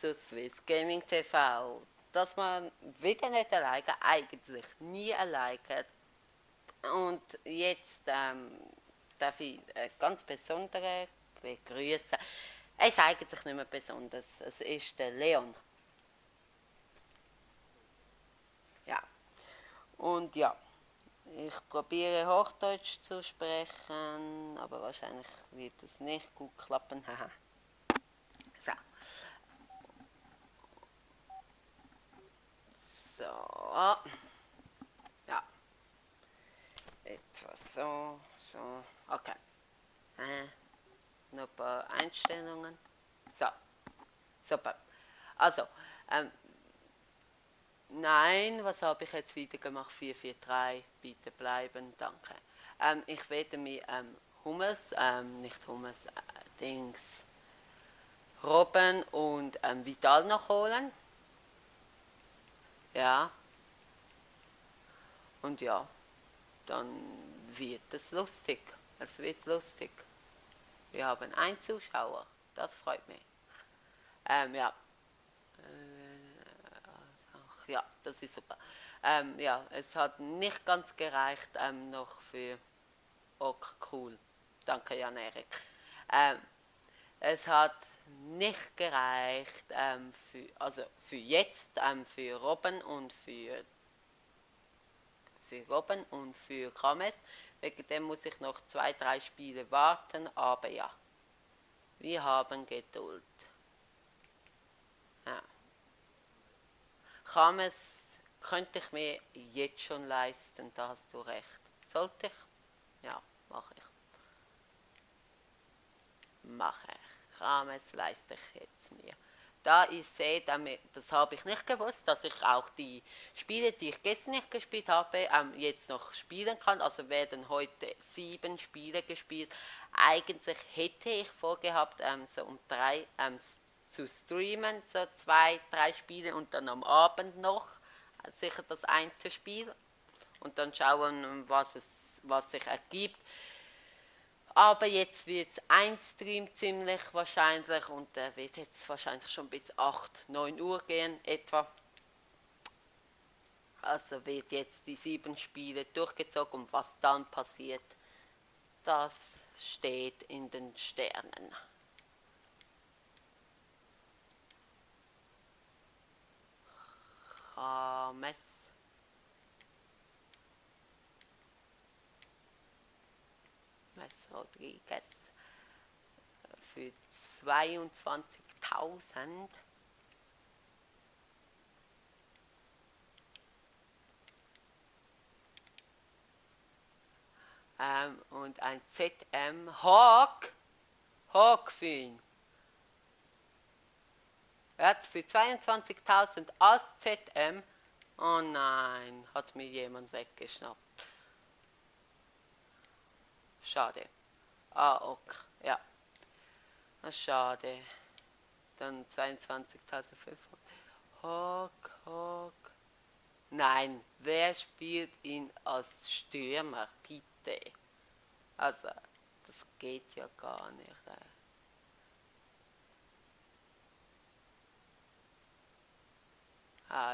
zu Swiss Gaming TV. Dass man wieder nicht alleine, eigentlich nie alleine. Und jetzt darf ich einen ganz besonderen begrüßen. Er ist eigentlich nicht mehr besonders. Es ist der Leon. Ja. Und ja, ich probiere Hochdeutsch zu sprechen, aber wahrscheinlich wird es nicht gut klappen. So. So. Ja. Etwa so. So. Okay. Noch ein paar Einstellungen. So. Super. Also, nein, was habe ich jetzt wieder gemacht? 443, bitte bleiben, danke. Ich werde mir Hummus, nicht Hummus, Dings, Robben und Vital noch holen. Ja, und ja, dann wird es lustig. Es wird lustig. Wir haben einen Zuschauer, das freut mich. Ja, ach, ja, das ist super. Ja, es hat nicht ganz gereicht noch für Ok, cool. Danke, Jan-Erik. Ähm, Es hat nicht gereicht also für jetzt, für Robben und für Robben und für Krames. Wegen dem muss ich noch 2, 3 Spiele warten, aber ja, wir haben Geduld. Ja. Krames könnte ich mir jetzt schon leisten, da hast du recht. Sollte ich? Ja, mache ich. Mache ich. Krames leiste ich jetzt mir. Da ich sehe, das habe ich nicht gewusst, dass ich auch die Spiele, die ich gestern nicht gespielt habe, jetzt noch spielen kann. Also werden heute 7 Spiele gespielt. Eigentlich hätte ich vorgehabt, so um 3 zu streamen, so 2, 3 Spiele und dann am Abend noch sicher das eine Spiel und dann schauen, was sich ergibt. Aber jetzt wird es ein Stream ziemlich wahrscheinlich und der wird jetzt wahrscheinlich schon bis 8, 9 Uhr gehen etwa. Also wird jetzt die 7 Spiele durchgezogen und was dann passiert, das steht in den Sternen. James. Rodriguez für 22.000. Und ein ZM Hawk für ihn. Er hat für 22.000 als ZM. Oh nein, hat mir jemand weggeschnappt. Schade. Ah, okay. Ja. Schade. Dann 22.500. Hawk. Nein, wer spielt ihn als Stürmer? Bitte. Also, das geht ja gar nicht.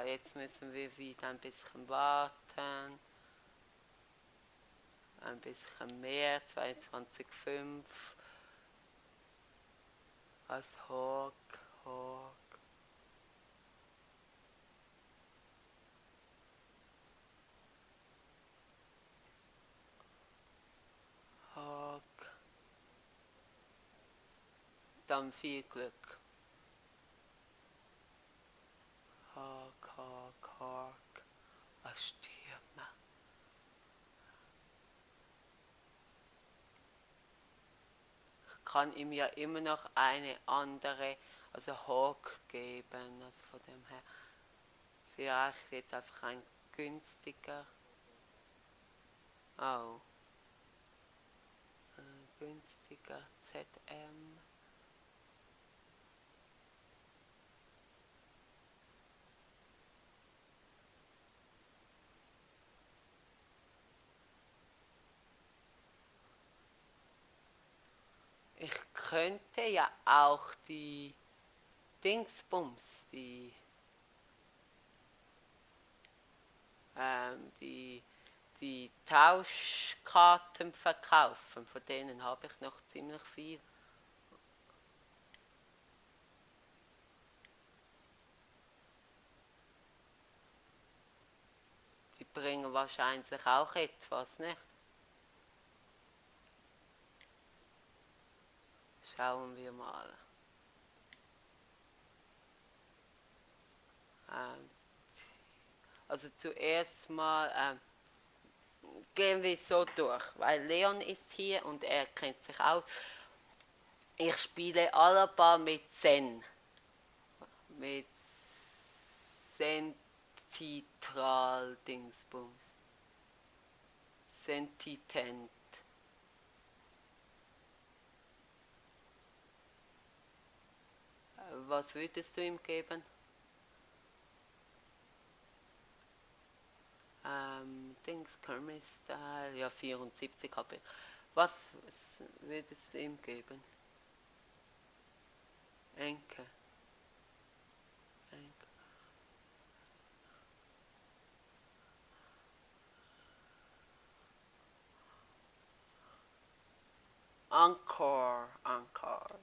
Jetzt müssen wir wieder ein bisschen warten. Ein bisschen mehr, 22,5. Als Hawk. Hawk. Dann viel Glück. Hawk. Als Stürmer. Ich kann ihm ja immer noch eine andere, also Hawk geben. Also von dem her. Vielleicht jetzt einfach ein günstiger. Oh. Ein günstiger ZM. Ich könnte ja auch die Dingsbums, die die Tauschkarten verkaufen, von denen habe ich noch ziemlich viel. Die bringen wahrscheinlich auch etwas, nicht? Schauen wir mal. Ähm, also zuerst mal gehen wir so durch, weil Leon ist hier und er kennt sich aus. Ich spiele Alaba mit Zen. Mit Sentitral Dingsbums. Sentitent. Was würdest du ihm geben? Dings, Kermit Style, ja 74 habe ich. Was würdest du ihm geben? Enke. Enke. Encore.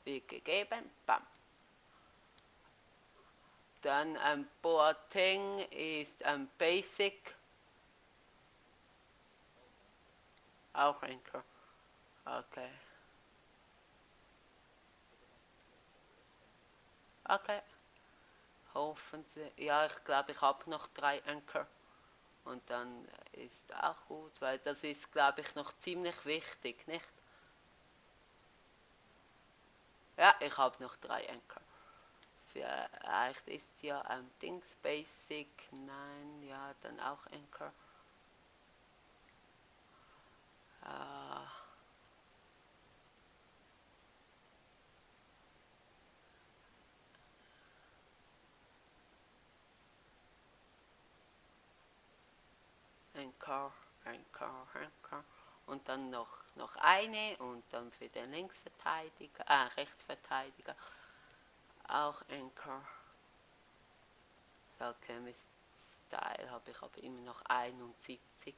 Wird gegeben, bam. Dann Boateng ist Basic. Auch Anchor. Okay. Okay. Hoffentlich. Ja, ich glaube, ich habe noch 3 Anchor. Und dann ist auch gut, weil das ist, glaube ich, noch ziemlich wichtig, nicht? Ja, ich habe noch 3 Anchor. Vielleicht ist ja Dings Basic, nein, ja, dann auch Anchor. Äh, Anchor. Und dann noch eine und dann für den Linksverteidiger, Rechtsverteidiger auch Anchor. So, Chemist Style habe ich aber immer noch 71.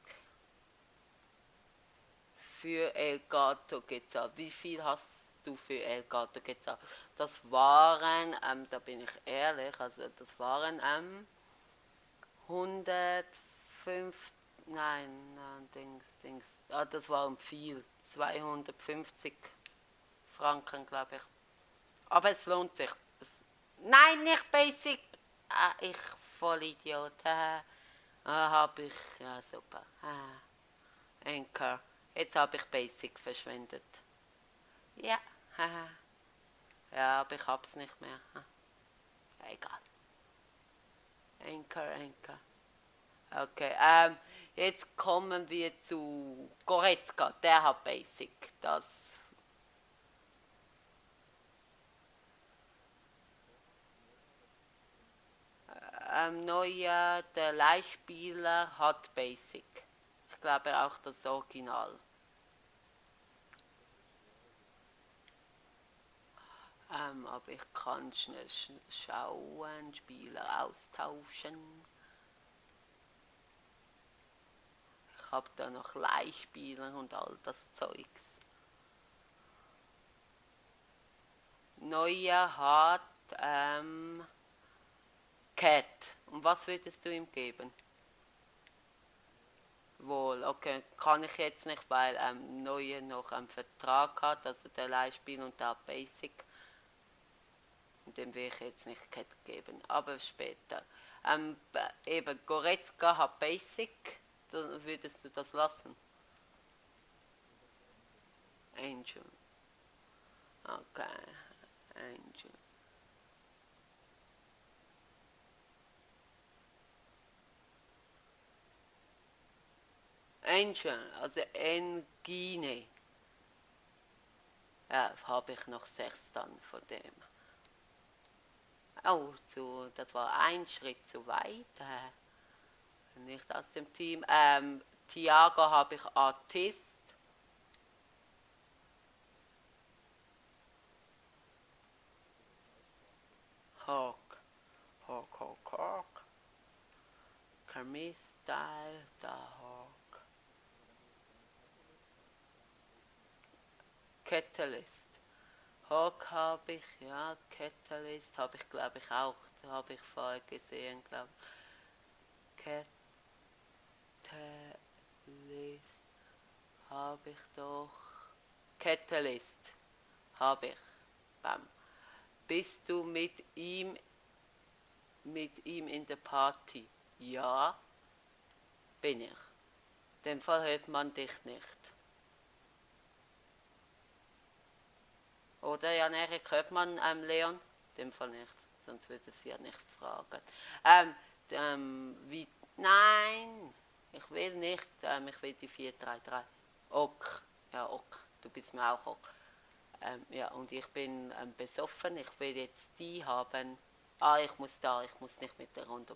Für Elgato gezahlt. Wie viel hast du für Elgato gezahlt? Das waren, da bin ich ehrlich, also das waren 105, nein, das waren viel, 250 Franken, glaube ich. Aber es lohnt sich. Nein, nicht Basic. Ich Vollidiot. Habe ich, ja super. Anchor. Jetzt habe ich Basic verschwendet. Ja, ja, aber ich hab's nicht mehr. Egal. Anchor. Okay, jetzt kommen wir zu Goretzka. Der hat Basic. Das Neuer, der Leihspieler hat Basic. Ich glaube auch das Original. Aber ich kann schnell schauen, Spieler austauschen. Ich habe da noch Leihspieler und all das Zeugs. Neuer hat Cat. Und was würdest du ihm geben? Wohl, okay, kann ich jetzt nicht, weil Neuer noch einen Vertrag hat, also der Leihspiel und der hat Basic. Und dem will ich jetzt nicht Cat geben, aber später. Eben, Goretzka hat Basic, dann würdest du das lassen? Angel. Okay, Angel. Angel, also Engine. Ja, habe ich noch 6 dann von dem. Oh, das war ein Schritt zu weit. Nicht aus dem Team. Thiago habe ich Artist. Hermes Style, da Hawk. Catalyst. Hawk habe ich, ja, Catalyst habe ich glaube ich auch, habe ich vorher gesehen, glaube ich. Catalyst habe ich doch. Catalyst habe ich. Bam. Bist du mit ihm in der Party? Ja, bin ich. In dem Fall hört man dich nicht. Oder Jan-Erik, hört man Leon? In dem Fall nicht, sonst würde sie ja nicht fragen. Wie? Nein, ich will nicht, ich will die 433. Ok, ja, ok, du bist mir auch ok. Ja, und ich bin besoffen, ich will jetzt die haben. Ah, ich muss nicht mit der Runde.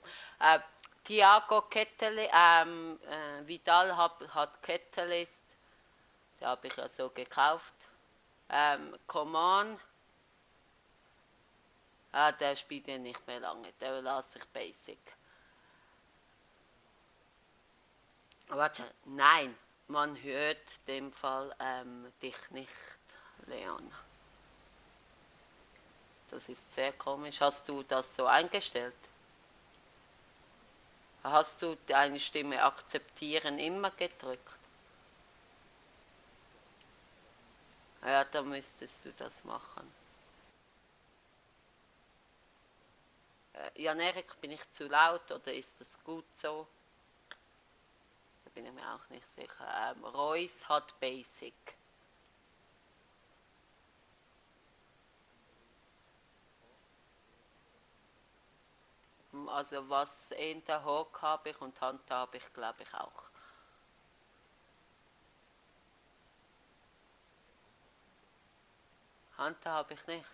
Thiago Kettele, Vidal hat Kettelist, den habe ich ja so gekauft. Coman, der spielt ja nicht mehr lange, der lässt sich basic. Warte, nein, man hört dem Fall dich nicht, Leon. Das ist sehr komisch. Hast du das so eingestellt? Hast du deine Stimme akzeptieren immer gedrückt? Ja, da müsstest du das machen. Jan-Erik, bin ich zu laut oder ist das gut so? Da bin ich mir auch nicht sicher. Royce hat Basic. Also was in der Hawk habe ich und Hunter habe ich glaube ich auch. Hunter habe ich nicht.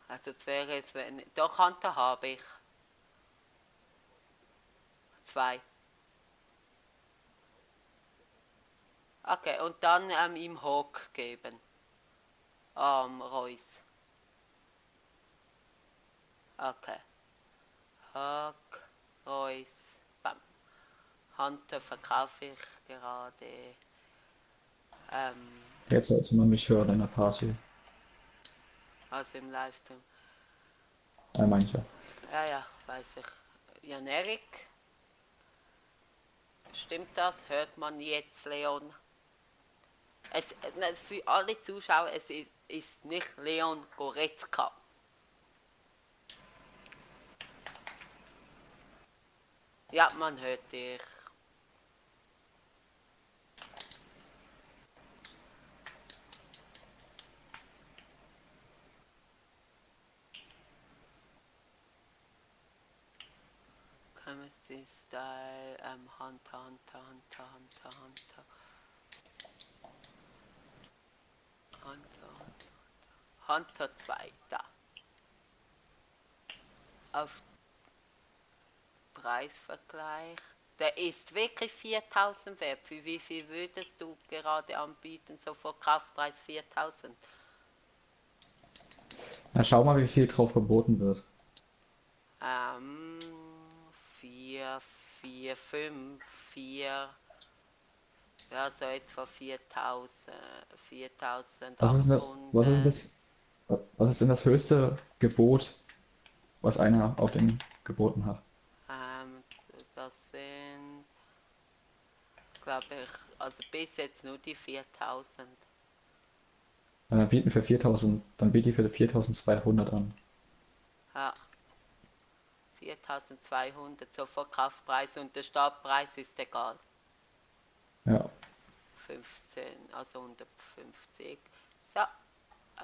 Also das wäre es, wenn... Doch, Hunter habe ich. 2. Okay, und dann ihm Hawk geben. Royce. Okay. Hawk, Royce, bam. Hunter verkaufe ich gerade. Jetzt sollte man mich hören in der Party. Also im Livestream. Manche. Ja, ja, weiß ich. Jan-Erik, stimmt das? Hört man jetzt, Leon? Für alle Zuschauer, es ist nicht Leon Goretzka. Ja, man hört dich. Chemistry Style, Hunter 2, da. Auf Preisvergleich. Der ist wirklich 4000 wert. Für wie viel würdest du gerade anbieten? So vor Kaufpreis 4000. Na, schau mal, wie viel drauf geboten wird. 4, 4, 5, 4, ja, so etwa 4000, Was ist 4800. das, was ist denn das höchste Gebot, was einer auf den geboten hat? Ähm, Das sind, glaube ich, also bis jetzt nur die 4000. Dann bieten für 4000, dann biete ich für 4200 an. Ja, 4200 so Verkaufspreis und der Startpreis ist egal. Ja. 15, also 150. So,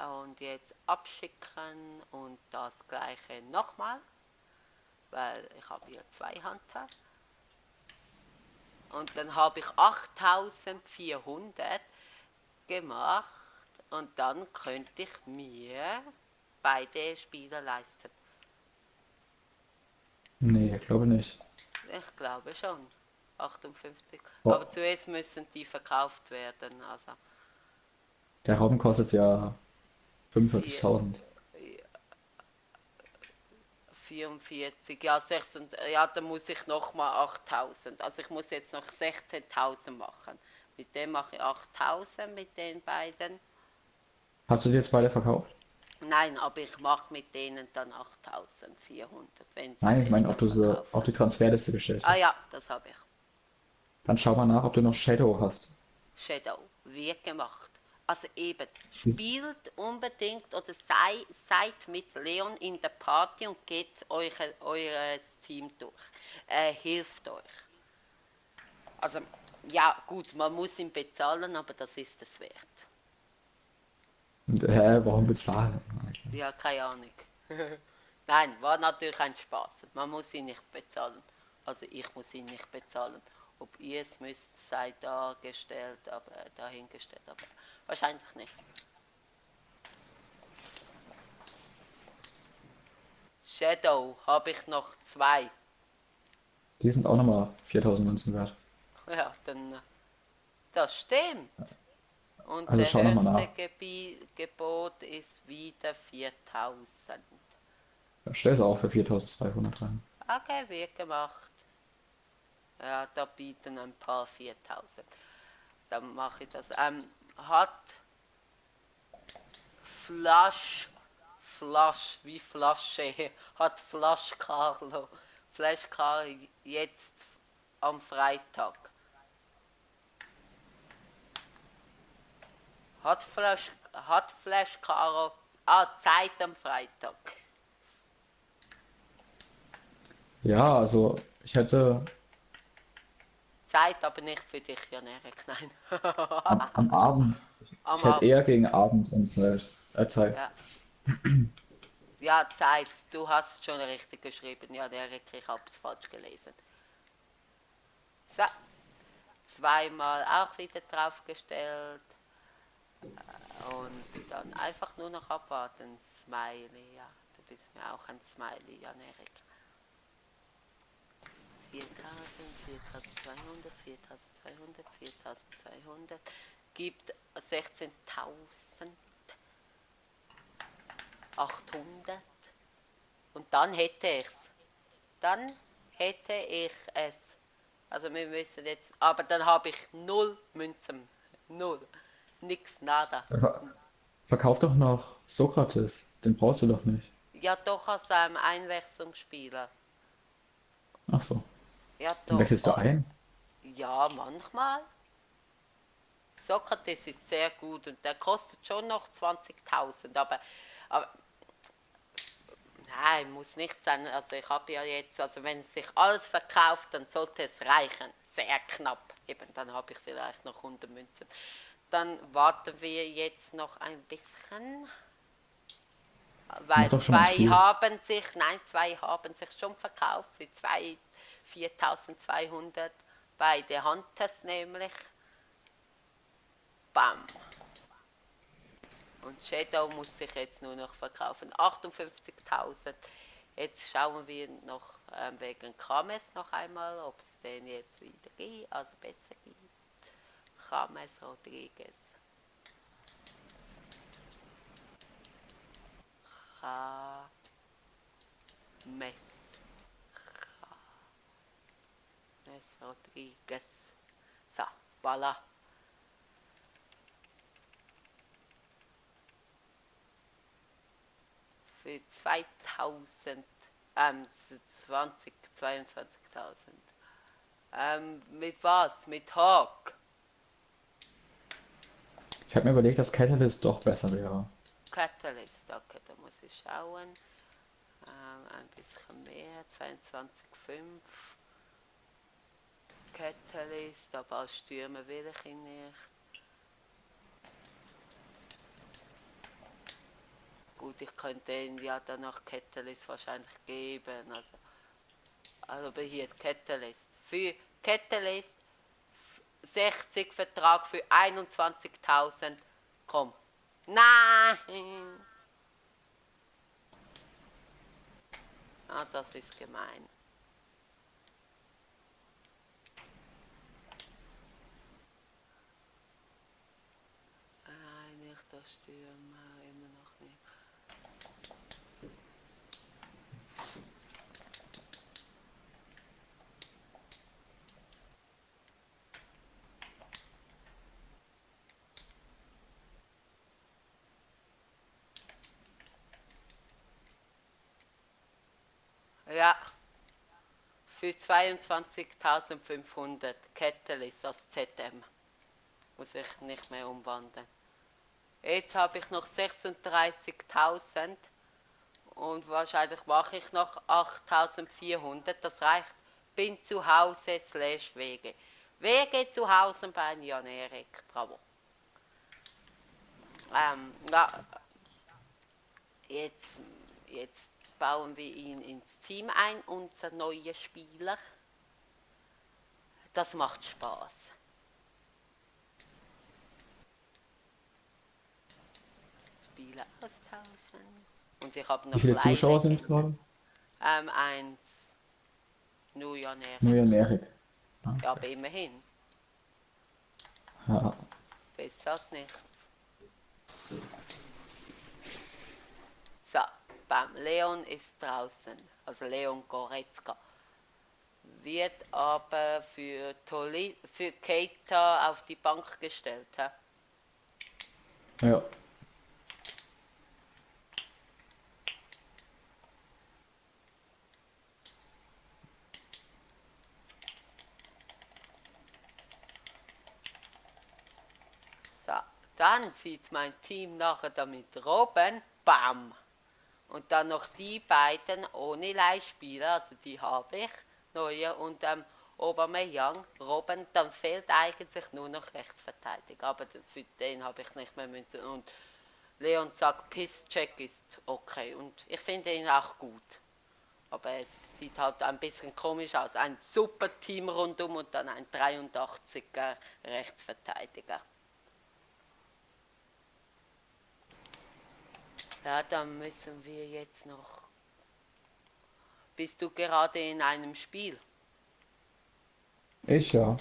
und jetzt abschicken und das gleiche nochmal, weil ich habe hier 2 Hunter. Und dann habe ich 8400 gemacht und dann könnte ich mir beide Spieler leisten. Nee, ich glaube nicht. Ich glaube schon. 58. Aber Boah, zuerst müssen die verkauft werden. Also der Raum kostet ja vier, 45.000. 44, ja, 6, ja, dann muss ich nochmal 8000. Also ich muss jetzt noch 16.000 machen. Mit dem mache ich 8000 mit den beiden. Hast du die jetzt beide verkauft? Nein, aber ich mache mit denen dann 8400, wenn sie Nein, ich sich meine, ob noch du sie auf verkaufen. die Transferliste gestellt Ah hast. ja, das habe ich. Dann schau mal nach, ob du noch Shadow hast. Shadow, wird gemacht. Also eben, Dies- spielt unbedingt oder seid mit Leon in der Party und geht eures Team durch. Er hilft euch. Also, ja, gut, man muss ihn bezahlen, aber das ist es wert. Und, warum bezahlen? Ja, keine Ahnung. Nein, war natürlich ein Spaß. Man muss ihn nicht bezahlen. Also ich muss ihn nicht bezahlen. Ob ihr es müsst, sei dahingestellt, aber wahrscheinlich nicht. Shadow habe ich noch zwei. Die sind auch nochmal 4000 Münzen wert. Ja, dann das stimmt. Und Also der schau nochmal höchste nach. Gebot ist wieder 4000. Ja, stell sie auch für 4200 rein. Okay, wird gemacht. Ja, da bieten ein paar 4000. Dann mache ich das. Hat wie Flasche, hat Flash Carlo jetzt am Freitag. Hat Flash Caro, Zeit am Freitag. Ja, also ich hätte Zeit aber nicht für dich, Jan Erik, nein. am Abend, ich Am hätte Abend, eher gegen Abend und Zeit. ja. Ja, Zeit, du hast schon richtig geschrieben. Ja, Erik, ich hab's falsch gelesen. So, zweimal auch wieder draufgestellt. Und dann einfach nur noch abwarten. Smiley, ja. Du bist mir auch ein Smiley, Jan Erik. 4000, 4200, 4200, 4200 gibt 16.800 und dann hätte ich's. Dann hätte ich es. Also wir müssen jetzt, aber dann habe ich null Münzen. Null. Nix, nada. Verkauf doch noch Sokrates. Den brauchst du doch nicht. Ja, doch aus einem Einwechslungsspieler. Ach so. Ja, Den doch. wechselst du Oh, ein? ja, manchmal. Sokrates ist sehr gut und der kostet schon noch 20.000, aber nein, muss nicht sein. Also ich habe ja jetzt, also wenn sich alles verkauft, dann sollte es reichen. Sehr knapp. Eben, dann habe ich vielleicht noch 100 Münzen. Dann warten wir jetzt noch ein bisschen, Mach weil doch schon mal ein Spiel. zwei haben sich schon verkauft für 4.200 bei der Hunters nämlich. Bam. Und Shadow muss sich jetzt nur noch verkaufen. 58.000. Jetzt schauen wir noch wegen Kames noch einmal, ob es den jetzt wieder geht, also besser geht. James Rodriguez. James, James Rodriguez. So, voilà. Für 2000, 22.000. Mit was? Mit Hawk. Ich habe mir überlegt, dass Catalyst doch besser wäre. Catalyst, okay, da muss ich schauen. Ein bisschen mehr, 22,5. Catalyst, aber als Stürmer will ich ihn nicht. Gut, ich könnte ihn ja dann nach Catalyst wahrscheinlich geben. Also aber hier Catalyst. Für Catalyst 60 Vertrag für 21.000. Komm. Nein! Ah, das ist gemein. Nicht der Stürmer, immer noch nicht. für 22.500 Catalyst das ZM. Muss ich nicht mehr umwandeln. Jetzt habe ich noch 36.000 und wahrscheinlich mache ich noch 8.400. Das reicht. Bin zu Hause / Wege. Wege zu Hause bei Jan Erik. Bravo. Ja, jetzt bauen wir ihn ins Team ein, unser neuer Spieler. Das macht Spaß. Spieler austauschen. Und ich habe Wie noch viele Zuschauer sind es Leihwege. gerade? Eins. Nur Jan Nur Erik. Jan Erik. Ah, Ja, aber immerhin. ja. Besser als nichts. So, beim Leon ist draußen. Also Leon Goretzka. Wird aber für Keita auf die Bank gestellt. He? Ja. So, dann sieht mein Team nachher damit Robben, bam. Und dann noch die beiden ohne Leihspieler, also die habe ich, neue und Aubameyang, Robben, dann fehlt eigentlich nur noch Rechtsverteidiger, aber für den habe ich nicht mehr müssen. Und Leon sagt, Pisscheck ist okay und ich finde ihn auch gut. Aber es sieht halt ein bisschen komisch aus. Ein super Team rundum und dann ein 83er Rechtsverteidiger. Ja, dann müssen wir jetzt noch... Bist du gerade in einem Spiel? Ich ja.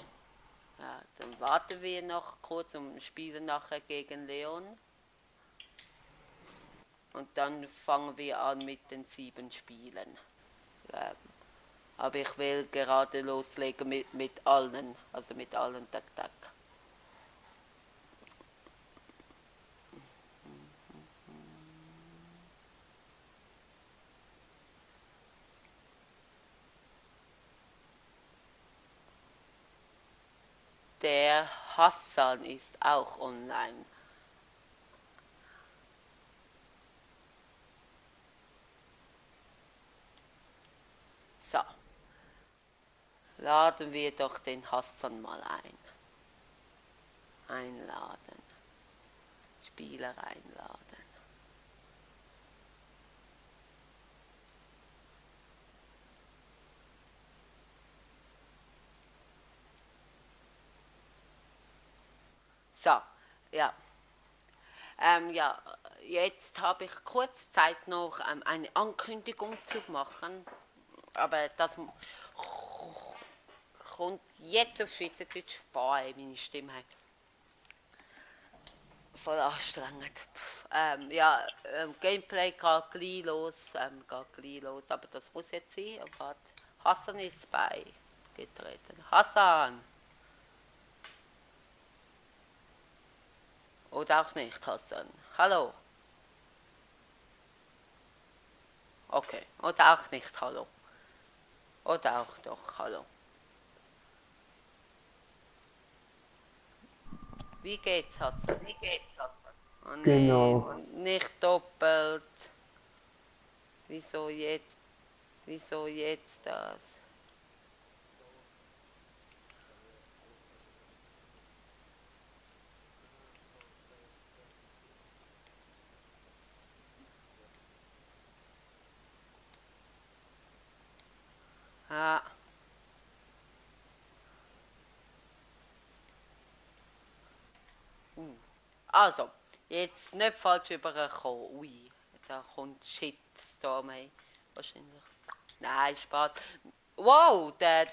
Ja, dann warten wir noch kurz und spielen nachher gegen Leon. Und dann fangen wir an mit den 7 Spielen. Aber ich will gerade loslegen mit allen, also mit allen Tak. Der Hassan ist auch online. So, laden wir doch den Hassan mal ein. Einladen. Spieler einladen. So, ja. Ja, jetzt habe ich kurz Zeit noch eine Ankündigung zu machen, aber das kommt jetzt auf Schweizerdeutsch. Boah, meine Stimme voll anstrengend. Ja, Gameplay geht gleich los, aber das muss jetzt sein. Oh Gott. Hassan ist beigetreten. Hassan! Oder auch nicht, Hassan. Hallo. Okay. Oder auch nicht, hallo. Oder auch doch, hallo. Wie geht's, Hassan? Oh nee, Genau. nicht doppelt. Wieso jetzt? Wieso jetzt das? Ah. Also, jetzt nicht falsch überkommen. Ui, da kommt Shitstorm, hey. Wahrscheinlich. Nein, Spaß. Wow, der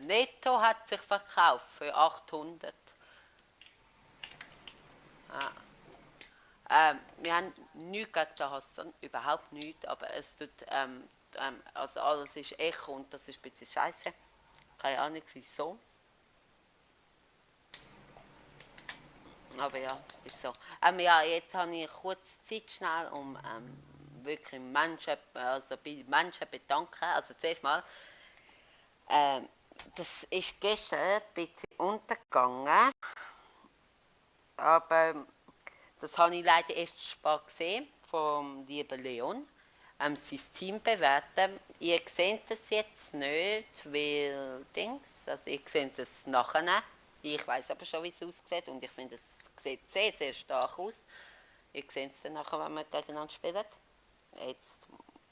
Netto hat sich verkauft für 800. Ah. Wir haben nichts gegen den Hassan, überhaupt nichts, aber es tut, also alles ist Echo und das ist ein bisschen scheiße. Keine Ahnung wieso. Aber ja, ist so. Ja, jetzt habe ich kurz Zeit schnell, um wirklich Menschen, also bei Menschen bedanken. Also zuerst mal Ähm, Das ist gestern ein bisschen untergegangen, aber das habe ich leider erst spät gesehen vom lieben Leon. Sein Team bewerten. Ihr seht es jetzt nicht, weil Dings, also ihr seht es nachher. Ich weiß aber schon, wie es aussieht und ich finde, es sieht sehr, sehr stark aus. Ihr seht es dann nachher, wenn wir gegeneinander spielen. Jetzt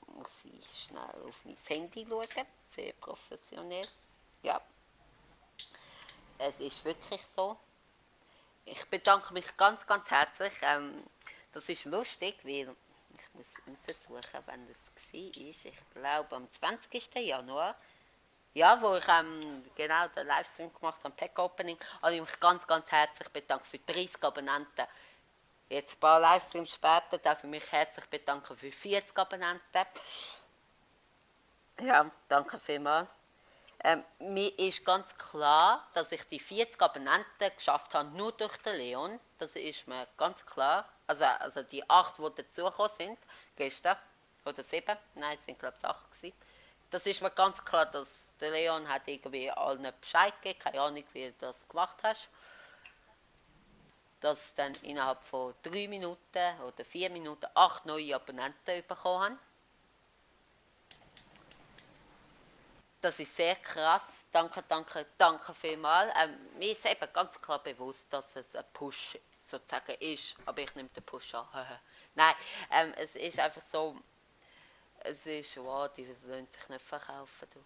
muss ich schnell auf mein Handy schauen. Sehr professionell. Ja, es ist wirklich so. Ich bedanke mich ganz, ganz herzlich. Das ist lustig, weil ich muss raussuchen, wann das war. Ich glaube am 20. Januar. Ja, wo ich genau den Livestream gemacht habe, Pack Opening, habe ich mich ganz, ganz herzlich bedankt für 30 Abonnenten. Jetzt ein paar Livestreams später darf ich mich herzlich bedanken für 40 Abonnenten. Ja, danke vielmals. Mir ist ganz klar, dass ich die 40 Abonnenten geschafft habe, nur durch den Leon. Das ist mir ganz klar. Also die 8, die dazugekommen sind, gestern, oder 7, nein, es sind glaube ich 8 gewesen. Das ist mir ganz klar, dass der Leon hat irgendwie allen Bescheid gegeben, keine Ahnung, wie du das gemacht hast. Dass dann innerhalb von 3 Minuten oder 4 Minuten 8 neue Abonnenten bekommen haben. Das ist sehr krass. Danke, danke, danke vielmals. Mir ist eben ganz klar bewusst, dass es ein Push sozusagen ist, aber ich nehme den Push an. Nein, es ist einfach so, es ist, wow, die wollen sich nicht verkaufen. Du.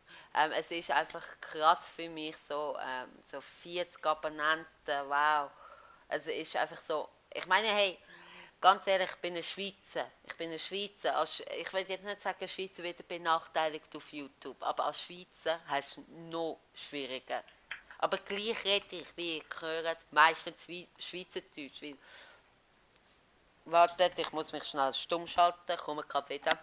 Es ist einfach krass für mich, so 40 Abonnenten, wow. Also es ist einfach so, ich meine, hey, ganz ehrlich, ich bin ein Schweizer. Ich bin ein Schweizer. Ich will jetzt nicht sagen, Schweizer wird benachteiligt auf YouTube, aber als Schweizer hast du noch schwieriger. Aber gleich rede ich, wie ihr gehört, meistens Schweizerdeutsch. Wartet, ich muss mich schnell stumm schalten, komme gerade wieder.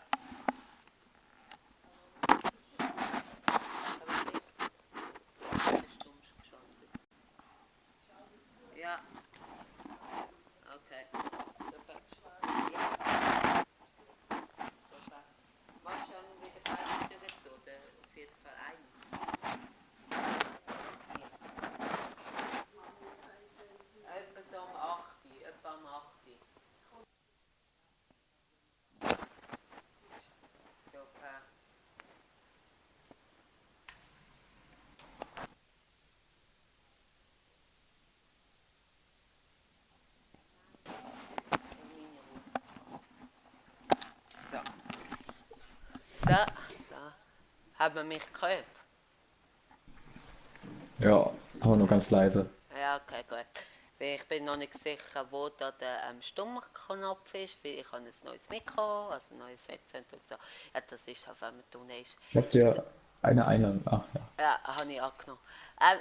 Ja, okay. Super. Ja, super. Was schon wieder beide dazu, oder auf jeden Fall eins. Etwa so um 8 Uhr, etwa um 8 Uhr. Super. So. Da haben wir mich gehört. Ja, aber nur ganz leise. Ja, okay, gut. Weil ich bin noch nicht sicher, wo da der Stummknopf ist, weil ich habe ein neues Mikro, also ein neues Headset und so. Ja, das ist halt, wenn man tun ist. Ich hab dir eine Einladung. Ach ja. Ja, habe ich angenommen.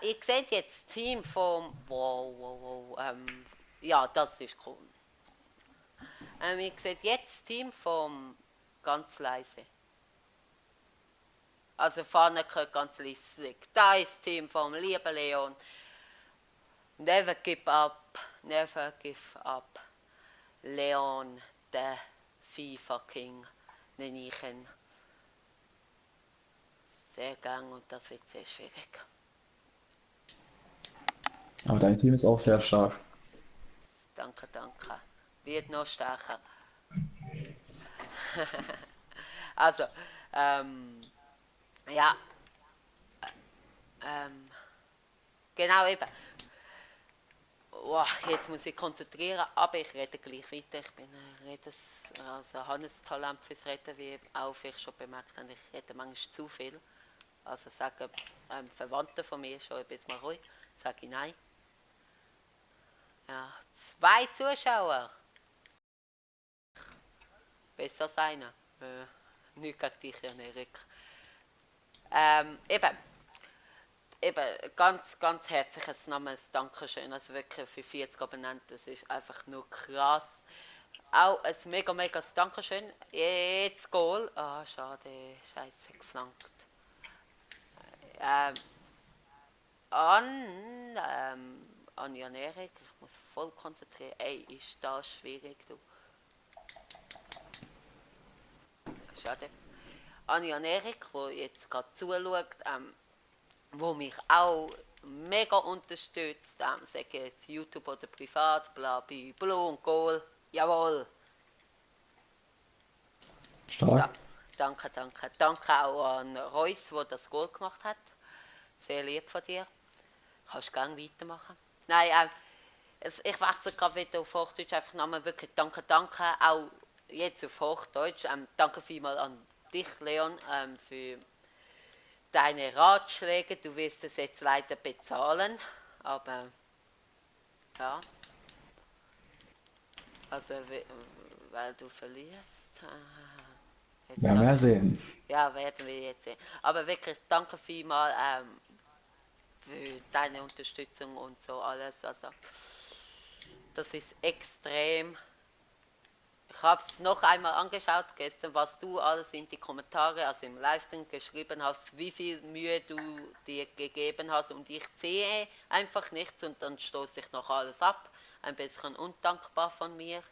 Ihr seht jetzt das Team vom... Wow, wow, wow. Ja, das ist cool. Ihr seht jetzt das Team vom... Ganz leise. Also vorne gehört ganz leise. Da ist das Team vom lieben Leon. Never give up, never give up. Leon, der FIFA King, nenne ich ihn. Sehr gern und das wird sehr schwierig. Aber dein Team ist auch sehr stark. Danke, danke. Wird noch stärker. Also, ja, ähm, genau eben. Oh, jetzt muss ich konzentrieren, aber ich rede gleich weiter. Ich bin also habe ein Talent fürs Reden, wie auch ich schon bemerkt habe. Ich rede manchmal zu viel. Also sagen Verwandte von mir schon, ich bin jetzt mal ruhig. Sage ich nein. Ja, 2 Zuschauer. Besser als einer. Nicht gegen dich, Jan Erik. Eben, ganz, ganz herzliches Namens Dankeschön. Also wirklich für 40 Abonnenten. Das ist einfach nur krass. Auch ein mega, mega Dankeschön. Jetzt Goal. Ah, schade. Scheiße, geflankt. Ähm, an Jan Erik. Ich muss voll konzentrieren. Ey, ist das schwierig, du. Schade. An Jan Erik, der jetzt gerade zuschaut. wo mich auch mega unterstützt, sagen jetzt YouTube oder privat, bla, Blue und Goal, jawohl. Da, Stark. danke, danke. Danke auch an Reus, der das Goal gemacht hat. Sehr lieb von dir. Kannst gerne weitermachen. Nein, ich wechsle gerade wieder auf Hochdeutsch, einfach nochmal wirklich danke, danke. Auch jetzt auf Hochdeutsch. Danke vielmals an dich, Leon, für deine Ratschläge. Du wirst es jetzt leider bezahlen, aber ja, also weil du verlierst. Jetzt Werden darf wir ich. sehen. Ja, werden wir jetzt sehen. Aber wirklich danke vielmals für deine Unterstützung und so alles. Also das ist extrem. Ich habe es noch einmal angeschaut gestern, was du alles in die Kommentare, also im Livestream geschrieben hast, wie viel Mühe du dir gegeben hast und ich sehe einfach nichts und dann stoße ich noch alles ab. Ein bisschen undankbar von mir.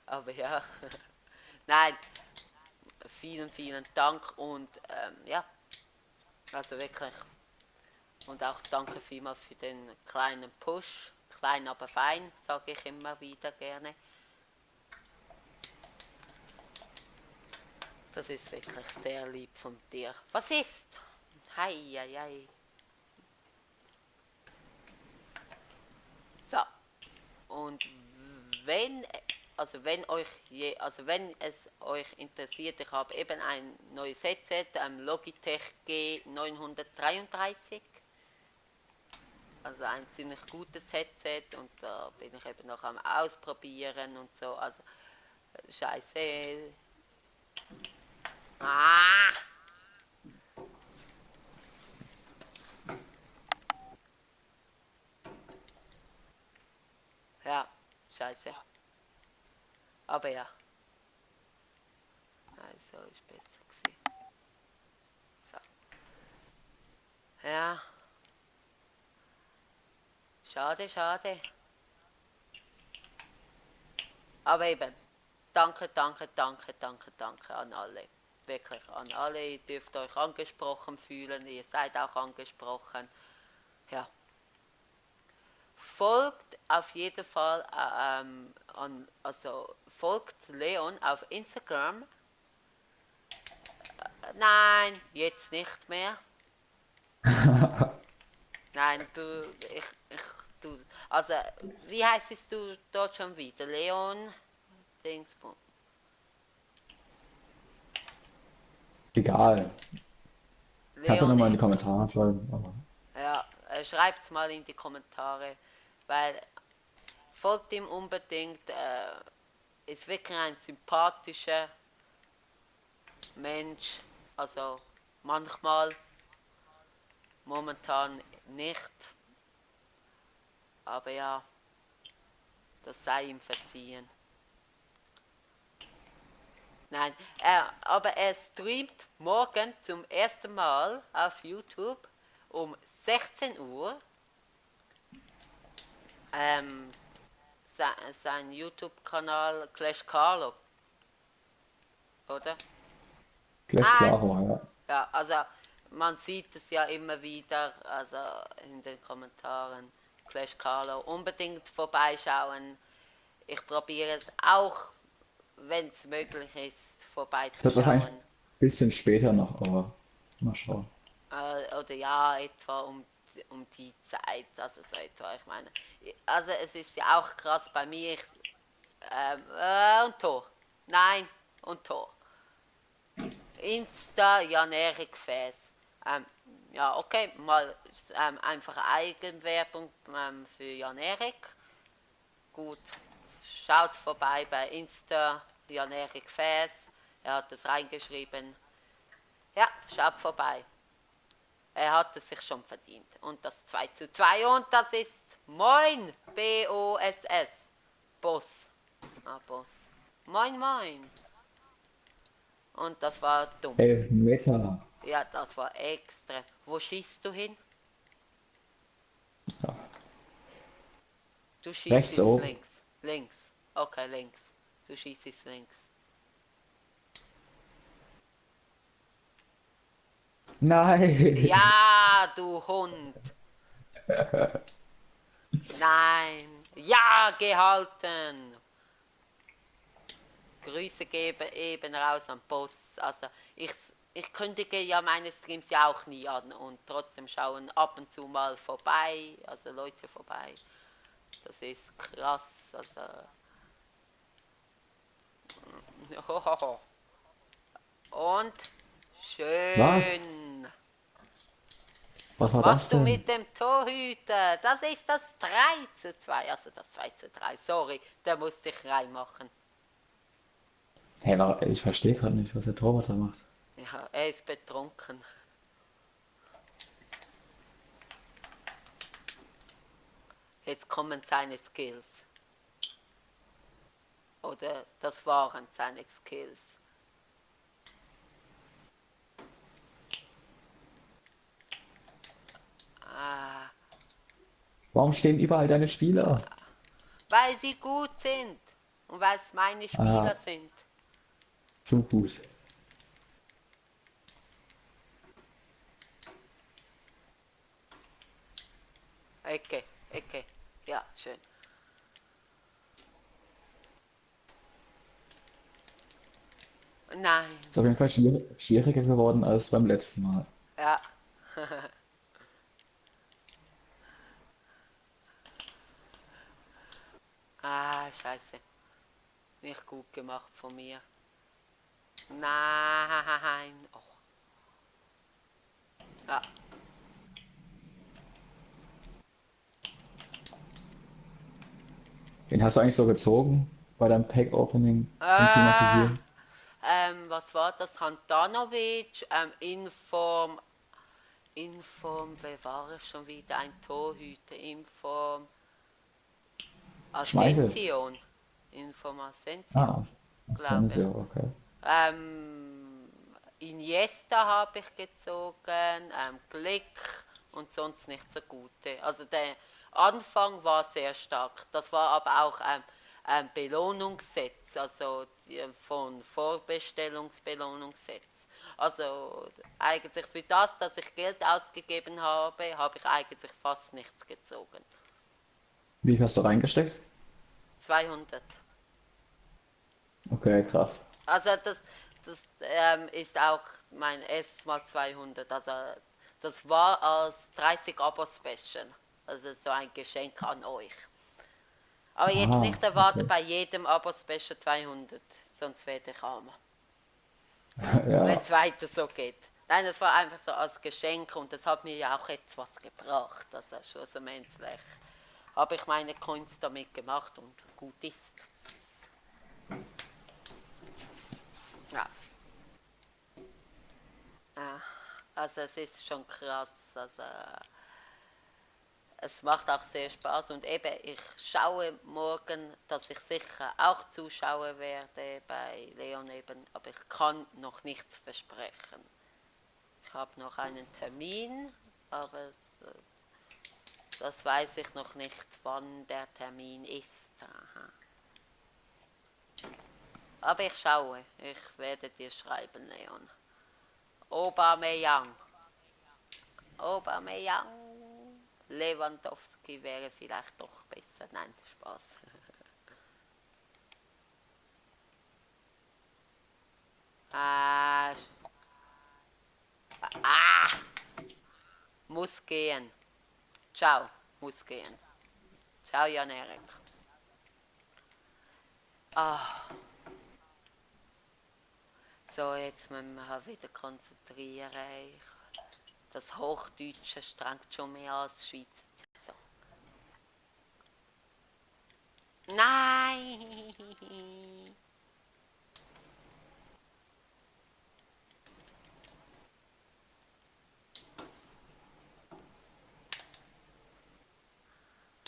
Aber ja, nein, vielen, vielen Dank und ja, also wirklich. Und auch danke vielmals für den kleinen Push. Klein, aber fein, sage ich immer wieder gerne. Das ist wirklich sehr lieb von dir. Was ist? Hei, hei, hei. So, und wenn, wenn es euch interessiert, ich habe eben ein neues Headset, ein Logitech G933. Also ein ziemlich gutes Headset und da bin ich eben noch am Ausprobieren und so. Also Scheiße. Ah! Ja, scheiße. Aber ja, also ist besser gewesen. So. Ja, schade, schade. Aber eben, danke, danke, danke, danke, danke an alle. Wirklich an alle. Ihr dürft euch angesprochen fühlen. Ihr seid auch angesprochen. Ja. Folgt auf jeden Fall also folgt Leon auf Instagram. Nein, jetzt nicht mehr. Nein, du, also, wie heißt es du dort schon wieder? Leon Dingsbum. Egal. Kannst du Leon, nochmal in die Kommentare schreiben. Aber ja, schreibt's mal in die Kommentare, weil folgt ihm unbedingt, ist wirklich ein sympathischer Mensch, also manchmal, momentan nicht, aber ja, das sei ihm verziehen. Nein, aber er streamt morgen zum ersten Mal auf YouTube um 16 Uhr. Ähm, sein YouTube-Kanal Clash Carlo, oder? Clash Nein, Claro, ja. ja, also man sieht es ja immer wieder, also in den Kommentaren. Clash Carlo, unbedingt vorbeischauen. Ich probiere es auch, wenn es möglich ist, Es wird wahrscheinlich vorbeizuschauen. ein bisschen später noch, aber mal schauen. Oder ja, etwa um die Zeit, also so etwa, ich meine. Also es ist ja auch krass bei mir, und Tor. Nein, und Tor. Insta Jan-Erik Fäs. Ähm, ja, okay, mal einfach Eigenwerbung für Jan-Erik. Gut, schaut vorbei bei Insta Jan-Erik Fäs. Er hat es reingeschrieben. Ja, schaut vorbei. Er hat es sich schon verdient. Und das 2:2 und das ist Moin, B-O-S-S. Boss. Ah, Boss. Moin, moin. Und das war dumm. 11 Meter. Ja, das war extra. Wo schießt du hin? Ja. Du Rechts schießt oben. links. Links. Okay, links. Du schießt links. Nein! Ja, du Hund. Nein. Ja, gehalten. Grüße gebe eben raus am Boss. Also ich, ich kündige ja meine Streams ja auch nie an und trotzdem schauen ab und zu mal vorbei, also Leute vorbei. Das ist krass. Also und schön. Was Was war das machst du denn? mit dem Torhüter? Das ist das 3:2, also das 2:3. Sorry, da musste ich reinmachen. Hey, ich verstehe gerade nicht, was der Torwart da macht. Ja, er ist betrunken. Jetzt kommen seine Skills. Oder das waren seine Skills. Ah, Warum stehen überall deine Spieler? weil sie gut sind. Und weil es meine Ah, Spieler sind. zu gut. Ecke, Ecke. Ja, schön. Nein. Ist auf jeden Fall schwieriger geworden als beim letzten Mal. Ja. Ah, scheiße. Nicht gut gemacht von mir. Nein. Oh. Ja. Wen hast du eigentlich so gezogen bei deinem Pack-Opening zum Äh, Klimatisieren? was war das? Handanovic, Inform, wer war es schon wieder? Ein Torhüter, Inform, Schmeichel. Ascension. Inform Ascension, Ah, glaube ich. Asensio, okay. Ähm, Iniesta habe ich gezogen, Glick und sonst nicht so gute. Also der Anfang war sehr stark. Das war aber auch ein Belohnungssetz, also von Vorbestellungsbelohnungssetz. Also eigentlich für das, dass ich Geld ausgegeben habe, habe ich eigentlich fast nichts gezogen. Wie viel hast du reingesteckt? 200. Okay, krass. Also das ist auch mein erstes Mal 200. Also das war als 30 Abo-Special. Also so ein Geschenk an euch. Aber jetzt Ah, nicht erwarten okay. bei jedem Abo-Special 200, sonst werde ich arm. Wenn Ja, es weiter so geht. Nein, das war einfach so als Geschenk und das hat mir ja auch etwas gebracht. Also schlussendlich habe ich meine Kunst damit gemacht und gut ist. Ja. Ja, also es ist schon krass. Also es macht auch sehr Spaß und eben ich schaue morgen, dass ich sicher auch Zuschauer werde bei Leon eben, aber ich kann noch nichts versprechen. Ich habe noch einen Termin, aber das weiß ich noch nicht, wann der Termin ist. Aha. Aber ich schaue, ich werde dir schreiben, Leon. Aubameyang. Aubameyang. Lewandowski wäre vielleicht doch besser. Nein, Spaß. Ah, ah, muss gehen. Ciao, muss gehen. Ciao, Jan Erik. Ah, so, jetzt müssen wir halt wieder konzentrieren. Das Hochdeutsche strengt schon mehr als Schweiz. So. Nein!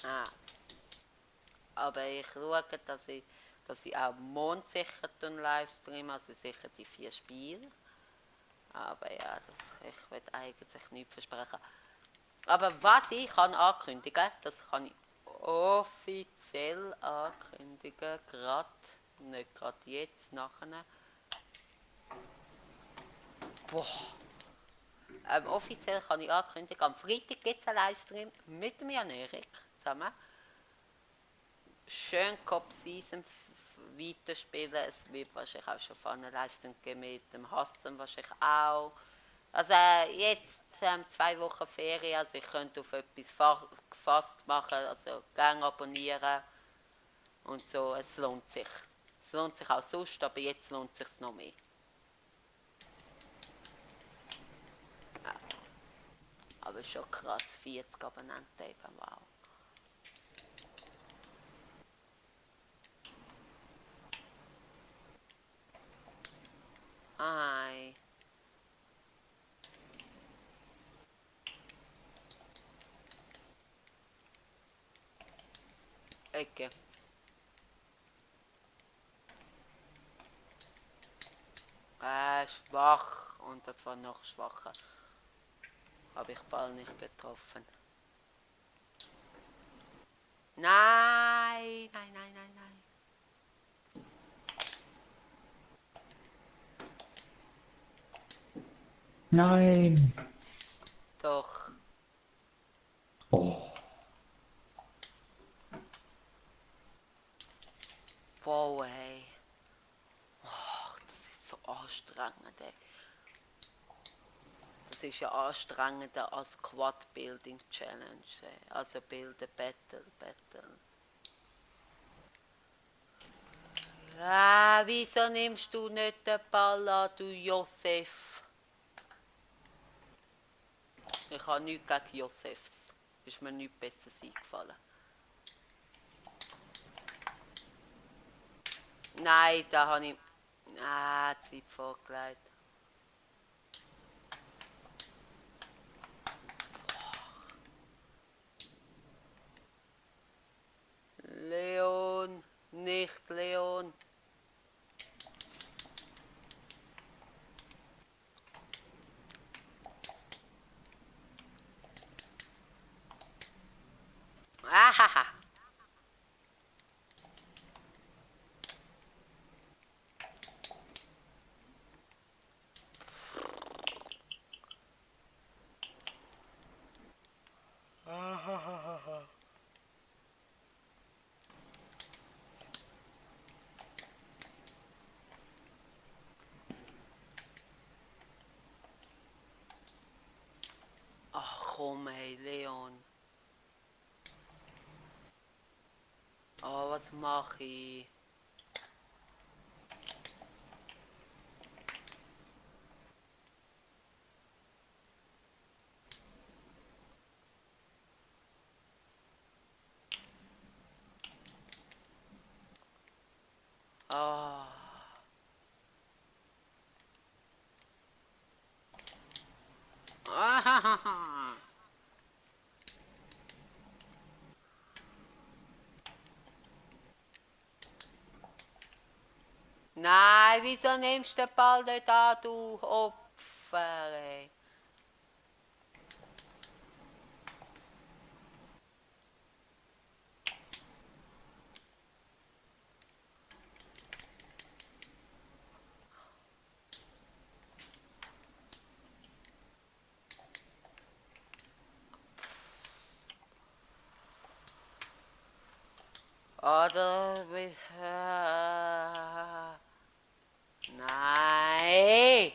Ah, aber ich schaue, dass ich auch mondsicher Livestream, also sicher die 4 Spiele. Aber ja, ich will eigentlich nichts versprechen. Aber was ich kann ankündigen, das kann ich offiziell ankündigen, gerade, nicht gerade jetzt, nachher. Boah, Offiziell kann ich ankündigen, am Freitag gibt es einen Livestream mit dem Jan Erik zusammen. Schön Cop Season weiterspielen. Es wird wahrscheinlich auch schon von einer Livestream geben mit dem Hassan wahrscheinlich auch. Also jetzt 2 Wochen Ferien, also ich könnte auf etwas gefasst machen, also gerne abonnieren und so, es lohnt sich. Es lohnt sich auch sonst, aber jetzt lohnt es sich noch mehr. Ja, aber schon krass, 40 Abonnenten eben, wow. Ei. Ecke. Schwach. Und das war noch schwacher. Habe ich Ball nicht getroffen. Nein, nein, nein, nein, nein. Nein! Doch. Oh. Wow, ey. Oh, das ist so anstrengend, ey. Das ist ja anstrengender als Quad Building Challenge, ey. Also Bilden, Battle. Ah, wieso nimmst du nicht den Ball an, du Josef? Ich habe nichts gegen Josefs. Ist mir nichts Besseres eingefallen. Nein, da habe ich... Zeit vorgelegt. Leon, nicht Leon. Ahaha. Ach komm, hey, Leon. Oh, was mache ich? Oh. Ahaha. Nein, wieso nimmst du den Ball nicht an, du Opfer, ey? Oder... Nein!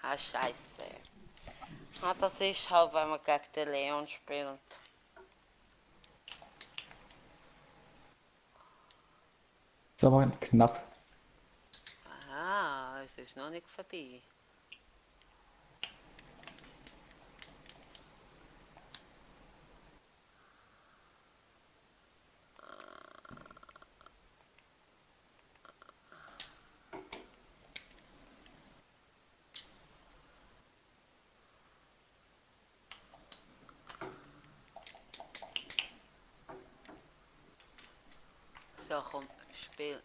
Ah, scheiße. Ah, das ist halt, wenn man gegen den Leon spielt. Das war knapp. Ah, es ist noch nicht vorbei. So, komm, spiel.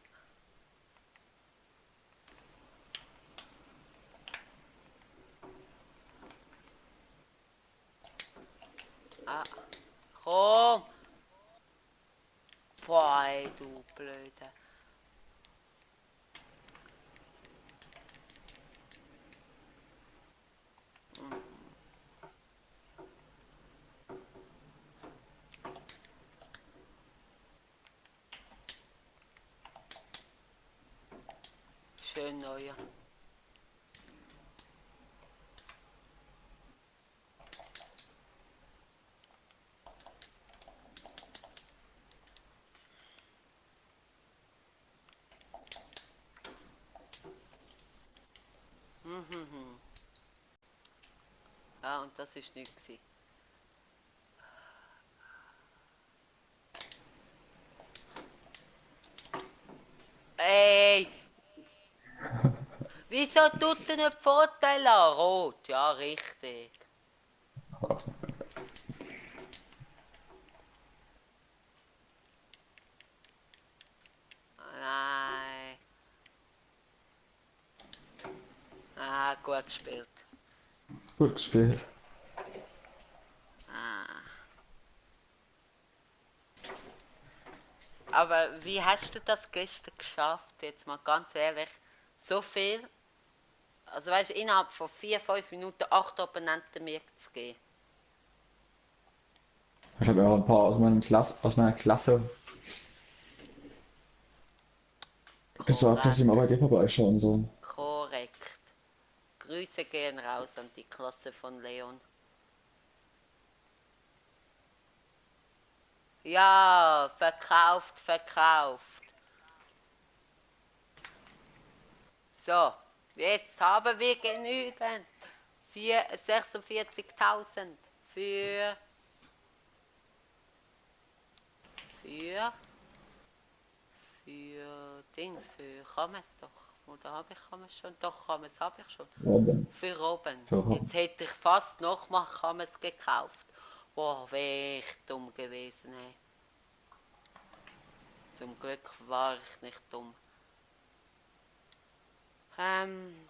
Ah, komm! Boah, ey, du Blöde. Schön neuer. Mhm. Ja, und das ist nicht gewesen. Ey! Wieso tut er nicht Vorteil an? Rot, ja, richtig. Nein. Ah, gut gespielt. Gut gespielt. Ah. Aber wie hast du das gestern geschafft? Jetzt mal ganz ehrlich. So viel. Also weißt du, innerhalb von 4, 5 Minuten 8 Abonnenten mir zu geben. Ich habe ja auch ein paar aus meiner Klasse gesagt, dass sie mal Korrekt. bei dir vorbeischauen sollen. Korrekt. Grüße gehen raus an die Klasse von Leon. Ja, verkauft, verkauft. So, jetzt haben wir genügend. 46.000 für, für, für Dings, für Chames doch. Oder habe ich Chames schon? Doch, Chames habe ich schon. Robin. Für Robin. Für Jetzt Robin. hätte ich fast nochmal Chames gekauft. Boah, wäre ich dumm gewesen, ey. Zum Glück war ich nicht dumm. Ähm,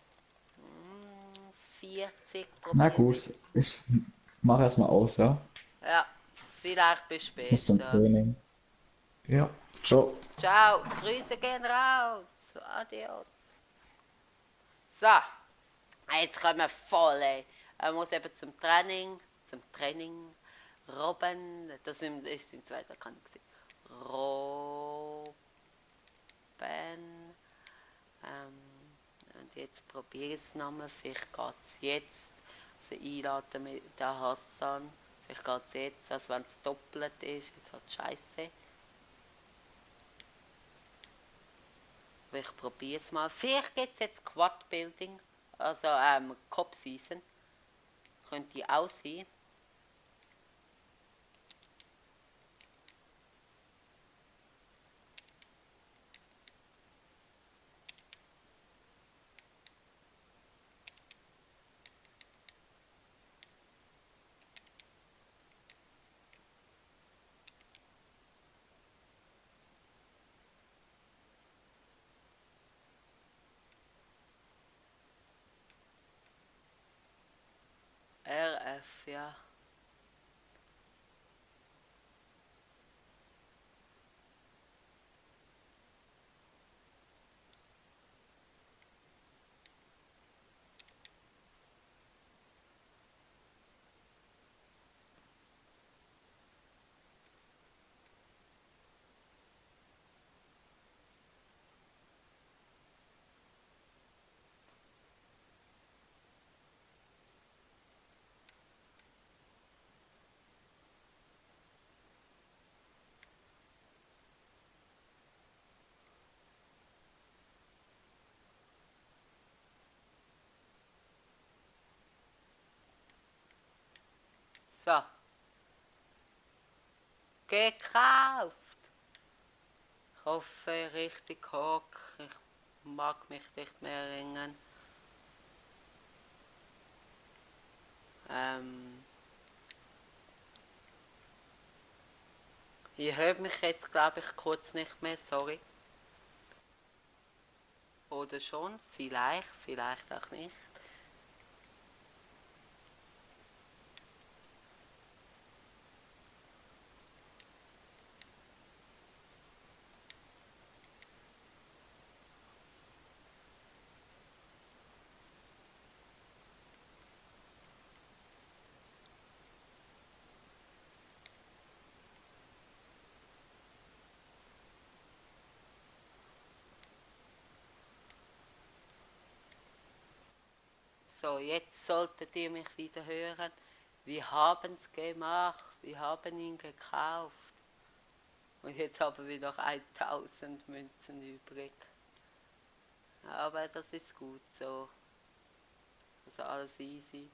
40 Na probieren wir. gut, ich mache erstmal aus, ja? Ja, vielleicht bis Ich muss zum später. Training. Ja. Ciao. Ciao, Grüße gehen raus. Adios. So, jetzt kommen wir voll, ey. Er muss eben zum Training. Robben, ist in zweiter Kante gewesen. Robben. Und jetzt probiere ich es nochmal. Vielleicht geht es jetzt. Also einladen mit der Hassan. Vielleicht geht es jetzt, als wenn es doppelt ist. Ist halt scheiße. Aber ich probiere es mal. Vielleicht gibt es jetzt Quad-Building. Also Cop-Season. Könnte auch sein. RF, ja. So. Gekauft. Ich hoffe, richtig hoch. Ich mag mich nicht mehr erinnern. Ähm, ihr hört mich jetzt, glaube ich, kurz nicht mehr. Sorry. Oder schon? Vielleicht, vielleicht auch nicht. So, jetzt solltet ihr mich wieder hören. Wir haben es gemacht. Wir haben ihn gekauft. Und jetzt haben wir noch 1000 Münzen übrig. Aber das ist gut so. Also alles easy.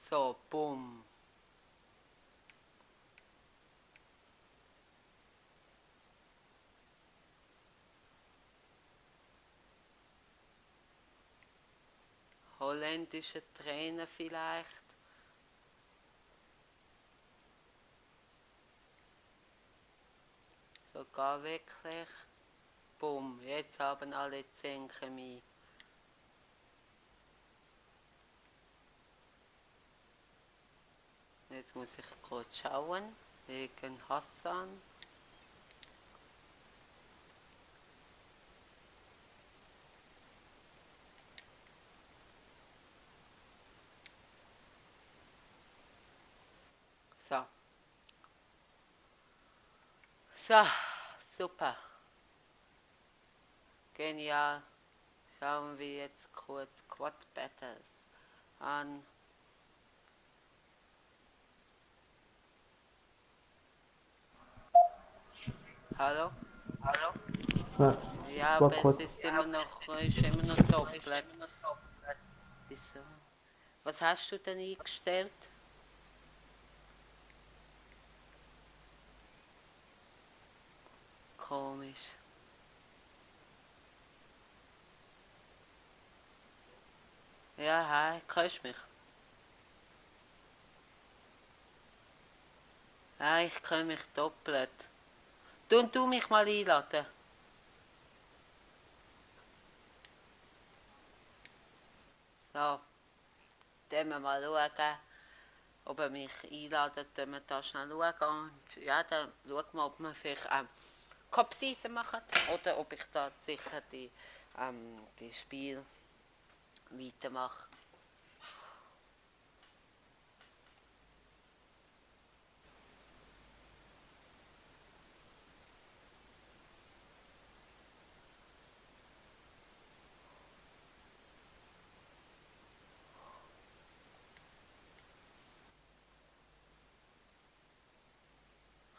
So, bumm. Holländische Trainer vielleicht. Sogar wirklich. Bumm, jetzt haben alle 10 Chemie. Jetzt muss ich kurz schauen, wegen Hassan. So. So, super. Genial. Schauen wir jetzt kurz Quad Battles an. Hallo? Ja, Ja, war aber es kurz. ist immer noch doppelt. Wieso? Was hast du denn eingestellt? Komisch. Ja, hi, hörst du mich? Ja, ich höre mich doppelt. Du mich mal einladen. So, dann wir mal schauen, ob er mich einladet, dann wir da schnell schauen. Und ja, dann schauen wir, ob wir vielleicht Kopfseisen machen oder ob ich da sicher die Spiel weitermache.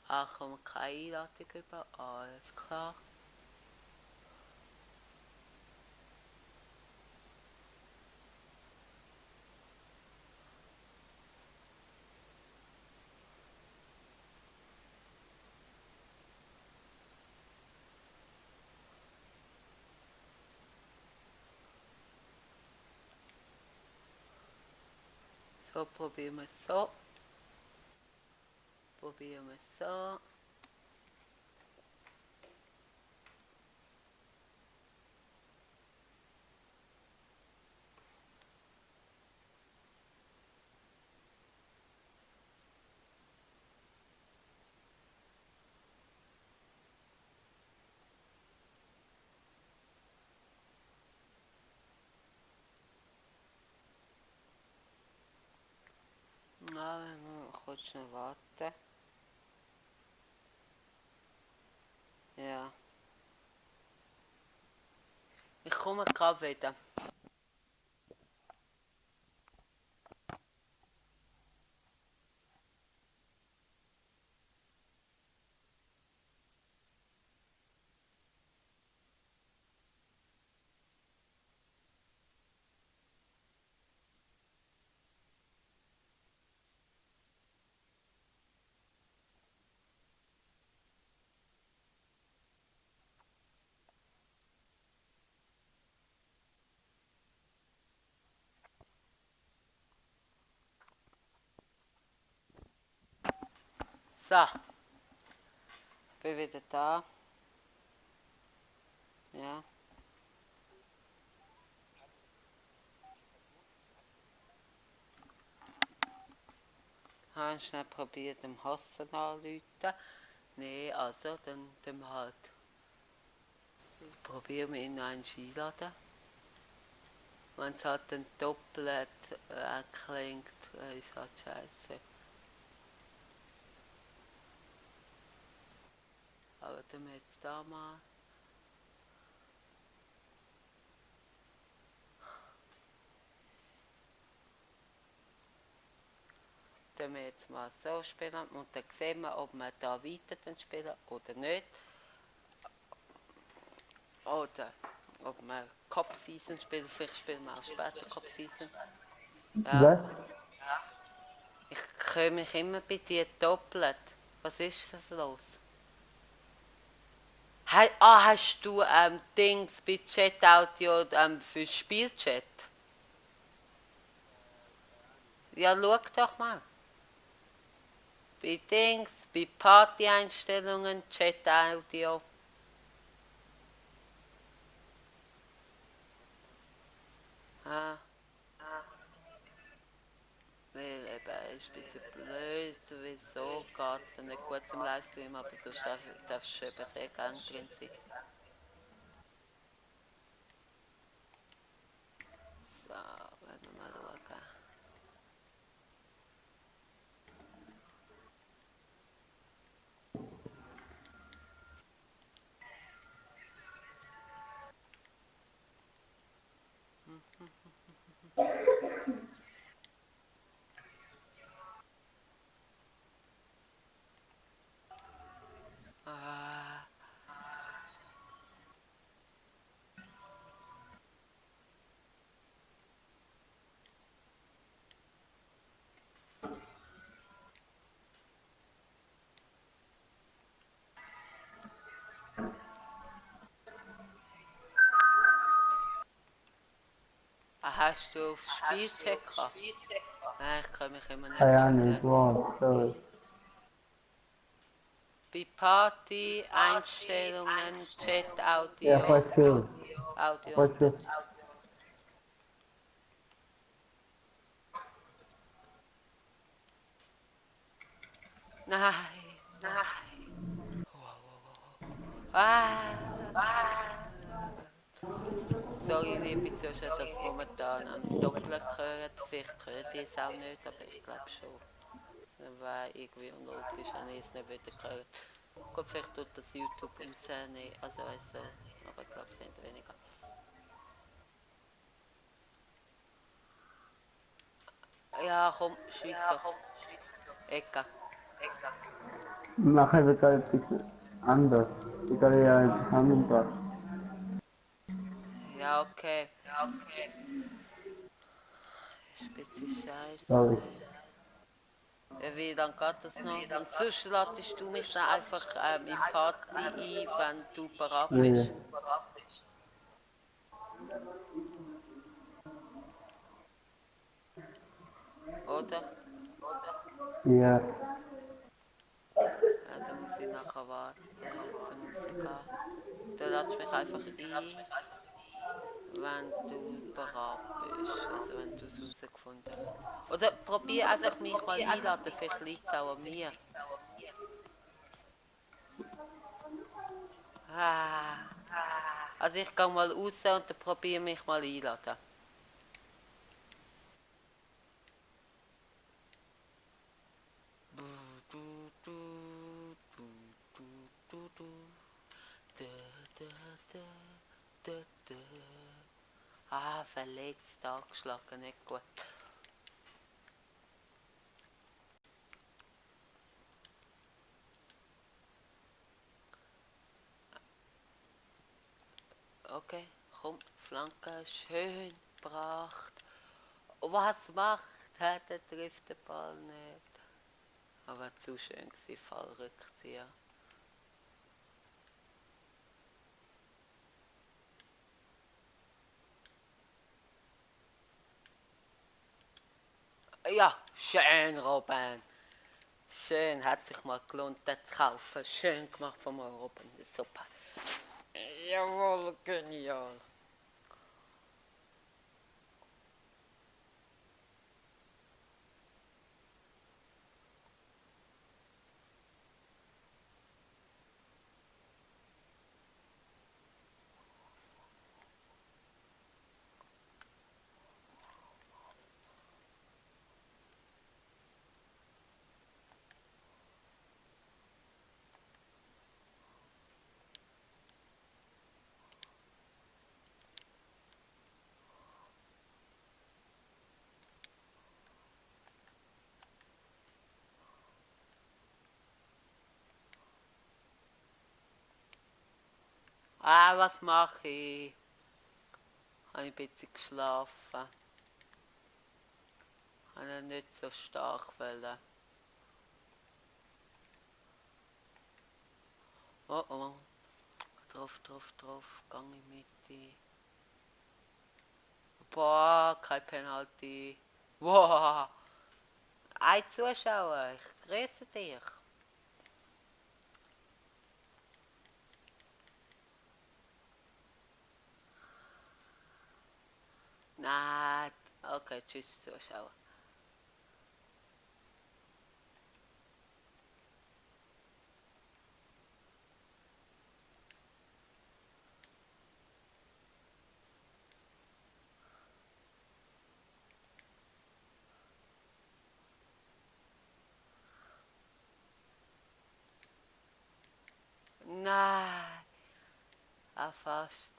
Ach, kommt keine Einladung über, alles klar. So, probieren wir es so. Probieren wir es so. Na, wir müssen kurz schnell warten. Ja. Ich komme gerade wieder. So, bin wieder da. Ja. Habe schnell probiert, dem Hassan anzurufen. Nee, also dann halt. Probieren wir ihn noch einen einladen. Wenn es halt dann doppelt klingt, ist halt scheiße. Aber dann jetzt da mal. Dann wir jetzt mal so spielen und dann sehen wir, ob wir da weiter spielen oder nicht. Oder ob wir Cup Season spielen, vielleicht spielen wir auch später Cup Season. Ja. Was? Ich höre mich immer bei dir doppelt. Was ist das los? Hast du Dings bei Chat Audio für Spielchat? Ja, schau doch mal. Bei Dings, bei Party-Einstellungen, Chat Audio. Ah. Weil eben, es ist ein bisschen blöd, sowieso geht es dann nicht gut zum Livestream, aber du darfst schon eben sehr gerne drin sein. So, werden wir mal schauen. Ah, hast du auf Spielcheck gehabt? Nein, ich kann mich immer nicht Ja, nicht, anmelden. wow, sorry. Bei Party, Einstellungen, Chat, Ja, Audio, fast schon. Audio Fast und schon. dazu. Nein, nein. Sorry, liebe Zuschauer, dass momentan am Doppeln gehört. Vielleicht gehört ihr es auch nicht, aber ich glaube schon. Das war irgendwie unlogisch, wenn ich es nicht wieder gehört. Gut, vielleicht tut das YouTube rausnehmen, also aber ich glaube, es sind weniger. Ja, komm, schieß doch. Ecke. Nachher wird es ein bisschen anders. Ich kann ja einen Zusammenpass. Ja, okay. Spitze Sorry. Scheiße. Ja, wie lange geht das noch? Und sonst ladest du mich dann einfach in Party ein, wenn du bereit Ja, ja. bist. Oder? Ja. Ja, dann muss ich nachher warten zur Musik an. Dann ladest du mich einfach ein, wenn du bereit bist. Also wenn du es herausgefunden hast. Oder probier einfach mich mal einladen, vielleicht liegt es auch an mir. Ah. Also ich gehe mal raus und dann probiere mich mal einladen. Du, du, du, du, du, du, du. Da, da, da, da, da. Ah, verletzt, angeschlagen, nicht gut. Okay, komm, Flanke, schön gebracht. Was macht er? Der trifft den Ball nicht. Aber zu schön gewesen, Fallrückzieher. Ja, schön, Robin. Schön, hat sich mal gelohnt, das zu kaufen. Schön gemacht von mir, Robin. Super. Jawohl, genial. Was mache ich? Habe ich ein bisschen geschlafen. Habe nicht so stark wollen. Oh oh. Drauf. Gang in die Mitte. Boah, kein Penalty. Wow. Ein Zuschauer, ich grüße dich. Nein, okay, tschüss Zuschauer. Nein, fast.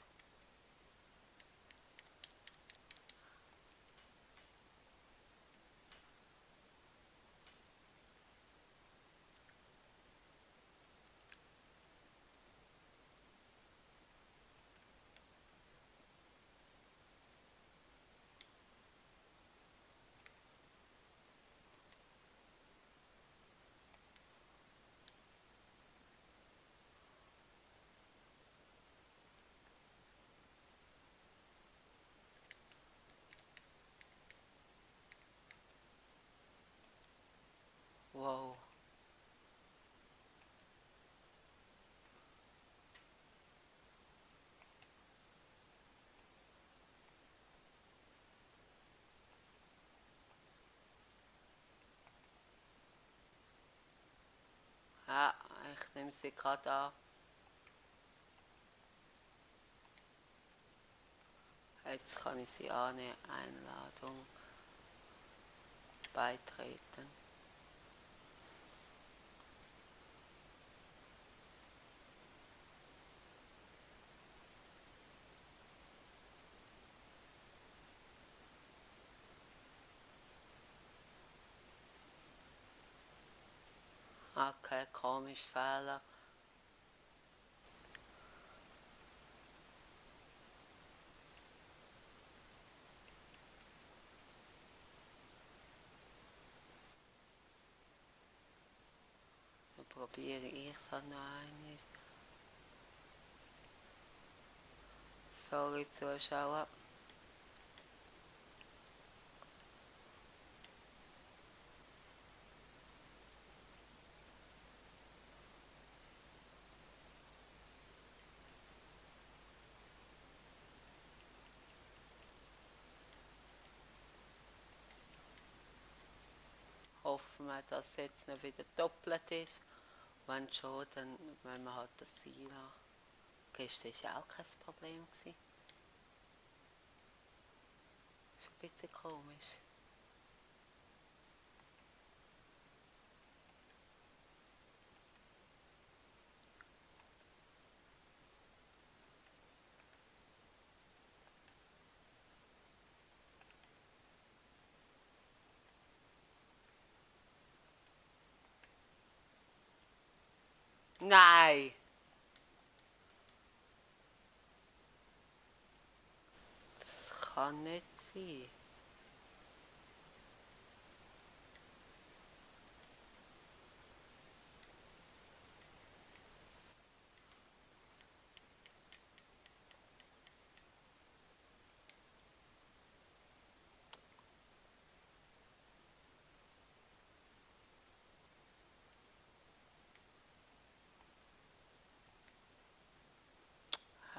Wow. Ja, ich nehme sie gerade an. Jetzt kann ich sie annehmen. Einladung. Beitreten. Okay, komisch, Fehler. Dann probiere ich es halt noch einmal. Sorry, Zuschauer. Hoffen wir, dass es jetzt nicht wieder doppelt ist. Wenn schon, dann wenn wir halt das Ziel haben. Gestern war ja auch kein Problem. Ist ein bisschen komisch. Nein! Das kann nicht sein.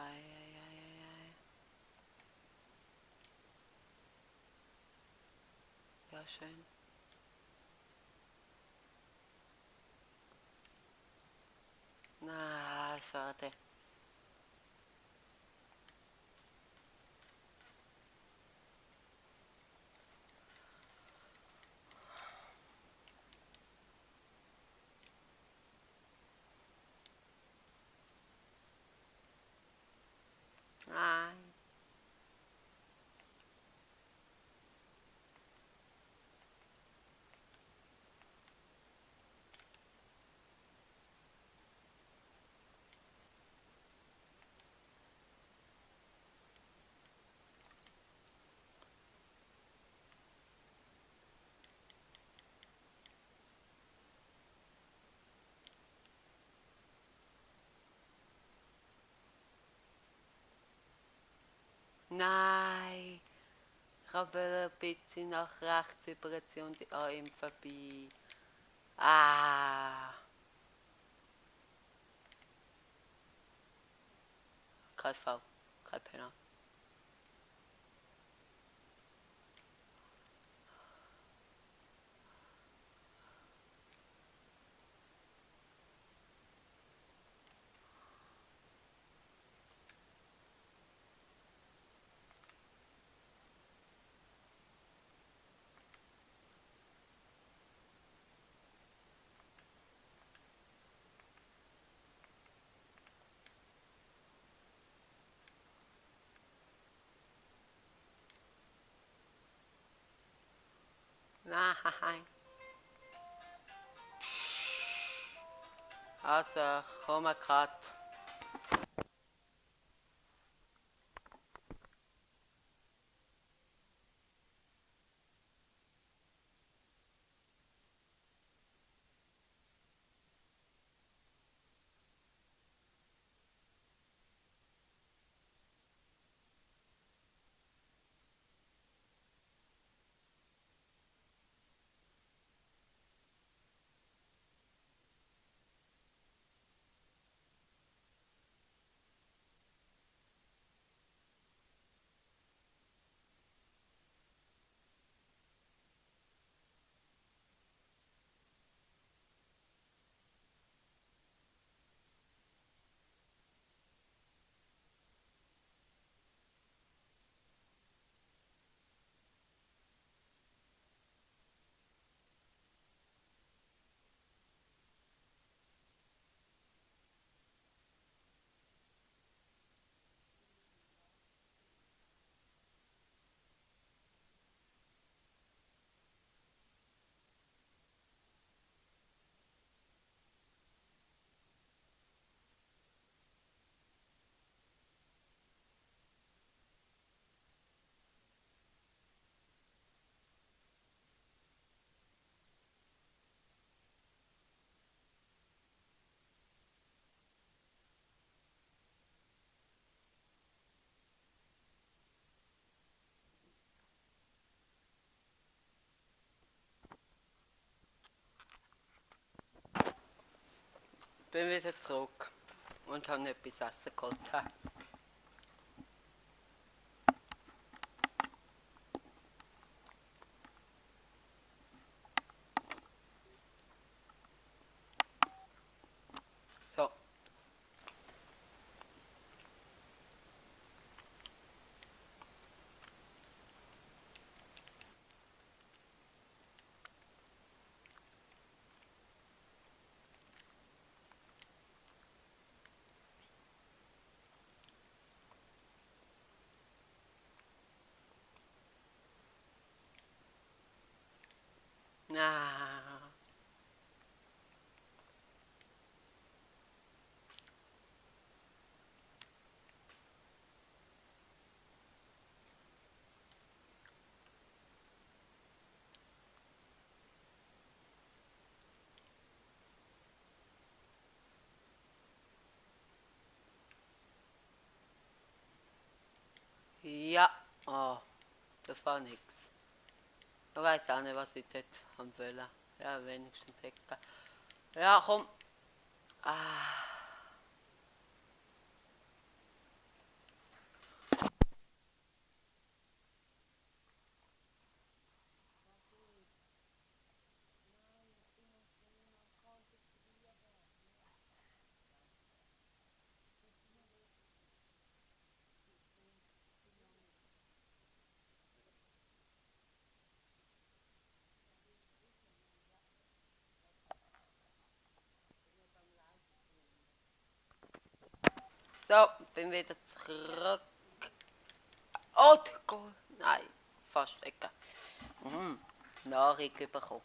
Ei. Ja, schön. Na, schade. Nein. Nein. Ich habe ein bisschen nach rechts überziehen und an ihm vorbei. Ah. Kein Foul. Kein Penalty. Nein. Also, komm grad. Bin wieder zurück und habe etwas essen geholt. So. Ah. Ja. Oh, das war nix. Ich weiß auch nicht, was ich dort haben wollen. Ja, wenigstens egal. Ja, komm. Ah. So, bin wieder zurück. Oh, Gott. Nein, fast egal. Nachricht bekommen.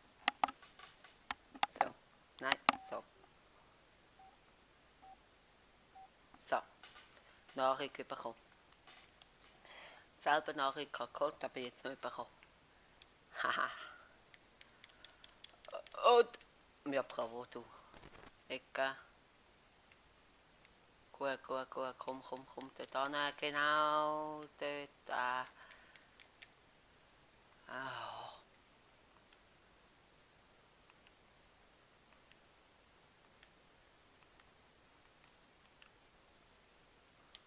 So, nein, so. So, Nachricht bekommen. Selber Nachricht geholt, aber jetzt noch bekommen. Haha. Und, ja, bravo, du. Ecke. gut, komm, dort an, genau, dort, oh.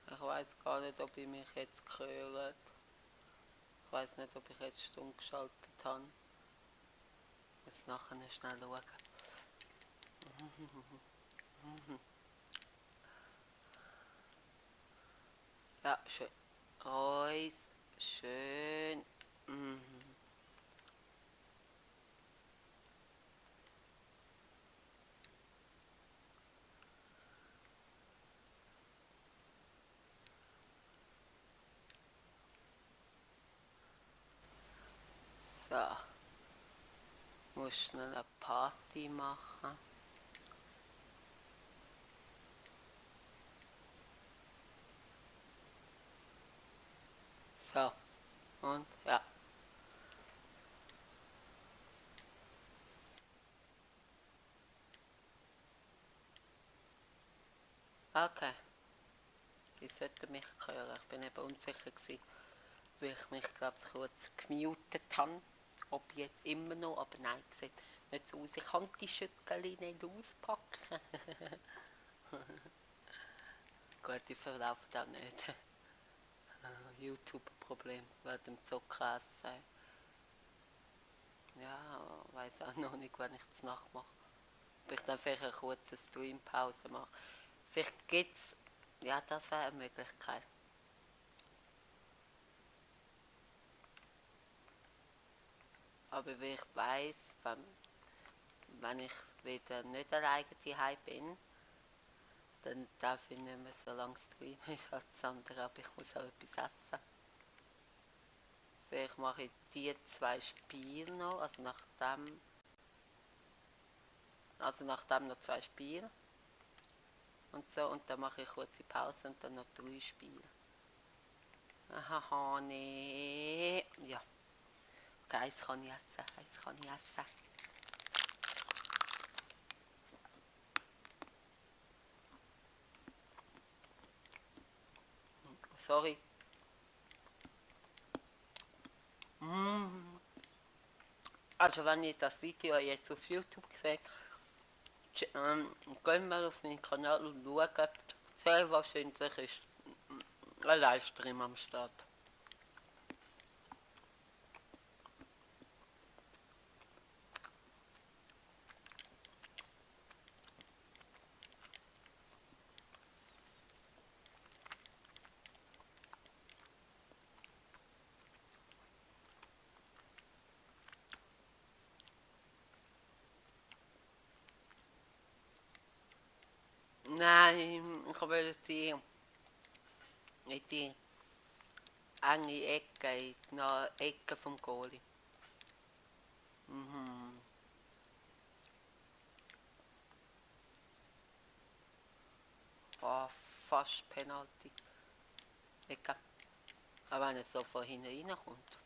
Ich weiß gar nicht, ob ich mich jetzt gehört. Ich weiß nicht, ob ich jetzt stumm geschaltet habe. Ich muss nachher schnell schauen. Ja, schön. Reus, schön. So, muss schnell eine Party machen. So, und ja. Okay, ich sollte mich hören. Ich bin eben unsicher gewesen, weil ich mich, glaube ich, kurz gemutet habe. Ob jetzt immer noch, aber nein, sieht nicht so aus. Ich kann die Schütterchen nicht auspacken. Gut, die verlaufen auch nicht. YouTube-Problem, wegen dem Zuckeressen. Ja, weiß auch noch nicht, wenn ich es nachmache. Ob ich dann vielleicht eine kurze Streampause mache. Vielleicht gibt's, ja, das wäre eine Möglichkeit. Aber wie ich weiss, wenn ich wieder nicht alleine daheim bin, dann darf ich nicht mehr so lange streamen als das andere, aber ich muss auch etwas essen. Vielleicht mache ich die 2 Spiele noch, also nachdem noch 2 Spiele und so, und dann mache ich kurze Pause und dann noch 3 Spiele. Aha, nee. Ja, okay, eins kann ich essen. Sorry. Also wenn ihr das Video jetzt auf YouTube seht, gehen mal auf meinen Kanal und schaut. Sehr wahrscheinlich ist ein Livestream am Start. Nein, ich will in die enge Ecke, in die Ecke vom Goalie. Oh, fast Penalty. Ecke. Aber wenn es so von hinten reinkommt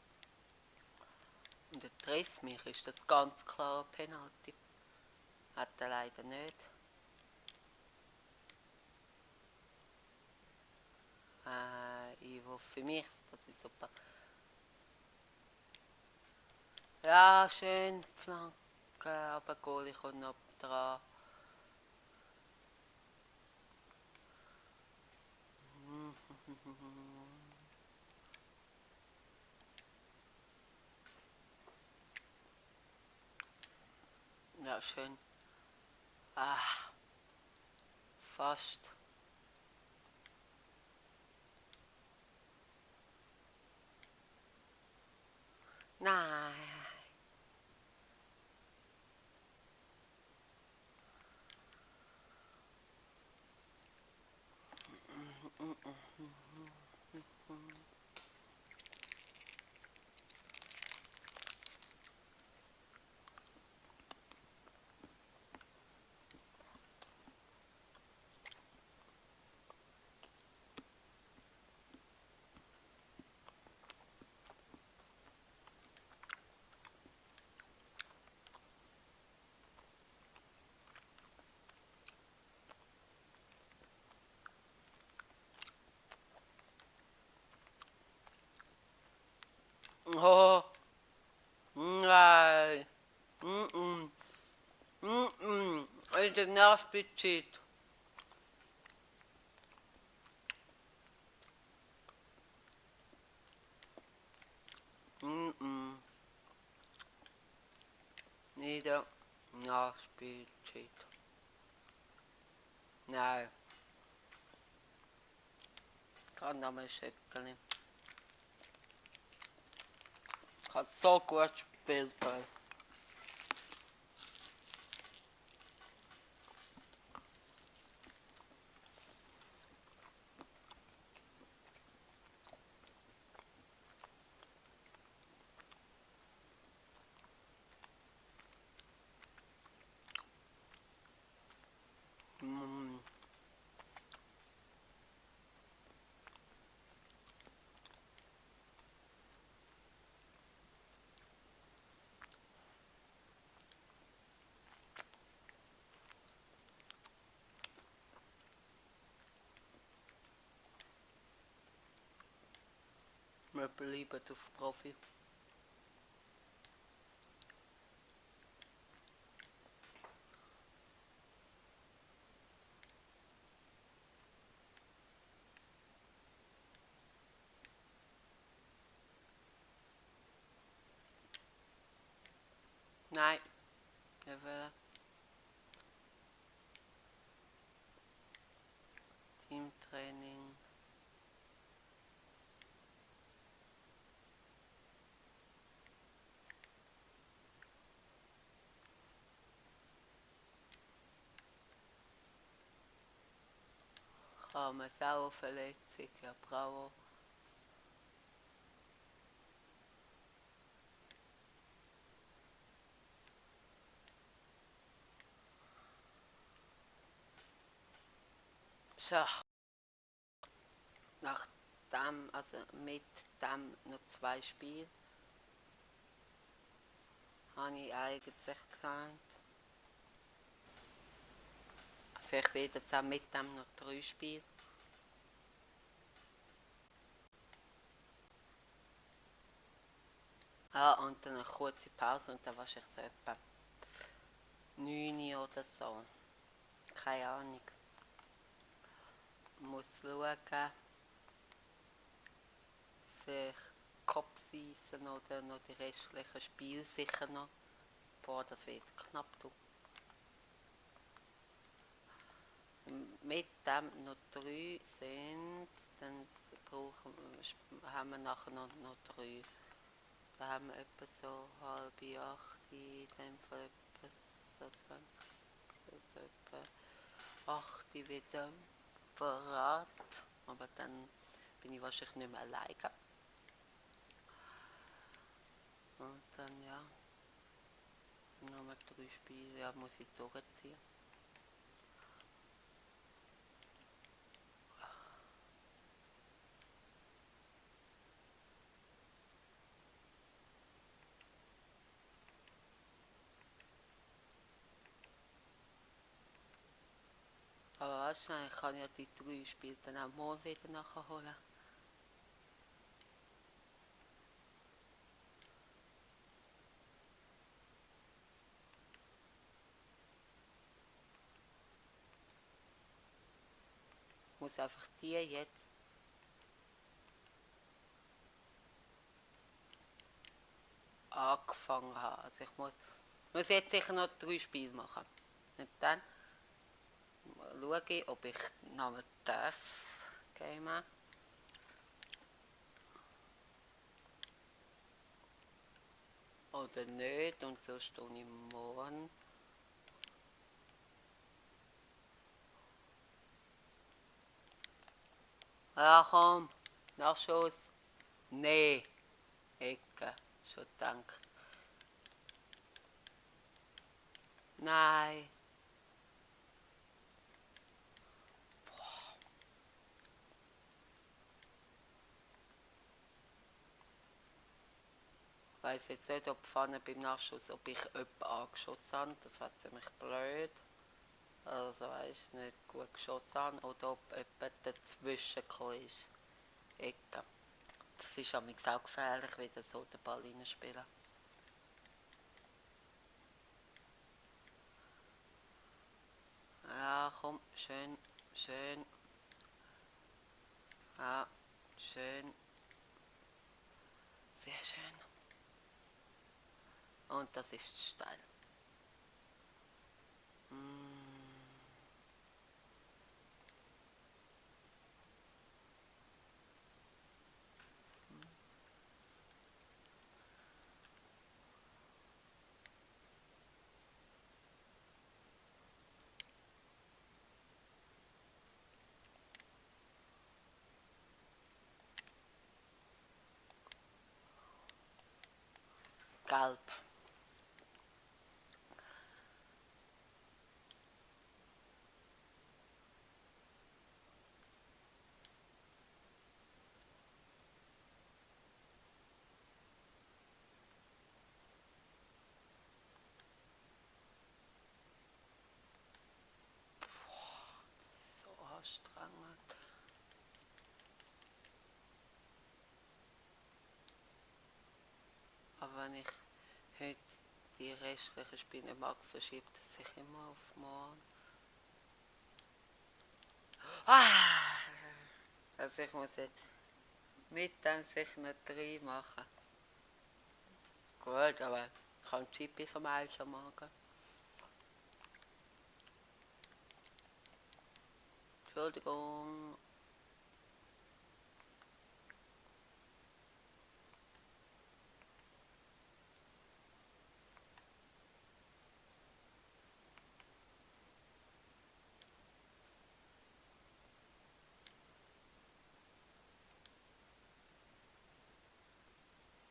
und er trifft mich, ist das ganz klar Penalty. Hat er leider nicht. Ivo, für mich, das ist super. Ja, schön, Flanke, aber Goalie kommt noch dran. Ja, schön. Fast. Nein. Oh, nein. Mm-mm. Mm-mm. In der Nervbezit. Mm-mm. Nieder. Nachspielzeit. Nein. Kann nochmal schütteln. Ich habe so gut gespielt. Mm. Wir bleiben auf Profi. Nein. Wir wollen Teamtraining. Haben Sauerverletzung, ja bravo. So, nach dem, also mit dem noch 2 Spiele, habe ich eigentlich gesagt. Vielleicht wird jetzt auch mit dem noch 3 Spiele. Ja, und dann eine kurze Pause und dann wahrscheinlich so etwa 9 oder so. Keine Ahnung. Muss schauen. Vielleicht Kopfseisen oder noch die restlichen Spiele sicher noch. Boah, das wird knapp. Du. Mit dem noch 3 sind, dann haben wir nachher noch 3. Da haben wir etwa so halb 8, in dem Fall etwa so 20, also etwa 8 wieder parat. Aber dann bin ich wahrscheinlich nicht mehr alleine. Und dann ja, nochmal 3 Spiele, ja, muss ich durchziehen. Aber wahrscheinlich kann ich ja die 3 Spiele dann auch morgen wieder nachholen. Ich muss einfach die jetzt angefangen haben. Also ich muss jetzt sicher noch 3 Spiele machen. Und dann schaue ich, ob ich noch darf gamen. Oder nicht. Und so stehe ich morgen. Ja komm, Nachschuss. Nee, Ecke, schon gedacht. Nein. Ich weiss jetzt nicht, ob vorne beim Nachschuss, ob ich jemanden angeschossen habe. Das war ziemlich blöd. Also weiss nicht, gut geschossen habe. Oder ob jemand dazwischen gekommen ist. Ecke. Das ist am auch gefährlich, wieder so den Ball reinspielen. Ja, komm, schön, schön. Ja, schön. Sehr schön. Und das ist steil. Gelb. So anstrengend. Aber wenn ich heute die restlichen Spiele mag, verschiebt es sich immer auf morgen. Ah! Also ich muss jetzt mit dem sicher noch 3 machen. Gut, aber ich habe Chippy vom Eis am Morgen. Entschuldigung.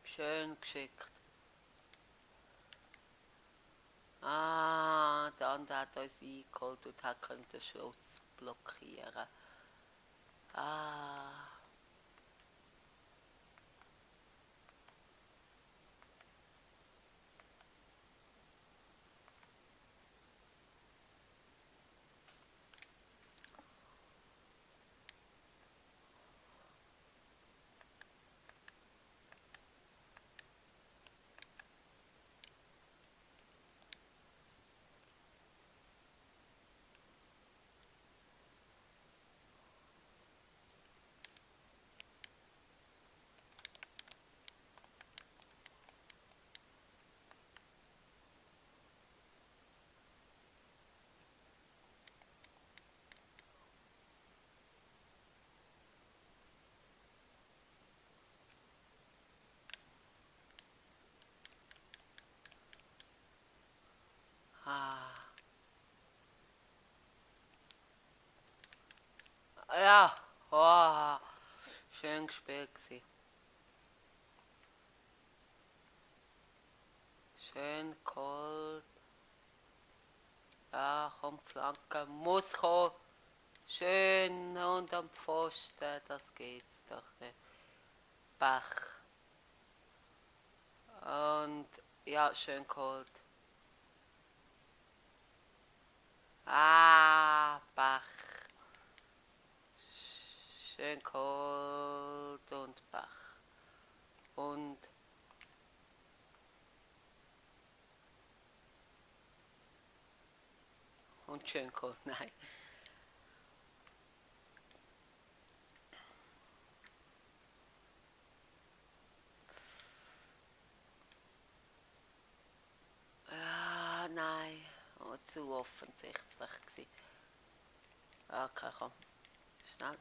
Schön geschickt. Ah, der andere hat uns eingeholt und hat den Schuss blockieren. Ah. Ah. Ja. Oh. Schön gespielt gewesen. Schön geholt. Ja, komm, Flanke. Muss kommen. Schön unterm Pfosten. Das geht's doch nicht. Bach. Und ja, schön geholt. Ah, Bach. Schön geholt und Bach. Und schön geholt, nein. Ja, nein. Oh, zu offensichtlich gewesen. Okay, komm. Schnell.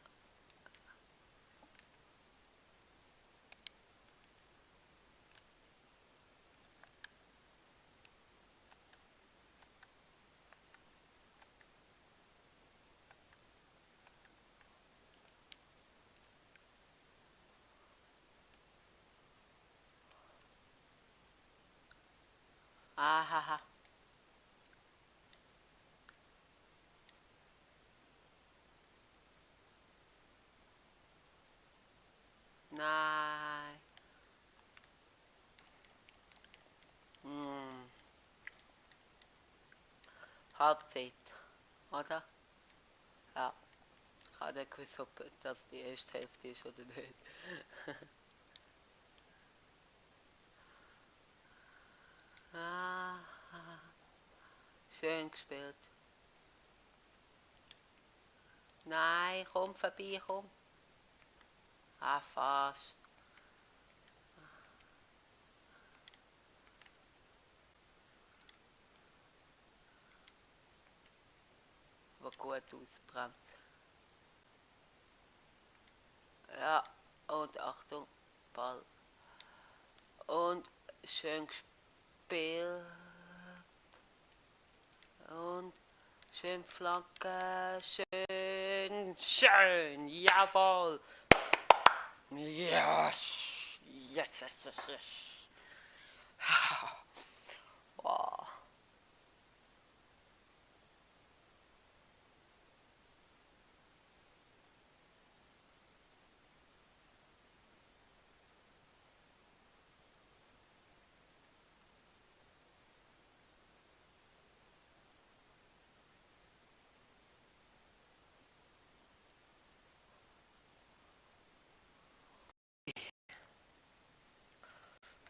Ahaha. Nein. Hm. Halbzeit, oder? Ja. Ich habe nicht gewusst, ob das die erste Hälfte ist oder nicht. gespielt. Nein, komm vorbei, komm. Ah, fast. Aber gut ausbrennt. Ja, und Achtung, Ball. Und schön gespielt. Und schön Flanke, schön, jawohl. Yes, yes, yes, yes, yes. Wow.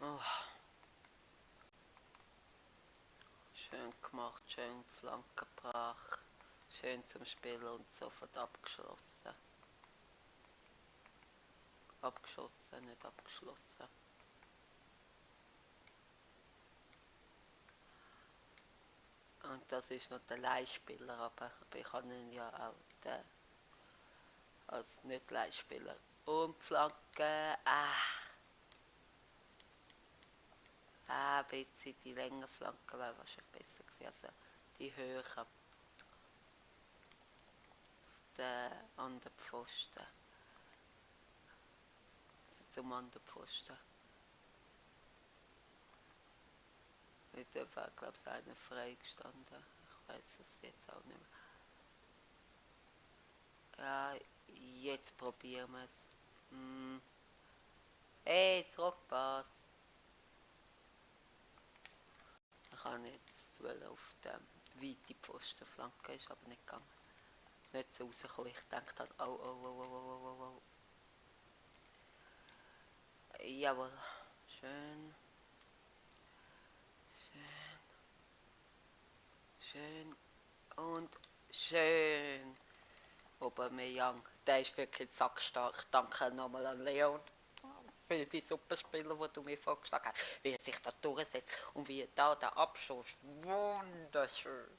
Oh, schön gemacht, schön Flanke gebracht, schön zum Spielen und sofort abgeschlossen. Abgeschossen, nicht abgeschlossen. Und das ist noch der Leihspieler, aber ich habe ihn ja auch als nicht Leihspieler. Und Flanke, ein bisschen die Längenflanke wäre wahrscheinlich besser gewesen, also die Höhe auf den anderen Pfosten. Zum anderen Pfosten. Mit dem war, glaube ich, einer freigestanden. Ich weiß es jetzt auch nicht mehr. Ja, jetzt probieren wir es. Hey, zurückpass. Ich kann jetzt auf dem weiten Pfosten flanken, ist aber nicht gegangen. Ist nicht so rausgekommen. Ich dachte dann, oh. Jawohl. Schön. Schön. Und schön. Aubameyang. Der ist wirklich sackstark. Danke nochmal an Leon. Für die Superspieler, die du mir vorgeschlagen hast. Wie er sich da durchsetzt und wie da der Abschuss. Wunderschön.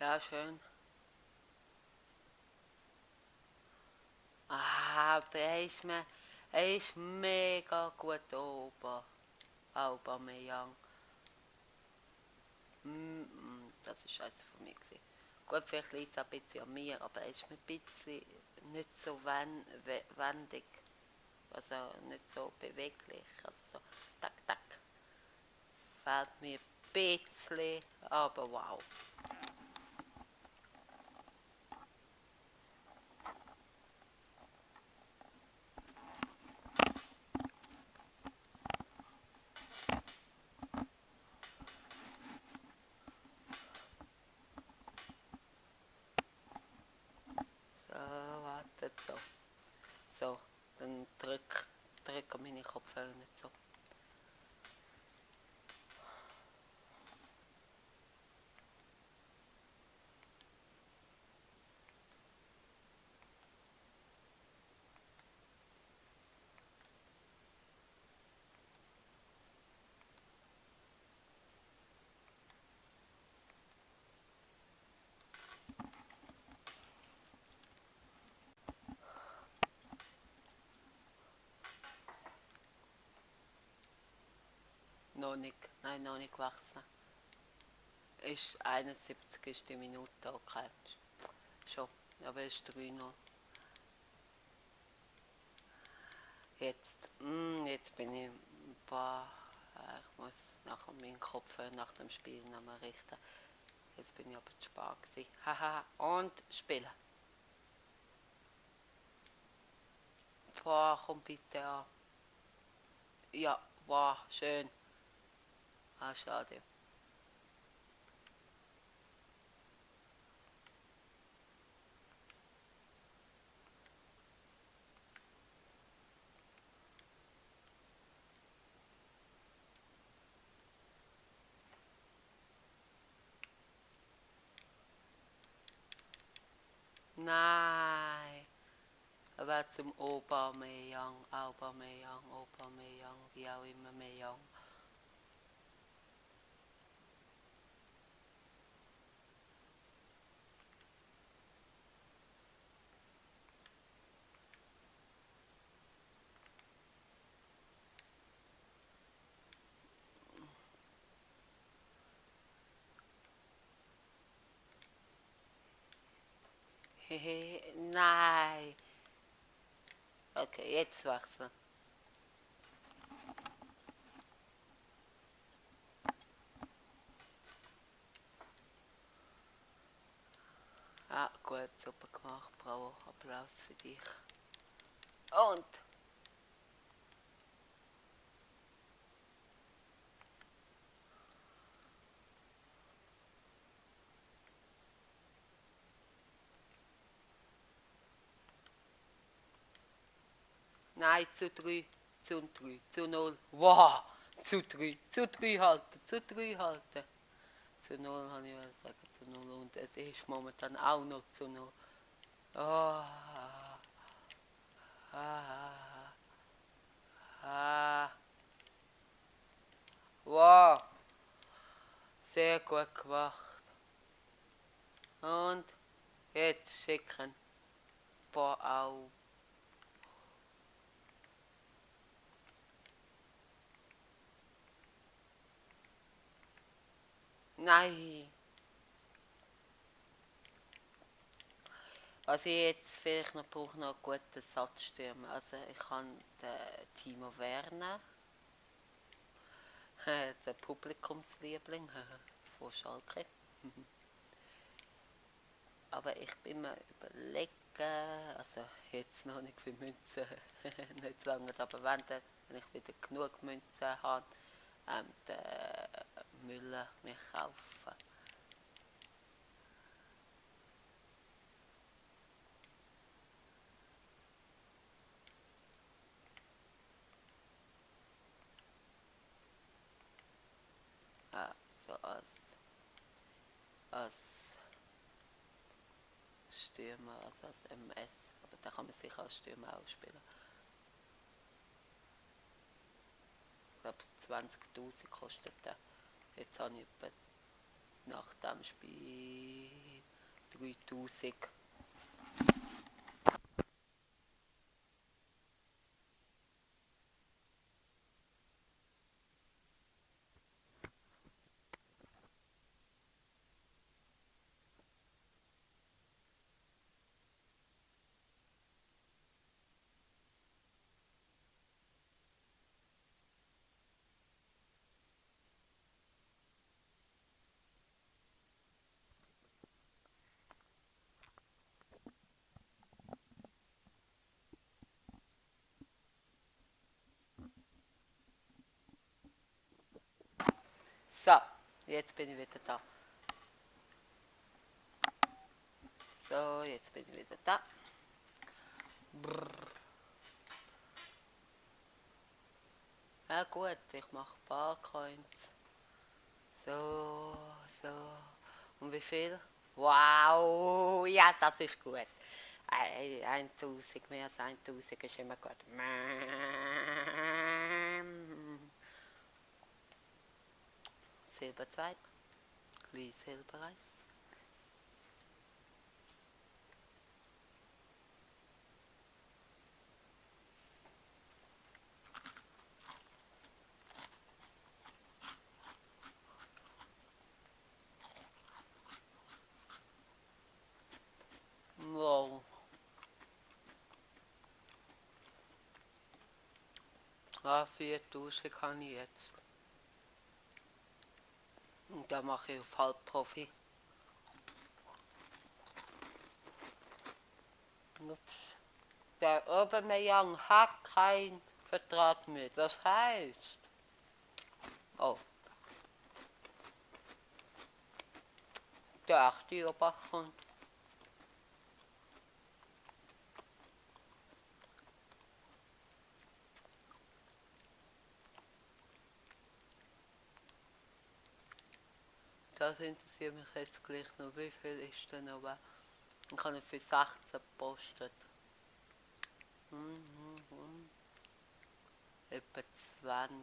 Ja, schön. Aber er ist mega gut oben. Aubameyang. Das ist scheiße von mir gewesen. Gut, vielleicht liegt es auch ein bisschen an mir, aber er ist mir ein bisschen nicht so wendig. Also nicht so beweglich. Also so, tak. Fällt mir ein bisschen, aber wow. So, wartet so. So, dann drücke meine Kopfhörer nicht so. Noch nicht, nein, noch nicht gewachsen. Ist 71 ist die Minute, okay. Schon, aber es ist 3-0. Jetzt bin ich. Boah, ich muss nachher meinen Kopf nach dem Spiel nochmal richten. Jetzt bin ich aber zu spät gewesen. Haha, und spielen. Boah, komm bitte an. Ja, wow, schön. Ah, schade. Nein. Aber zum Aubameyang, wie auch immer Meyang. Hehe, nein. Okay, jetzt wechseln. Ah, gut, super gemacht, bravo, Applaus für dich. Und? Nein, zu 3, zu 3, zu 0. Wow, zu 3 halten, zu 3 halten. Zu 0 habe ich mal sagen, zu 0 und es ist momentan auch noch zu 0. Oh, ah, ah. Wow, sehr gut gemacht. Und jetzt schicken. Boah, au. Nein. Was ich jetzt vielleicht noch brauche, noch einen guten Satzstürmer. Also ich habe den Timo Werner, den Publikumsliebling von Schalke. Aber ich bin mir überlegen, also jetzt noch nicht für Münzen, nicht lange, aber wenn ich wieder genug Münzen habe, den Müller mir kaufen. So als Stürmer, also als MS. Aber da kann man sicher als Stürmer auch spielen. Ich glaube 20.000 kostet der. Jetzt habe ich etwa nach dem Spiel 3.000. So, jetzt bin ich wieder da. So, jetzt bin ich wieder da. Brrr. Ja gut, ich mache Barcoins. So, so. Und wie viel? Wow, ja, das ist gut. 1000, mehr als 1000 ist immer gut. Silber 2, Gleis Silber 1. Wow. Ah, 4000 kann ich jetzt. Und da mache ich auf Halbprofi. Ups. Der Aubameyang hat keinen Vertrag mehr. Das heißt... Oh. Der 8. Bach kommt. Das interessiert mich jetzt gleich noch. Wie viel ist denn noch? Ich habe für 16 gepostet. Etwa 20.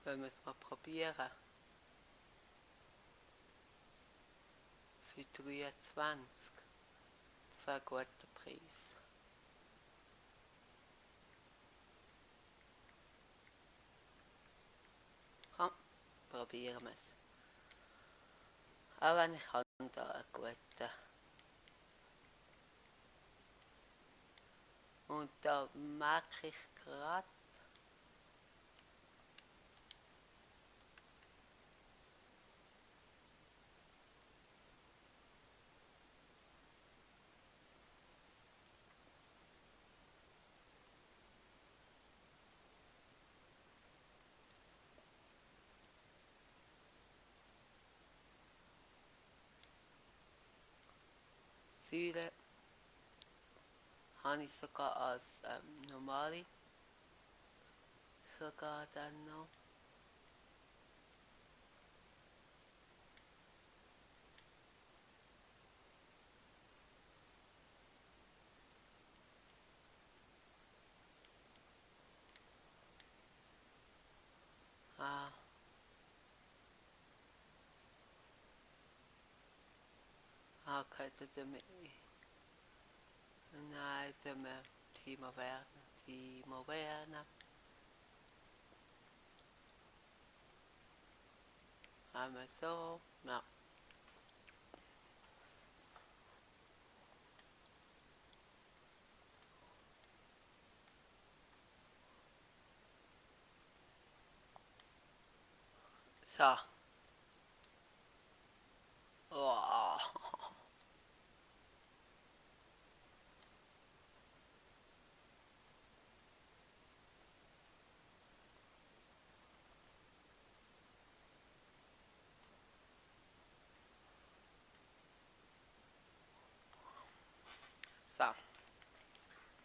Wollen wir es mal probieren? Für 23. Das wäre ein guter Preis. Komm, probieren wir es. Auch wenn ich habe da einen guten. Und da merke ich gerade. Säule habe ich sogar als normale. Sogar dann noch. Ah. Okay, damit. Nein, dem Timo Werner. Timo Werner. Haben wir so. Ja. So. Oh. So.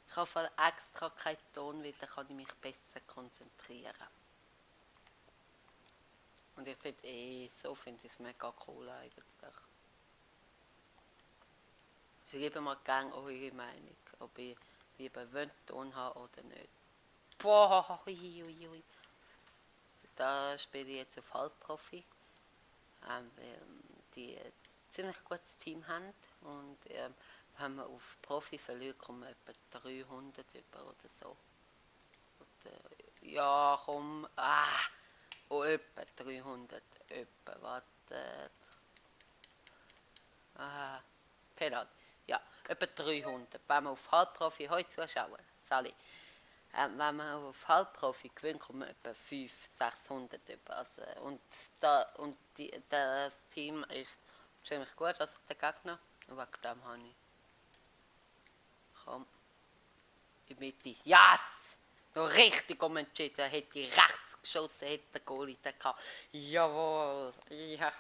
Ich habe extra keinen Ton, weil dann kann ich mich besser konzentrieren. Und ich finde so finde ich es mega cool eigentlich. Schreibt mal gerne eure Meinung, ob ihr lieber Ton haben oder nicht. Boah, ui. Da spiele ich jetzt auf Halbprofi, weil die ein ziemlich gutes Team haben und wenn man auf Profi verliert, kommen wir etwa 300 über oder so. Und, ja, komm, etwa 300, warte. Penalty. Ja, etwa 300. Wenn man auf Halbprofi heute zuschauen, Sally. Wenn man auf Halbprofi gewinnt, kommt man etwa 500, 600 über. Also, das Team ist ziemlich gut, also der Gegner. Und wegen dem habe ich. Komm, in die Mitte. Yes! Noch richtig umentschieden. Hätte ich rechts geschossen, hätte der Goalie den gehabt. Jawohl. Ja.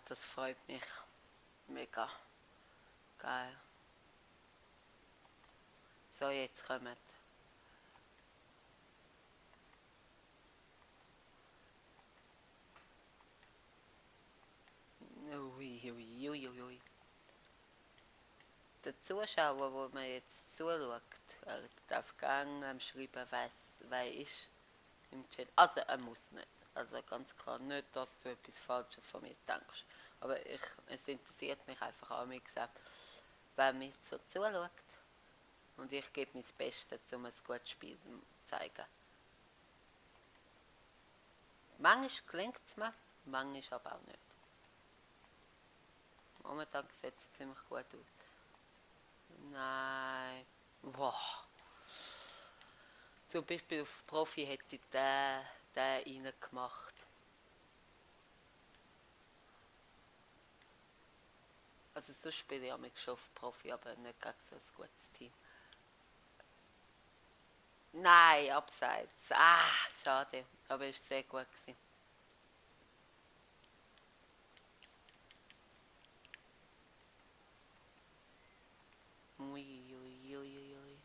Das freut mich. Mega. Geil. So, jetzt kommt. Ui. Der Zuschauer, wo man jetzt zuschaut, darf gerne schreiben, wer ist im Chat. Also er muss nicht. Also ganz klar nicht, dass du etwas Falsches von mir denkst. Aber es interessiert mich einfach auch, wie gesagt, wer mir so zuschaut. Und ich gebe mein Bestes, um ein gutes Spiel zu zeigen. Manchmal gelingt es mir, manchmal aber auch nicht. Momentan sieht es ziemlich gut aus. Nein. Wow. Zum Beispiel auf Profi hätte ich den reingemacht. Also sonst spiele ich auch schon auf Profi, aber nicht gegen so ein gutes Team. Nein, abseits. Ah, schade. Aber es war sehr gut gewesen. Ui, ui, ui, ui.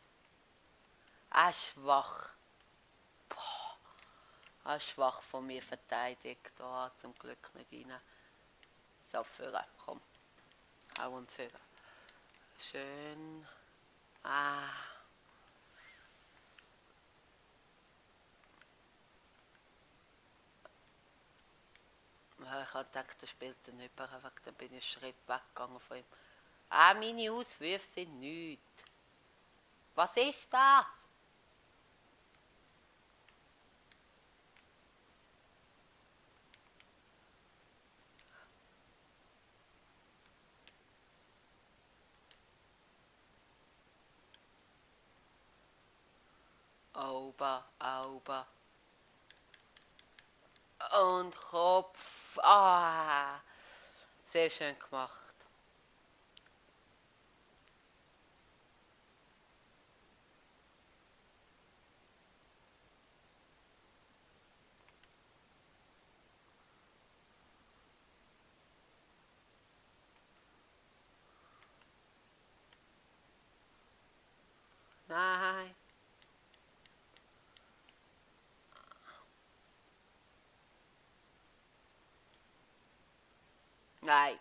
Ah, schwach. Boah. Ah, schwach von mir verteidigt. Da zum Glück nicht rein. So, Führer, komm. Hau einen Führer. Schön. Ah. Ja, ich habe gedacht, er spielt den nicht mehr weg. Dann bin ich einen Schritt weggegangen von ihm. Ah, meine Auswürfe sind nichts. Was ist das? Auber, Auber. Und Kopf. Ah, sehr schön gemacht. Nein. Nein.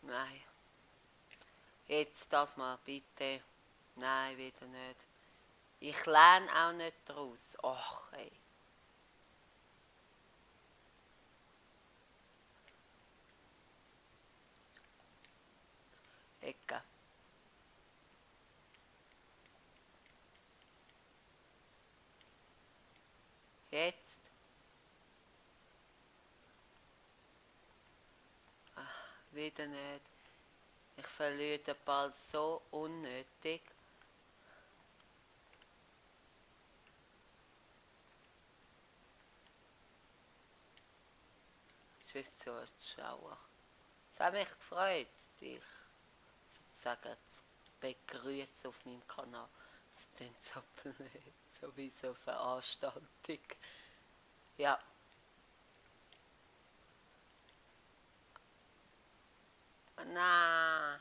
Nein. Jetzt das mal bitte. Nein, wieder nicht. Ich lerne auch nicht draus. Och, ey. Ecke. Jetzt. Ach, wieder nicht. Ich verliere den Ball so unnötig. Tschüss Zuschauer. Es hat mich gefreut, dich sozusagen zu begrüßen auf meinem Kanal. Das klingt so blöd, so wie so eine Veranstaltung. Ja. Nein.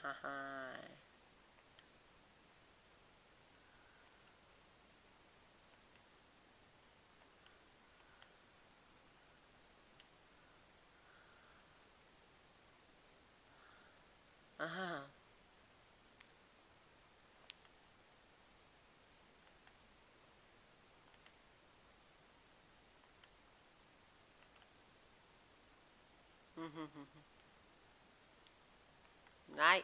Aha. Nein.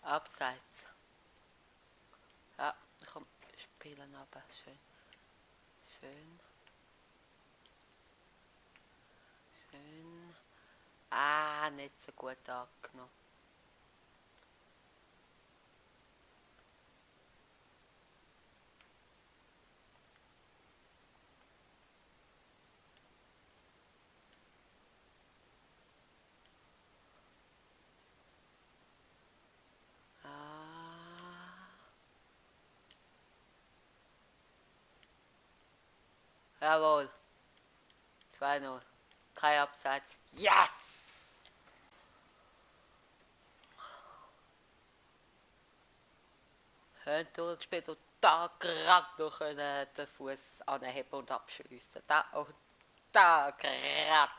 Abseits. Ja, komm, spielen aber. Schön. Schön. Schön. Ah, nicht so gut angenommen. Ah. Jawohl. 2-0. Kein Abseits. Yes! Haben durchgespielt und da gerade noch den Fuß anheben und abschliessen. Da und da gerade.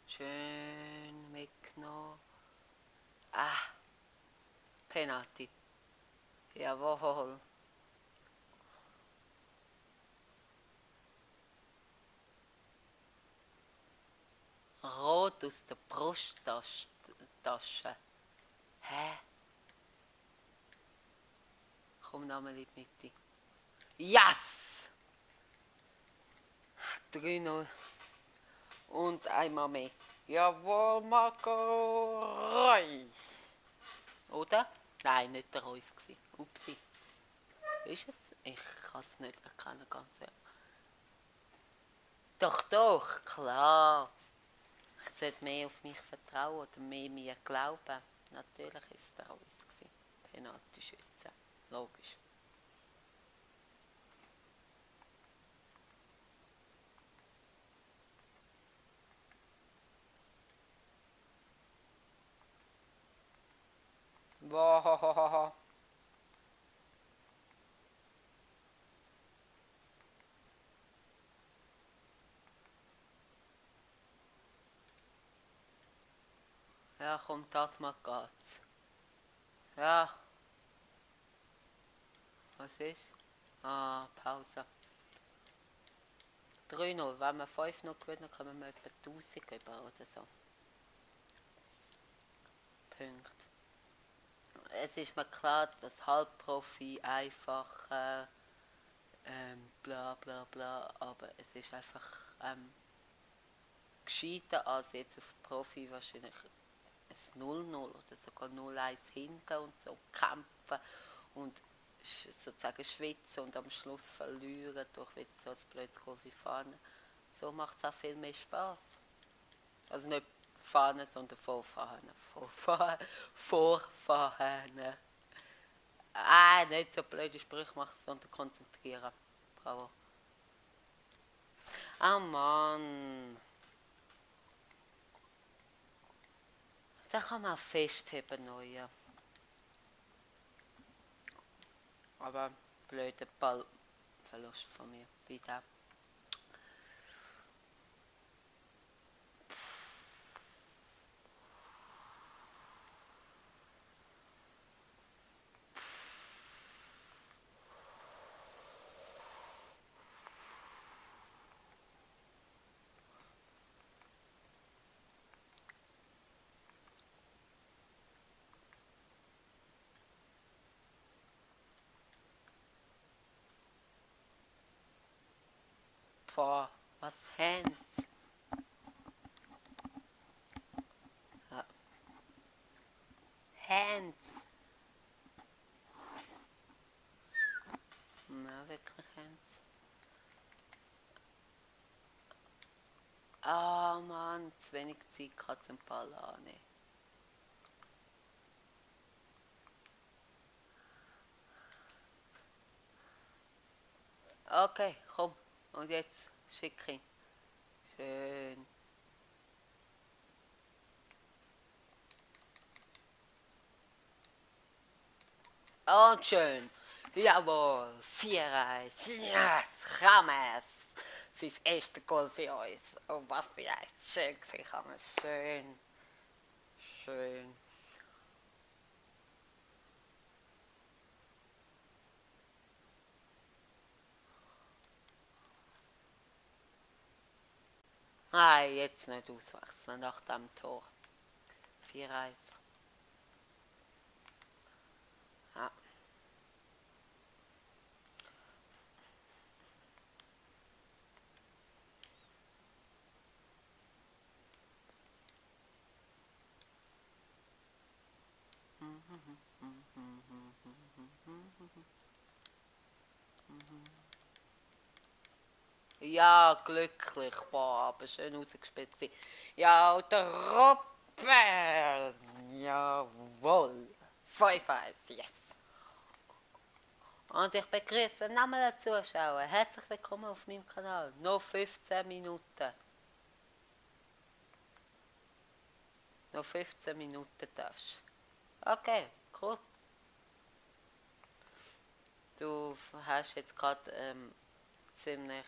Schön weggenommen. Ah, Penalty. Jawohl. Rot aus der Brusttasche. Hä? Komm noch mal in die Mitte. Yes! 3-0. Und einmal mehr. Jawohl, Marco Reus. Oder? Nein, nicht der Reus gewesen. Upsi. Ist es? Ich kann es nicht erkennen, ganz ehrlich. Doch, klar. Ich sollte mehr auf mich vertrauen oder mehr mir glauben. Natürlich ist es der Reus gewesen. Penalty schützen. Logisch. Wow. Ja, komm, das mal geht's. Ja. Was ist? Ah, Pause. 3-0. Wenn wir 5-0 gewinnen, kommen wir etwa 1000 über oder so. Punkt. Es ist mir klar, dass Halbprofi einfach bla bla bla, aber es ist einfach gescheiter als jetzt auf Profi wahrscheinlich ein 0-0 oder sogar 0-1 hinten und so kämpfen und sozusagen schwitzen und am Schluss verlieren durch so ein blödes Goal wie Fahne. So macht es auch viel mehr Spaß. Also nicht Fahne, sondern Vorfahne. Vorfahne. Nicht so blöde Sprüche machen, sondern konzentrieren. Bravo. Ah, Mann. Da kann man auch festheben, neue. Aber blöder Ballverlust von mir. Wieder. Boah, was Hands. Ja. Hands. Ja, wirklich Hands. Ah, Mann, zu wenig Zeit kann zum Ball annehmen. Okay, komm. Und jetzt schick ihn. Schön. Und schön. Jawohl. 4-1. Yes. James. Sein erste Goal für uns. Oh, was für ein schön gewesen, James. Schön. Schön. Nein, jetzt nicht auswechseln nach dem Tor. 4-1. Ja. Ja, glücklich. Boah, aber schön rausgespielt gewesen. Ja, der Robben. Jawohl. 5-1, yes. Und ich begrüße nochmal alle Zuschauer. Herzlich willkommen auf meinem Kanal. Noch 15 Minuten. Noch 15 Minuten darfst. Okay, cool. Du hast jetzt gerade ziemlich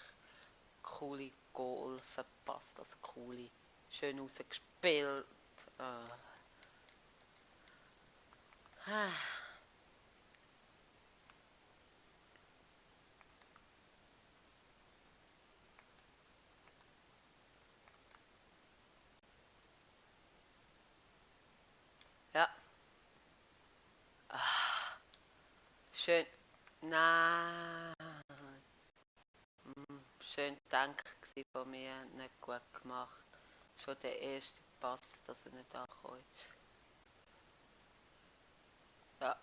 coole Goal verpasst, also coole, schön rausgespielt. Ah. Ja. Ah. Schön. Nein. Schön Dank von mir, nicht gut gemacht. Schon der erste Pass, dass er nicht ankommt. Ja.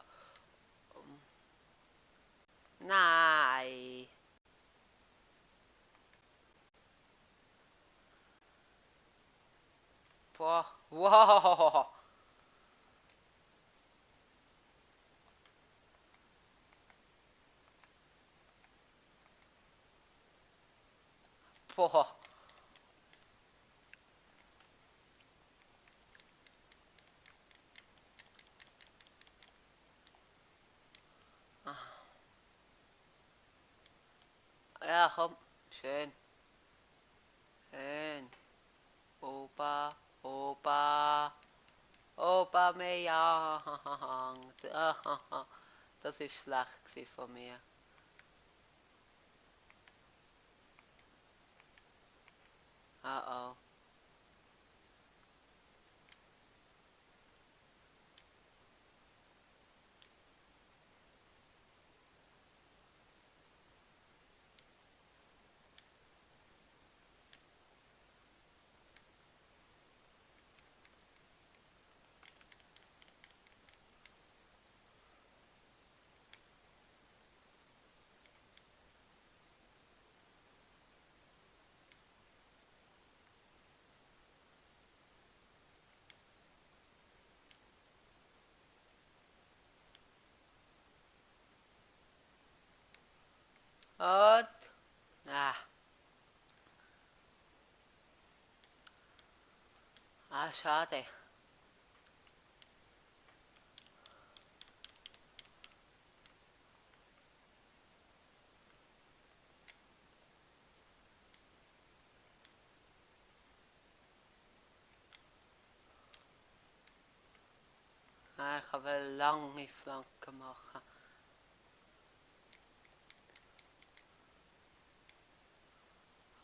Nein. Boah. Wow. Boah. Ja, komm. Schön. Schön. Opa. Opa. Aubameyang. Das ist schlecht von mir. Oh oh. Und. Ah. Ah, schade. Ah, ich will lange Flanken machen.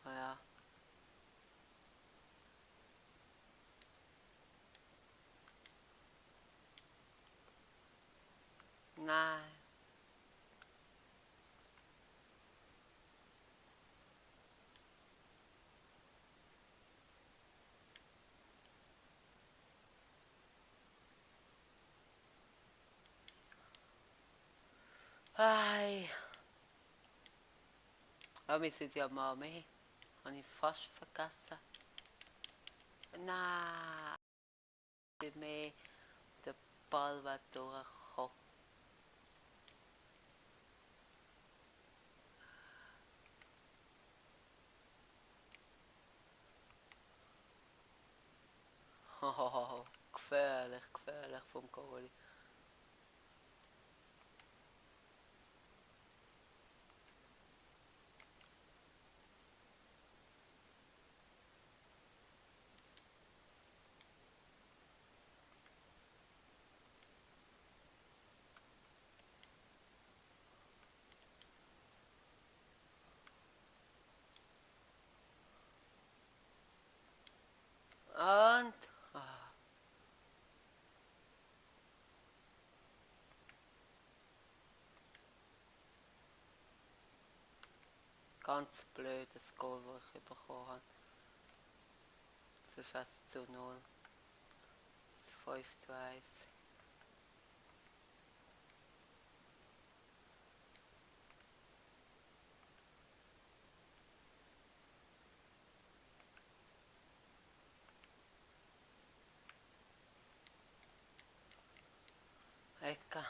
Oh ja. Nein. Ei. Aber wir sind ja mal mehr. Habe ich fast vergessen. Nein. Mehr. Der Ball war durchgekommen. Oh, gefährlich, gefährlich vom Goalie. Und. Ah, ganz blödes Goal, das ich bekommen habe. Das war es zu 0. 5:1. Ecke.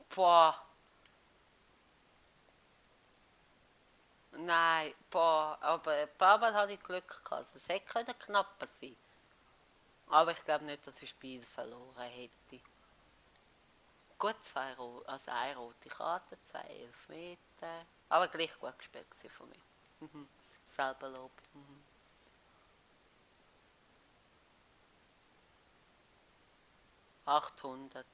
Boah. Nein, boah. Aber ein paar Mal hatte ich Glück gehabt. Es hätte knapper sein. Aber ich glaube nicht, dass ich das Spiel verloren hätte. gut also eine rote Karte, 2 Elfmeter. Aber gleich gut gespielt von mir. Mhm. Selber Lob. Mhm. Achthundert.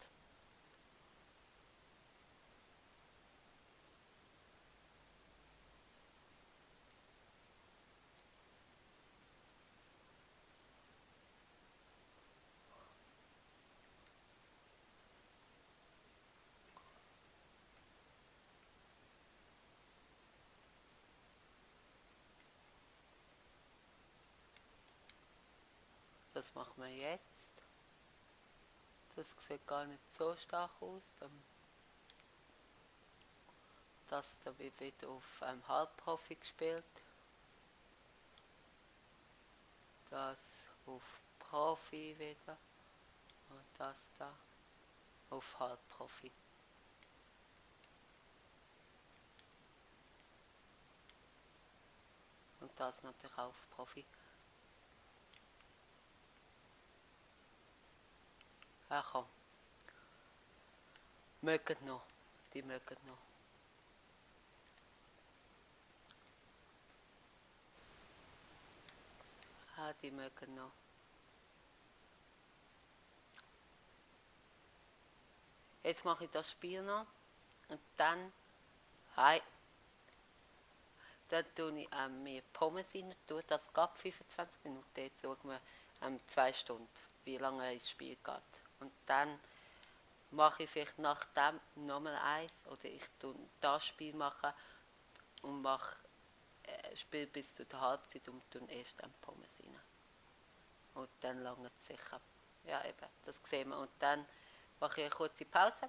Das machen wir jetzt. Das sieht gar nicht so stark aus. Das da wird wieder auf Halbprofi gespielt. Das auf Profi wieder. Und das da auf Halbprofi. Und das natürlich auf Profi. Ja komm. Mögen noch. Die mögen noch. Ah, die mögen noch. Jetzt mache ich das Spiel noch. Und dann... Hi. Dann tue ich mir Pommes rein. Das geht 25 Minuten. Jetzt schauen wir 2 Stunden, wie lange das Spiel geht. Und dann mache ich vielleicht nach dem nochmal eins. Oder ich tue das Spiel machen und mache Spiel bis zu der Halbzeit und tue erst Pommes rein. Und dann lange es sicher. Ja, eben, das sehen wir. Und dann mache ich eine kurze Pause.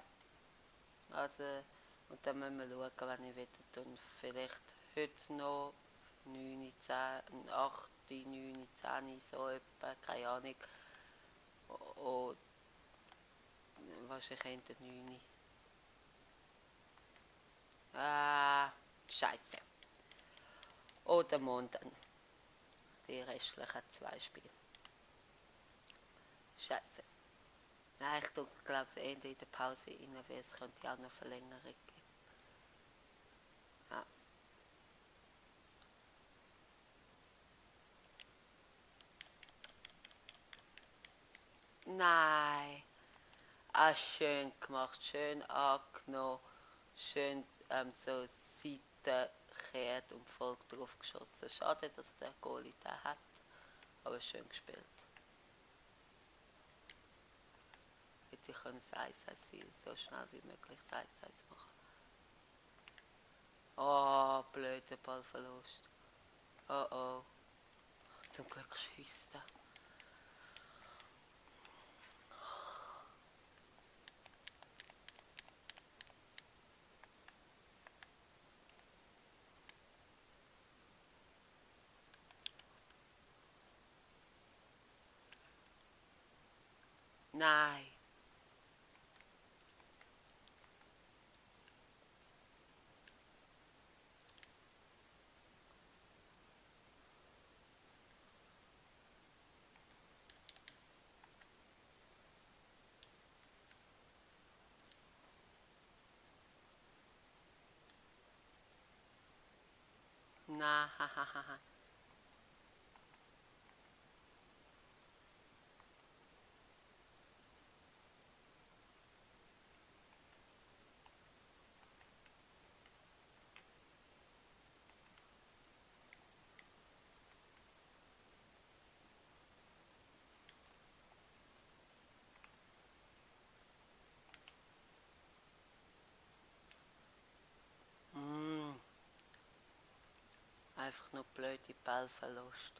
Also, und dann müssen wir schauen, wenn ich wieder tue. Vielleicht heute noch 9, 10, 8, 9, 10, so etwa, keine Ahnung. Und wahrscheinlich Ende 9. Scheiße. Oder morgen dann. Die restlichen 2 Spiele. Scheiße. Nein, ich tue, glaube ich, Ende in der Pause rein, weil es könnte ja auch noch Verlängerung geben. Ja. Nein. Ah, schön gemacht, schön angenommen, schön so Seite gekehrt und voll drauf geschossen. Schade, dass der Goalie da hat, aber schön gespielt. Hätte ich können das 1-1 sein, so schnell wie möglich das 1-1 machen. Oh, blöder Ballverlust. Oh oh. Zum Glück schießt er. Nein. Nein, hahaha. Einfach nur blöde Ballverlust.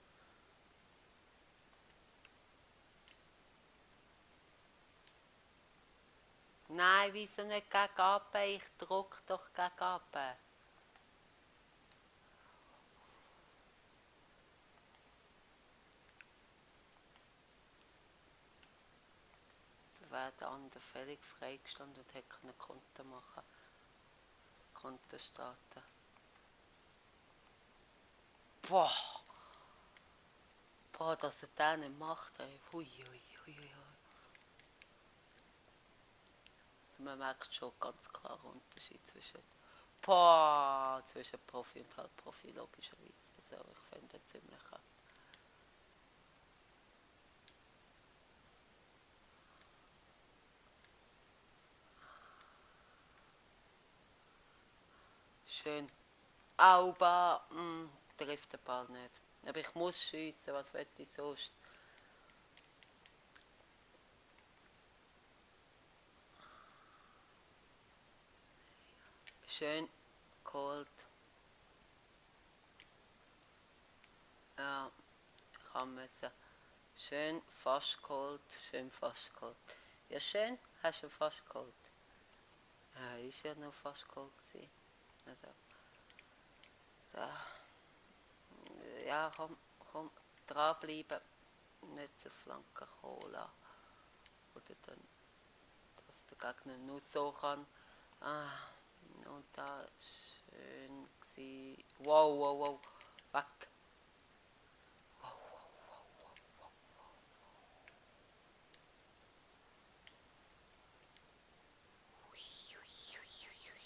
Nein, wieso nicht gegen Aben? Ich drück doch gegen Aben. Da wäre der andere völlig freigestanden und hätte einen Konto machen. Konto starten. Boah! Boah, dass er das nicht macht, ey. Hui, hui, hui, hui. Also man merkt schon ganz klar einen Unterschied zwischen Profi und Halbprofi logischerweise. Also ich finde ziemlich schön. Auba, trifft den Ball nicht. Aber ich muss schiessen, was will ich sonst? Schön geholt. Ja, ich kann müssen. Schön fast geholt, schön fast geholt. Ja schön, hast du fast geholt. Ja, ist ja noch fast geholt gewesen. Also, so. Ja, komm, dranbleiben. Nicht zur Flanke kommen lassen. Oder dann, dass der Gegner nur so kann. Und da schön gewesen. Wow. Weg.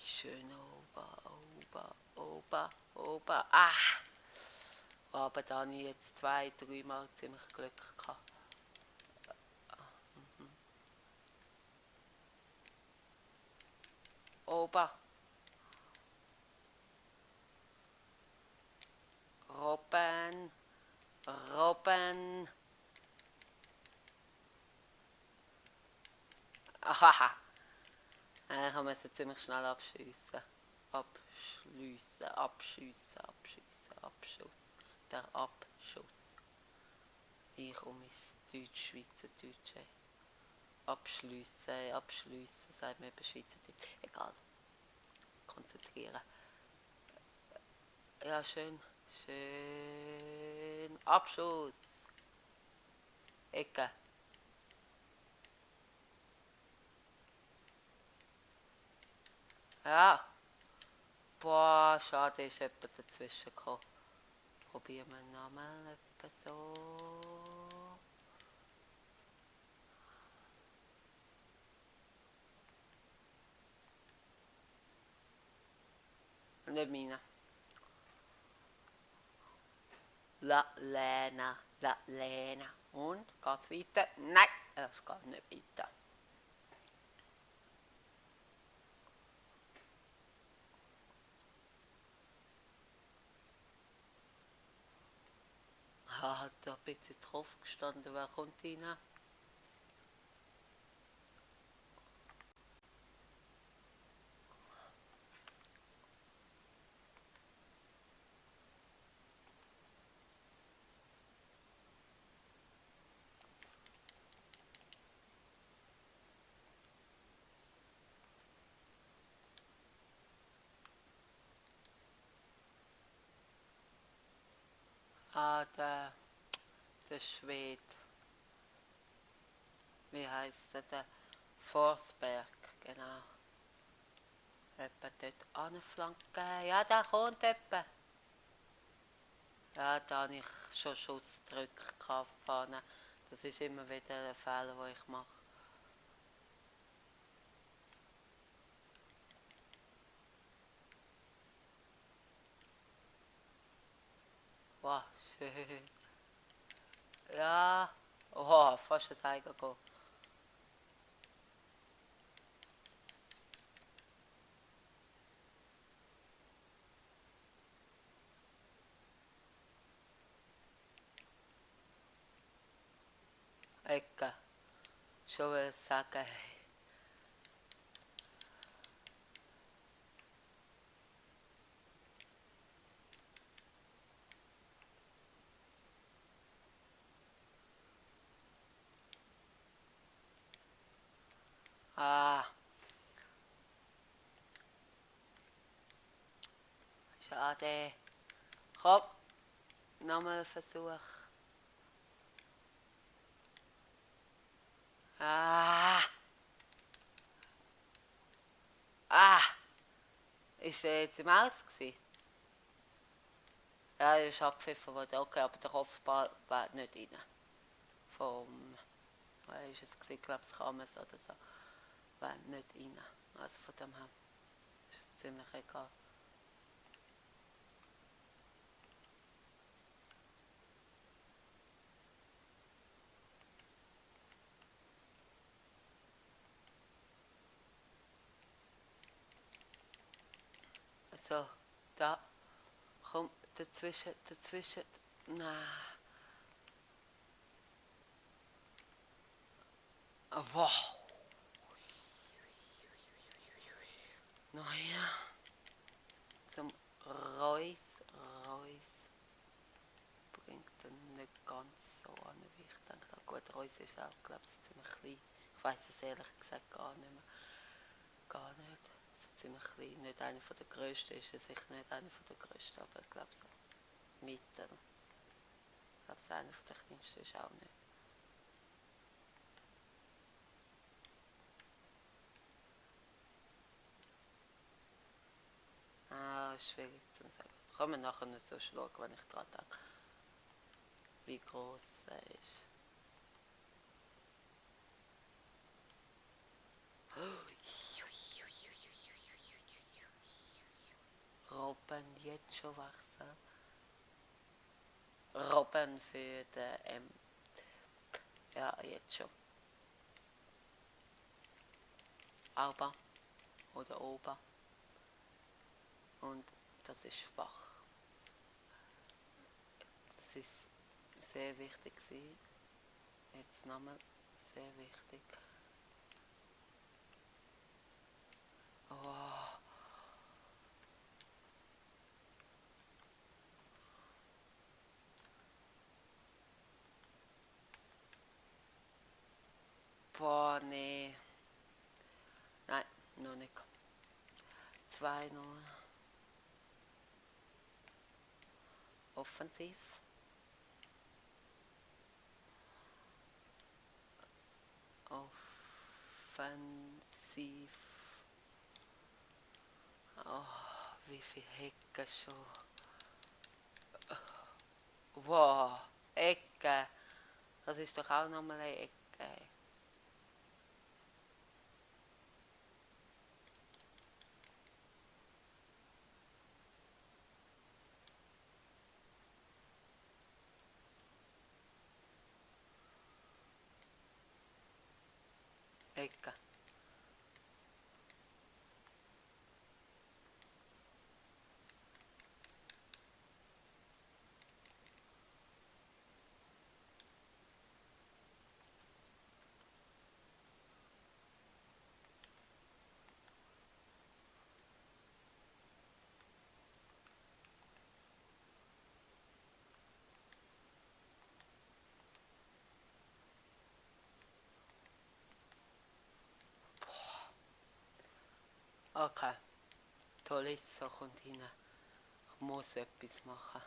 Schön oben. Aber da habe ich jetzt 2-3 Mal ziemlich Glück gehabt. Oben. Robben. Ahaha. Ich musste ziemlich schnell abschiessen. Abschuss. Der Abschuss. Ich um mein Deutsch-Schweizerdeutsche. Abschliessen, sagt man eben Schweizerdeutsch. Egal. Konzentrieren. Ja, schön. Abschuss. Ecke. Ja. Boah, schade, ist jemand dazwischen gekommen. Probieren wir nochmal etwas so. Nicht meine. La Lena. Und? Geht weiter? Nein, es geht nicht weiter. Hat da ein bisschen drauf gestanden, wer kommt rein? Der Schwede. Wie heißt der? Forsberg, genau. Jemand dort anflanken. Ja, da kommt jemand. Ja, da habe ich schon Schussdrück vorne. Das ist immer wieder ein Fehler, den ich mache. Wow, schön. Ja. Oh, fast ein Eigengoal. Ecke. Schon will sagen. Schade. Komm, nochmal ein Versuch. Ist er jetzt im Aus gewesen? Ja, er ist abgepfiffen worden, okay, aber der Kopfball war nicht rein. Vom, ist es gewesen, glaube ich, Kames oder so. wollen nicht rein. Also von dem her ist es ziemlich egal. So, da, komm, dazwischen, na, wow, naja, zum Reus bringt dann nicht ganz so an, wie ich denke. Gut, Reus ist auch, glaube ich, ziemlich klein. Ich weiß es ehrlich gesagt gar nicht mehr. Gar nicht. So ziemlich klein. Nicht einer von der grössten ist es sicher nicht einer von der grössten, aber ich glaube so mittel. Ich glaube, einer von der kleinsten ist auch nicht. Ah, schwierig zu sagen. Kann man nachher nicht so schauen, wenn ich dran denke, wie groß er ist. Robben jetzt schon wachsen. Robben für den ja, jetzt schon. Alba oder Oba. Und das ist schwach. Das ist sehr wichtig gewesen. Jetzt nochmal sehr wichtig. Oh. Boah, nee. Nein, noch nicht. 2-0. Offensiv. Offensiv. Oh, wie viel Hecken schon. Wow, Ecke. Das ist doch auch nochmal eine Ecke. Ecke. Okay. Tolisso kommt rein. Ich muss etwas machen.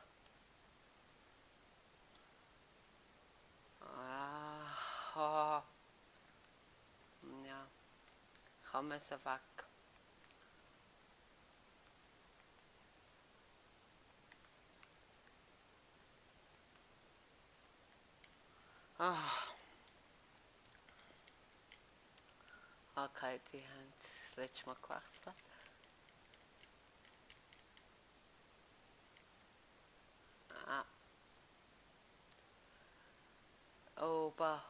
Ah, ja. Ich muss weg. Ah, okay, die haben das letzte Mal gewechselt. Ah, Ober.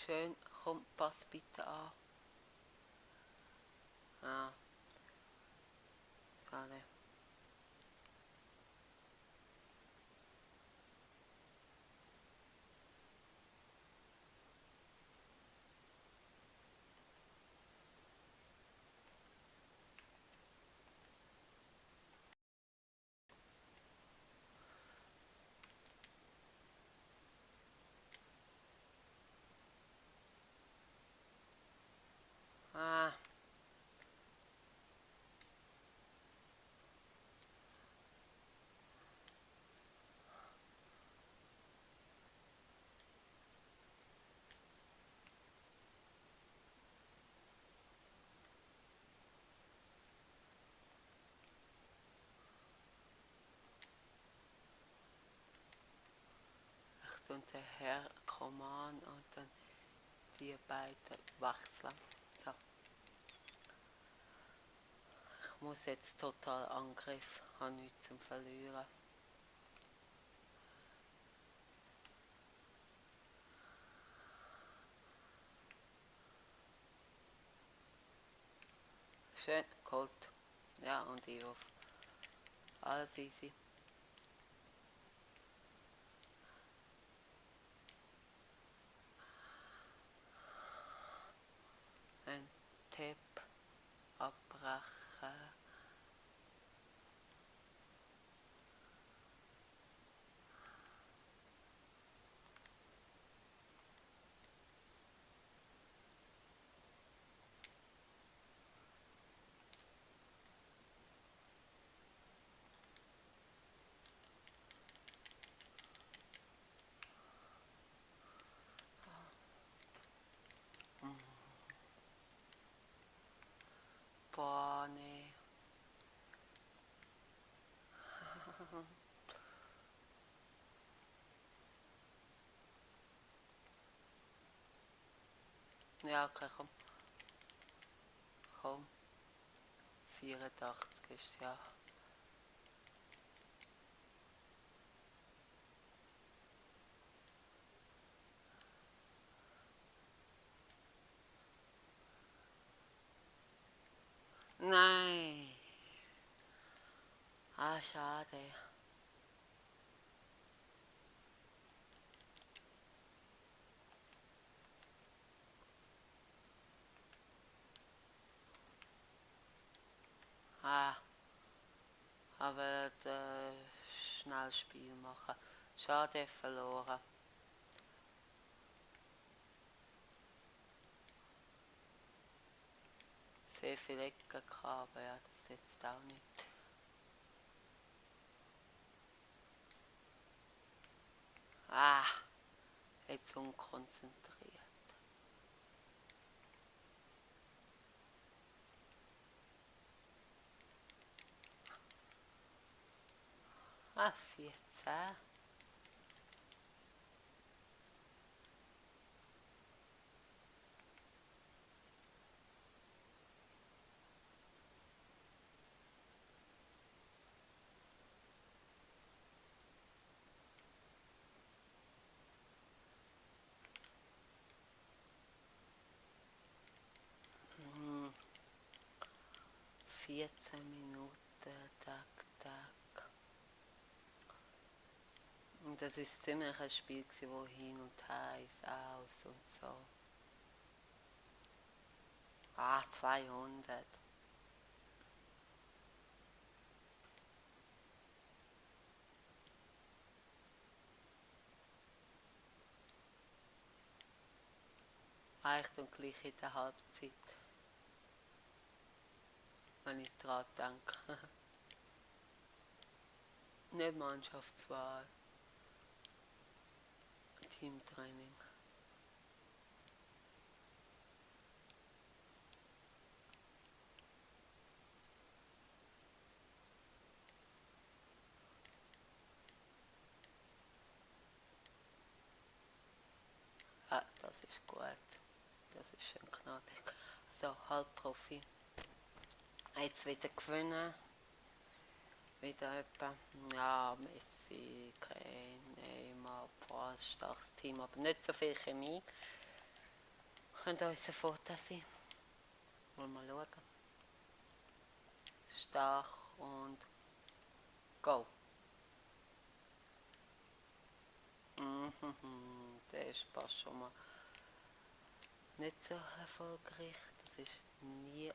Schön, komm, pass bitte an. Ah, schade. Ah, ich tue den Herr Koman und dann die beiden wechseln. So. Ich muss jetzt total Angriff, habe nichts zum Verlieren. Schön, Gold. Ja, und ich auf. Alles easy. Ein Tipp abbrechen. Boah, nee. Ja, okay, komm. Komm. 84 ist ja. Nein. Ah, schade. Ah, aber schnell Spiel machen. Schade, verloren. Sehr viele Ecken gehabt, aber ja, das jetzt auch nicht. Ah, jetzt unkonzentriert. Ah, 14. Hm, 14 Minuten, tak, tak. Und das ist ziemlich ein Spiel, wo hin und her ist, aus und so. Ah, 200. Echt und gleich in der Halbzeit, wenn ich dran denke. Nicht Mannschaftswahl, Teamtraining. Ah, das ist gut. Das ist schön knackig. So, Halbprofi. Jetzt wieder gewinnen. Wieder etwa. Ja, Messi, Kane, Neymar, boah, ein starkes Team, aber nicht so viel Chemie. Könnte unser Vorteil sein. Wollen wir mal schauen. Stark und go. Mhm, der ist fast schon mal nicht so erfolgreich. Das ist nie.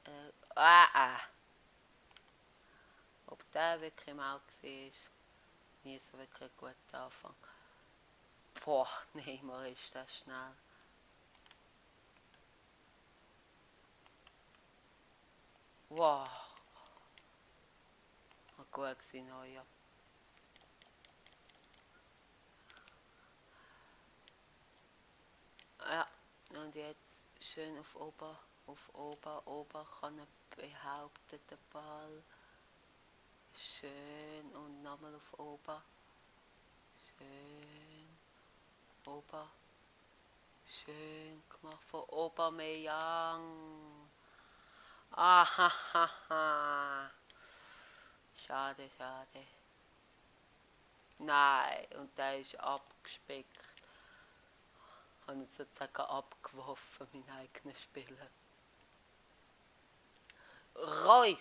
Ob der wirklich im Auge war, nie so wirklich gut Anfang. Boah, Neymar ist das schnell. Wow. War gut gewesen, Neuer. Ja, und jetzt schön auf Ober kann er behaupten, den Ball. Schön und nochmal auf Ober. Schön. Ober. Schön gemacht von Aubameyang. Ahahaha. Schade, schade. Nein, und der ist abgespeckt. Habe ihn sozusagen abgeworfen, meinen eigenen Spieler. Reus!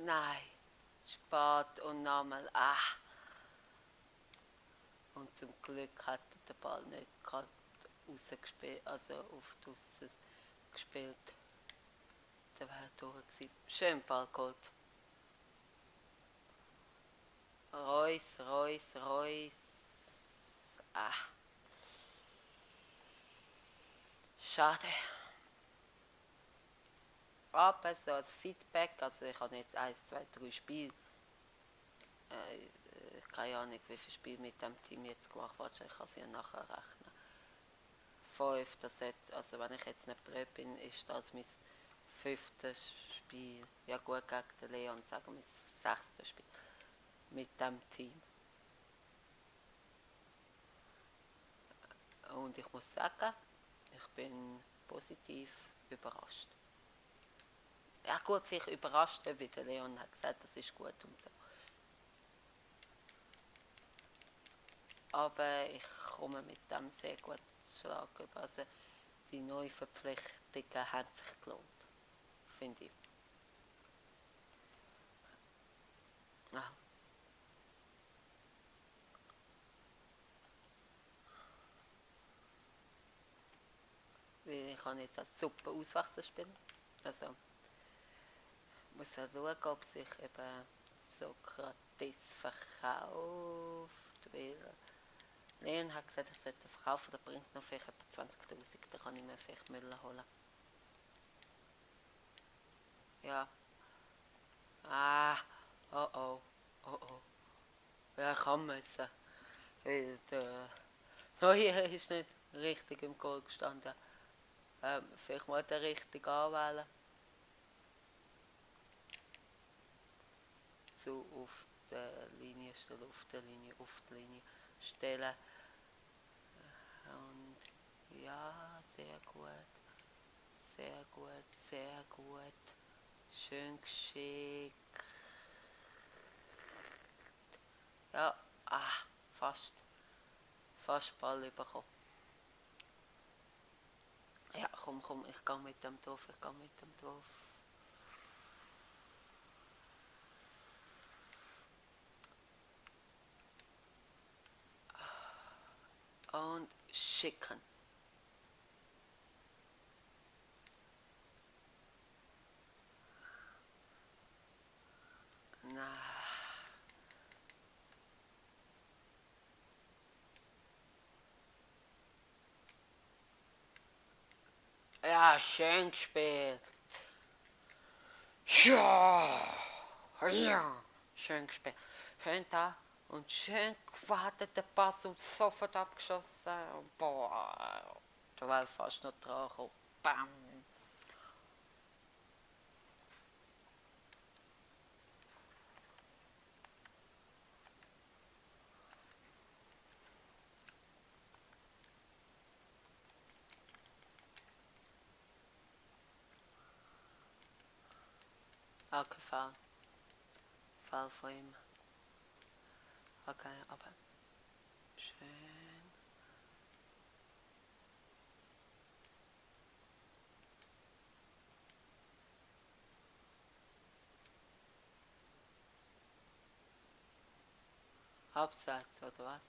Nein, spät und nochmal. Und zum Glück hat er den Ball nicht gerade rausgespielt, also auf draussen gespielt. Der wäre durch gewesen. Schön Ball geholt. Reus, Reus, Reus. Schade. Aber so als Feedback, also ich habe jetzt 1, 2, 3 Spiele. Keine Ahnung, wie viele Spiele mit dem Team jetzt gemacht. Wahrscheinlich kann ich ja nachher rechnen. 5, das jetzt, also wenn ich jetzt nicht blöd bin, ist das mein 5. Spiel. Ja gut, gegen den Leon sagen wir mein 6. Spiel mit dem Team. Und ich muss sagen, ich bin positiv überrascht. Ja gut, vielleicht überrascht, wie der Leon hat gesagt, das ist gut und so. Aber ich komme mit dem sehr gut Schlag über. Also die neuen Verpflichtungen haben sich gelohnt, finde ich. Ja. Weil ich kann jetzt als super Auswachsen spielen. Also ich muss ja schauen, ob sich eben Sokrates verkauft, weil Leon hat gesagt, ich sollte verkaufen, der bringt noch vielleicht etwa 20'000, da kann ich mir vielleicht Müller holen. Ja. Oh oh, oh oh. Ja, kann müssen. Weil der Neuer ist nicht richtig im Goal gestanden. Vielleicht mal den richtig anwählen. So auf der Linie stellen, auf der Linie stellen. Und ja, sehr gut. Sehr gut, sehr gut. Schön geschickt. Ja, fast. Fast Ball bekommen. Ja, komm, ich gehe mit dem drauf, Und schicken. Na. Ja, schön gespielt. Ja, ja, schön gespielt. Schön da und schön gewartet, der Pass und sofort abgeschossen. Boah, da war fast noch dran gekommen. Bam. Okay, Fall von ihm. Okay, aber schön. Abseits, oder was?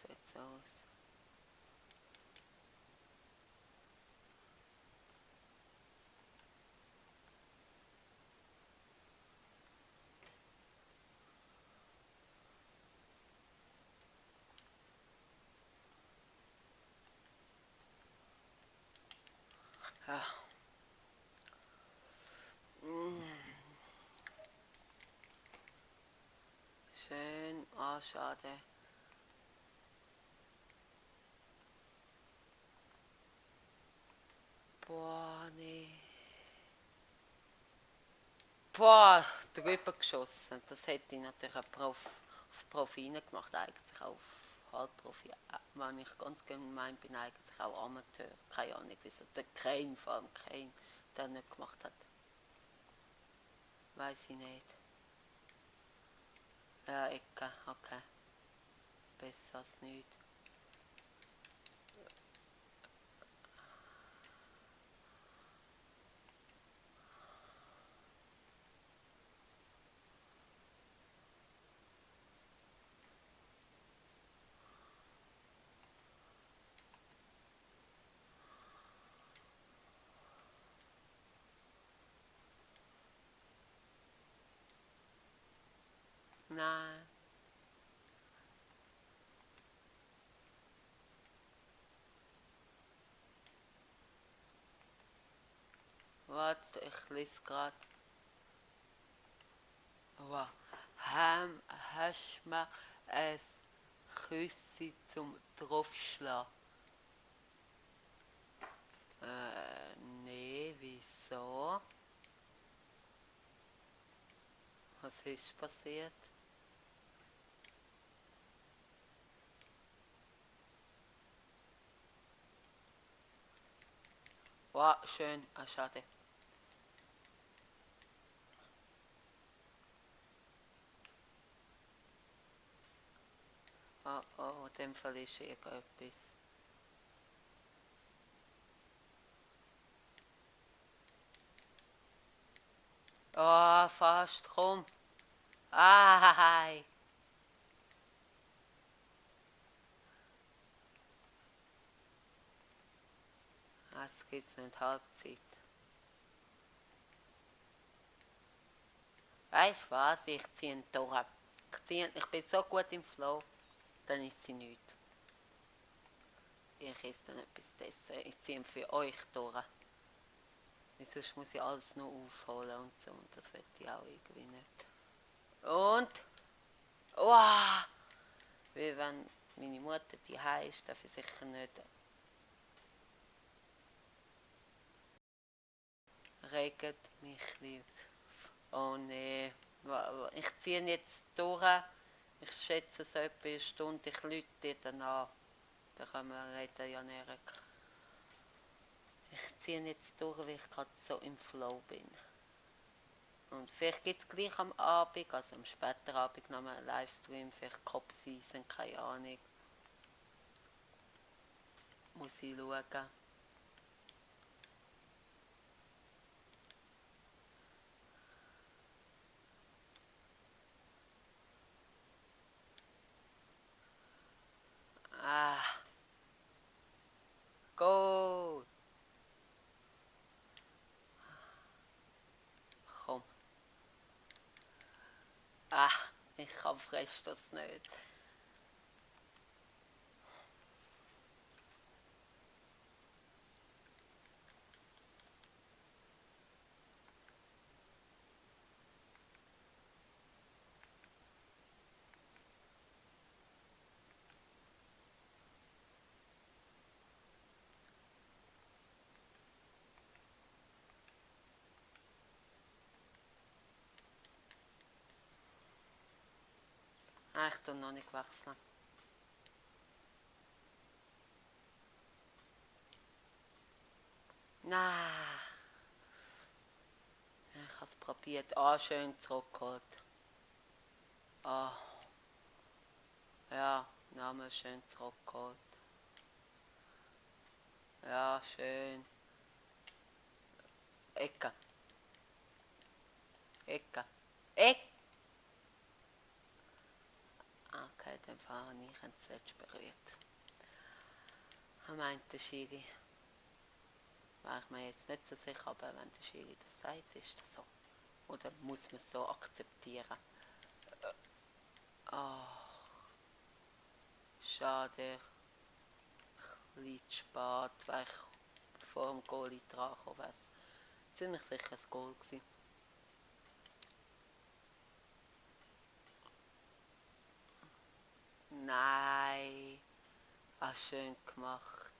Sieht so aus. Ja. Schön, schade. Boah, nee. Boah, drüber geschossen. Das hätte ich natürlich auf Profi gemacht, eigentlich auch auf Halbprofi. Wenn ich ganz gemein bin, eigentlich auch Amateur. Keine Ahnung, wieso der Kane, vor allem Kane, der nicht gemacht hat. Weiß ich nicht. Ja, Ecke, okay. Besser als nichts. Nein. Warte, ich lese gerade. Wow. Hast du mir ein Küssi zum Draufschlagen? Nee, wieso? Was ist passiert? Wow, schön. Ah, schade. Oh, in dem Fall ist irgendetwas. Oh, fast, komm. Ai. Jetzt geht's nicht Halbzeit. Weißt du was? Ich ziehe ihn durch. Ich bin so gut im Flow, dann ist sie nichts. Ich esse dann etwas dessen. Ich ziehe ihn für euch durch. Sonst muss ich alles noch aufholen und so. Und das will ich auch irgendwie nicht. Und? Wow! Weil wenn meine Mutter die ist, darf ich sicher nicht regt mich lieb. Oh nee. Ich ziehe ihn jetzt durch. Ich schätze es etwa eine Stunde. Ich lüte dir dann an. Da können wir reden, ja näher. Ich ziehe ihn jetzt durch, weil ich gerade so im Flow bin. Und vielleicht gibt es gleich am Abend, also am späteren Abend noch einen Livestream, vielleicht Cop-Season, keine Ahnung. Muss ich schauen. Ah, gut. Komm. Ah, ich kann frisch das nicht. Ah, ich tue noch nicht wechseln. Nein. Ich habe es probiert. Ah, schön zurückgeholt. Ah, ja, Name schön zurückgeholt. Ja, schön. Ecke. Ecke. Ecke. Okay, den Fall habe ich ihn zuletzt berührt. Er meint der Schiri. War ich mir jetzt nicht so sicher, aber wenn der Schiri das sagt, ist das so. Oder muss man es so akzeptieren? Oh, schade. Ein bisschen zu spät, weil ich vor dem Goalie dran kam, wäre es ziemlich sicher ein Goal gewesen. Nein. Ah, schön gemacht.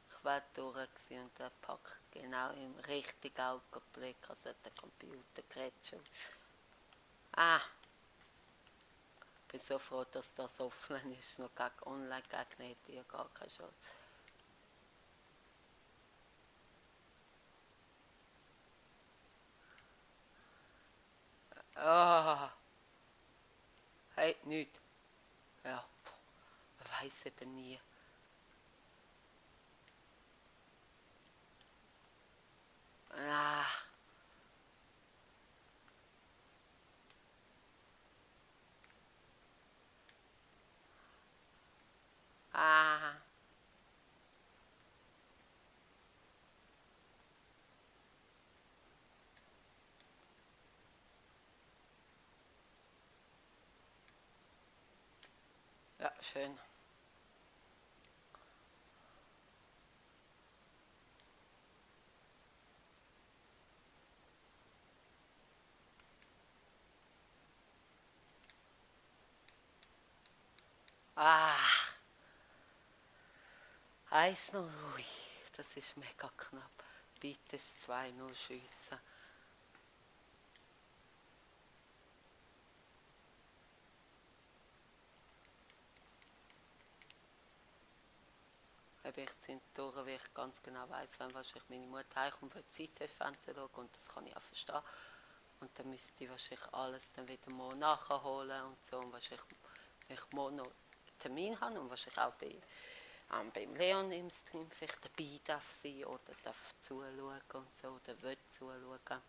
Ich war durch und der packt genau im richtigen Augenblick, also der Computer gerät schon. Ah, ich bin so froh, dass das offline ist. Noch gegen Online-Gegner hätte ich ja gar keine Chance. Ah, hey, nichts. Ja, man weiß eben nie. Ah, ah, ja, schön. Ah, 1-0, ui, das ist mega knapp. Bitte das 2-0 schiessen. Ob ich zwischendurch wirklich ganz genau weiss, wenn wahrscheinlich meine Mutter heimkommt, weil die Zeit Fernsehen schauen und das kann ich auch verstehen. Und dann müsste ich wahrscheinlich alles dann wieder mal nachholen und so. Und wahrscheinlich, wenn ich morgen noch einen Termin habe und wahrscheinlich auch beim Leon im Stream vielleicht dabei darf sein oder darf zuschauen und so, oder will zuschauen.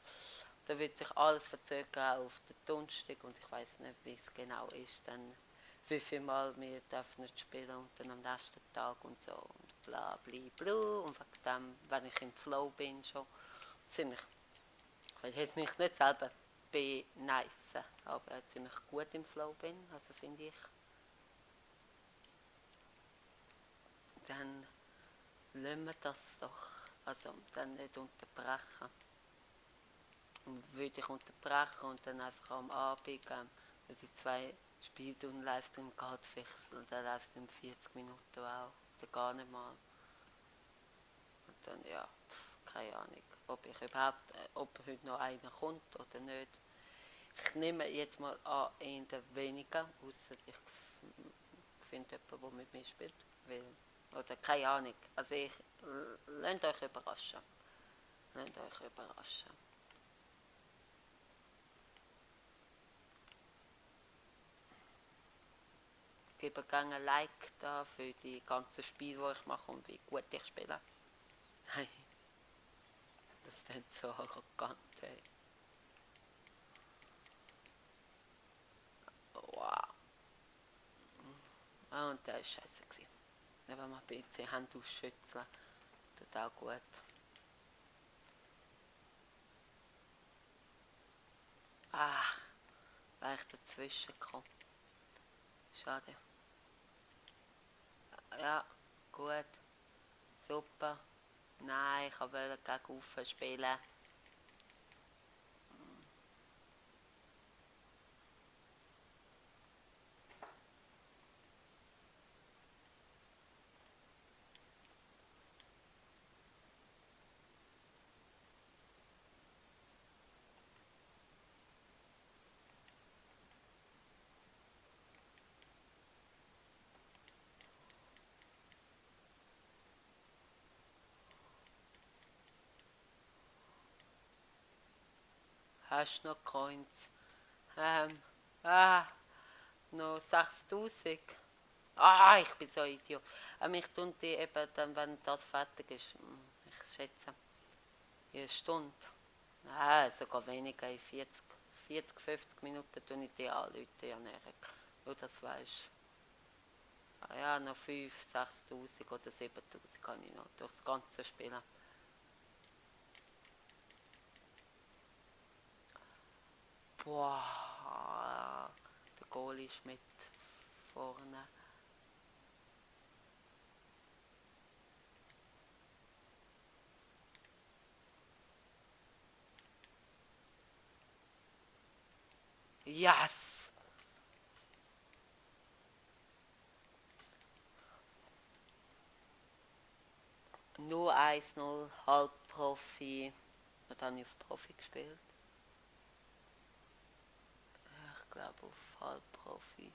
Dann wird sich alles verzögern auf den Donnerstag und ich weiß nicht, wie es genau ist, dann wie viel Mal wir dürfen nicht spielen und dann am nächsten Tag und so und bla bla bla und wegen dem, wenn ich im Flow bin schon, ziemlich, ich will mich nicht selber beneisen, aber ziemlich gut im Flow bin, also finde ich, dann lassen wir das doch, also dann nicht unterbrechen. Und würde ich unterbrechen und dann einfach am Abend, also 2 Spiele und Livestream geht vielleicht, und der Livestream 40 Minuten auch, oder gar nicht mal. Und dann, ja, keine Ahnung, ob ich überhaupt, ob heute noch einer kommt oder nicht. Ich nehme jetzt mal an, eher weniger, außer ich finde jemanden, der mit mir spielt. Weil, oder keine Ahnung. Also lasst euch überraschen. Lasst euch überraschen. Gebe gerne ein Like da für die ganzen Spiele, die ich mache und wie gut ich spiele. Nein, das klingt so arrogant, ey. Wow. Ah, und der ist scheiße gewesen. Wenn wir ein bisschen Hände ausschütteln, tut auch gut. Ach, war ich dazwischen gekommen. Schade. Ja, gut. Super. Nein, ich wollte gegen Ufer spielen. Hast du noch Coins? Ähm, ah, noch 6000. Ah, ich bin so ein Idiot. Ich tue die eben dann, wenn das fertig ist, ich schätze, in einer Stunde. Nein, sogar weniger, in 40, 50 Minuten tue ich die anrufen, ja, nur das weisst. Ah ja, noch 5, 6000 oder 7000 kann ich noch durchs ganze spielen. Boah, der Goal ist mit vorne. Yes! Nur 1-0, Halbprofi. Und dann habe ich auf Profi gespielt. glaube auf Halbprofi.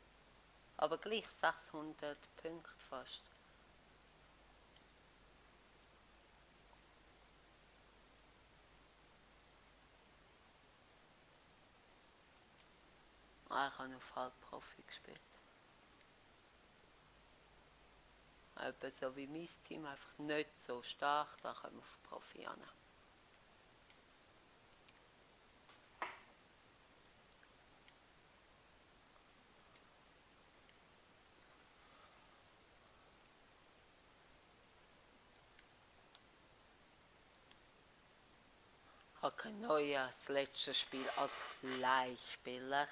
Aber gleich 600 Punkte fast. Ich habe auf Halbprofi gespielt. Eben so wie mein Team, einfach nicht so stark, da können wir auf Profi an. Ich habe kein neues letztes Spiel als Leihspieler.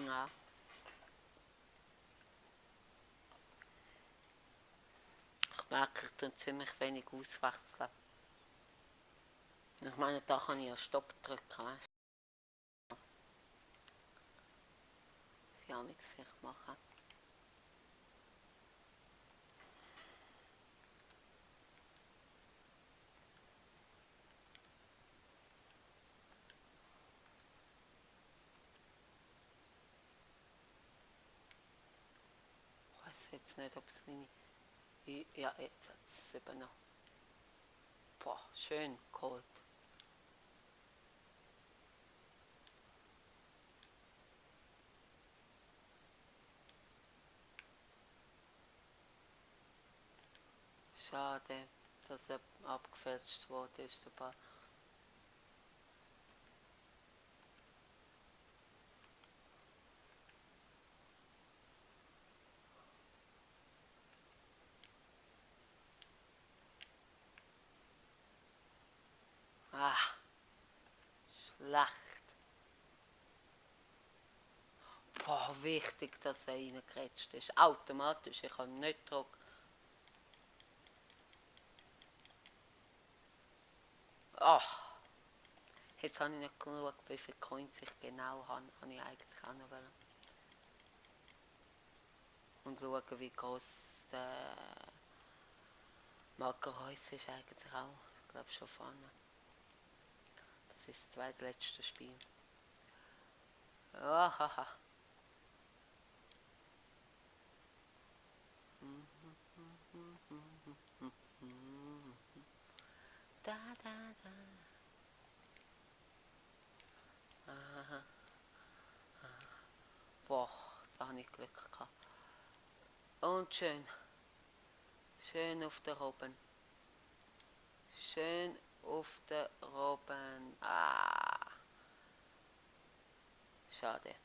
Ja. Ich merke, ich tue ziemlich wenig auswechseln. Ich meine, da kann ich ja Stopp drücken, weißt du? Das ich auch nichts vielleicht machen. Ich weiß jetzt nicht, ob es meine... Ja, jetzt hat es eben noch. Boah, schön geholt. Schade, dass er abgefälscht wurde, ist der Ball. Ah, schlecht. Boah, wichtig, dass er reingegrätscht ist. Automatisch, ich kann nicht drücken. Oh, jetzt habe ich nicht geschaut, wie viele Coins ich genau habe. Habe ich eigentlich auch noch wollen. Und schauen, wie groß der Markerhäus ist eigentlich auch. Ich glaube schon vorne. Das ist das zweitletzte Spiel. Ohaha. Da, da, da. Aha. Boah, da habe ich Glück gehabt. Und schön. Schön auf der Robben. Schön auf der Robben. Ah. Schade.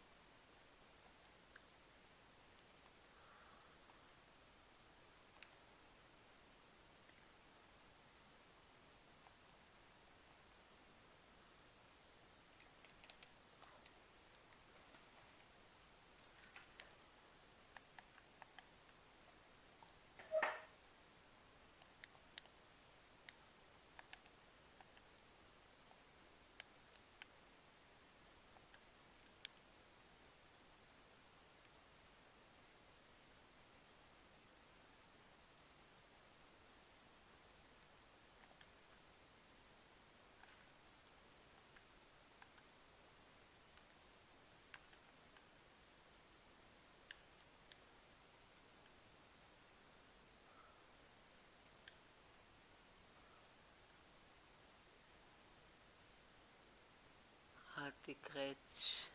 Halt die Grätsch.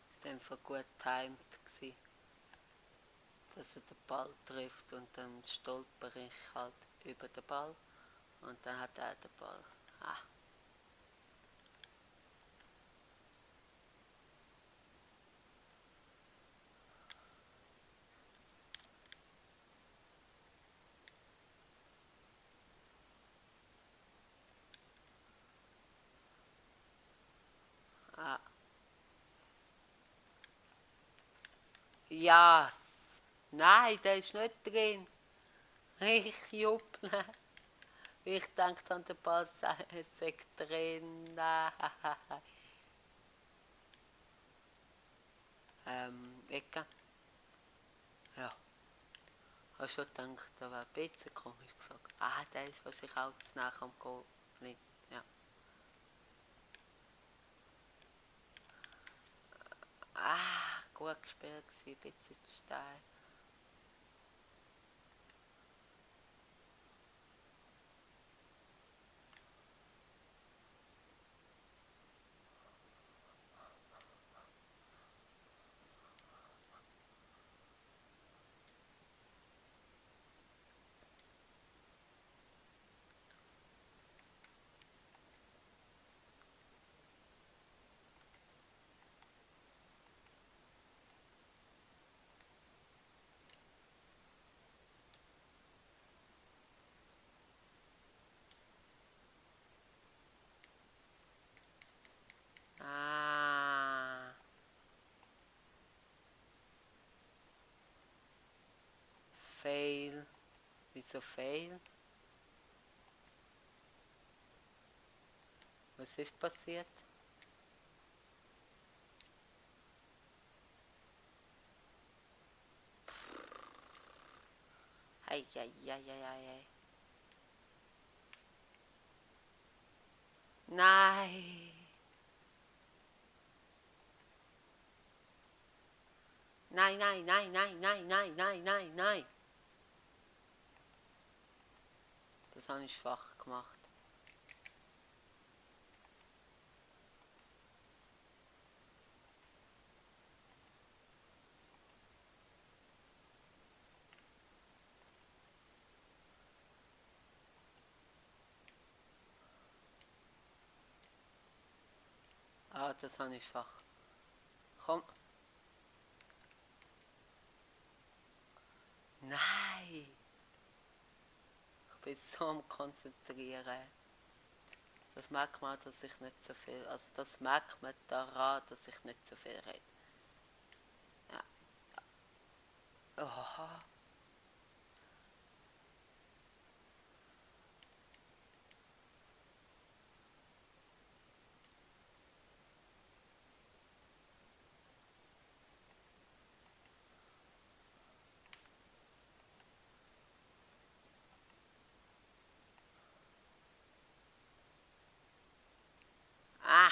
Ist einfach gut timed gewesen, dass er den Ball trifft und dann stolper ich halt über den Ball und dann hat er den Ball. Ah. Ah. Ja. Nein, der ist nicht drin. Ich jubble. Ich denke an den Ball sei drin. Nein. Ecke. Ja. Hast schon gedacht, da wäre ein bisschen komisch gesagt. Ah, der ist wahrscheinlich auch zu nah am Goblin. Ja. Ah, gut gespielt gewesen, ein bisschen zu steil. Ah, fail. Wieso fail? Was ist passiert? Ei, ei, ei, ei, ei, ei. Nein. Nein, nein, nein, nein, nein, nein, nein, nein, nein. Das habe ich schwach gemacht. Ah, das habe ich schwach. Komm. Nein. Ich bin so am Konzentrieren. Das merkt man, dass ich nicht so viel, also das merkt man daran, dass ich nicht so viel rede. Ja. Oha. Ah.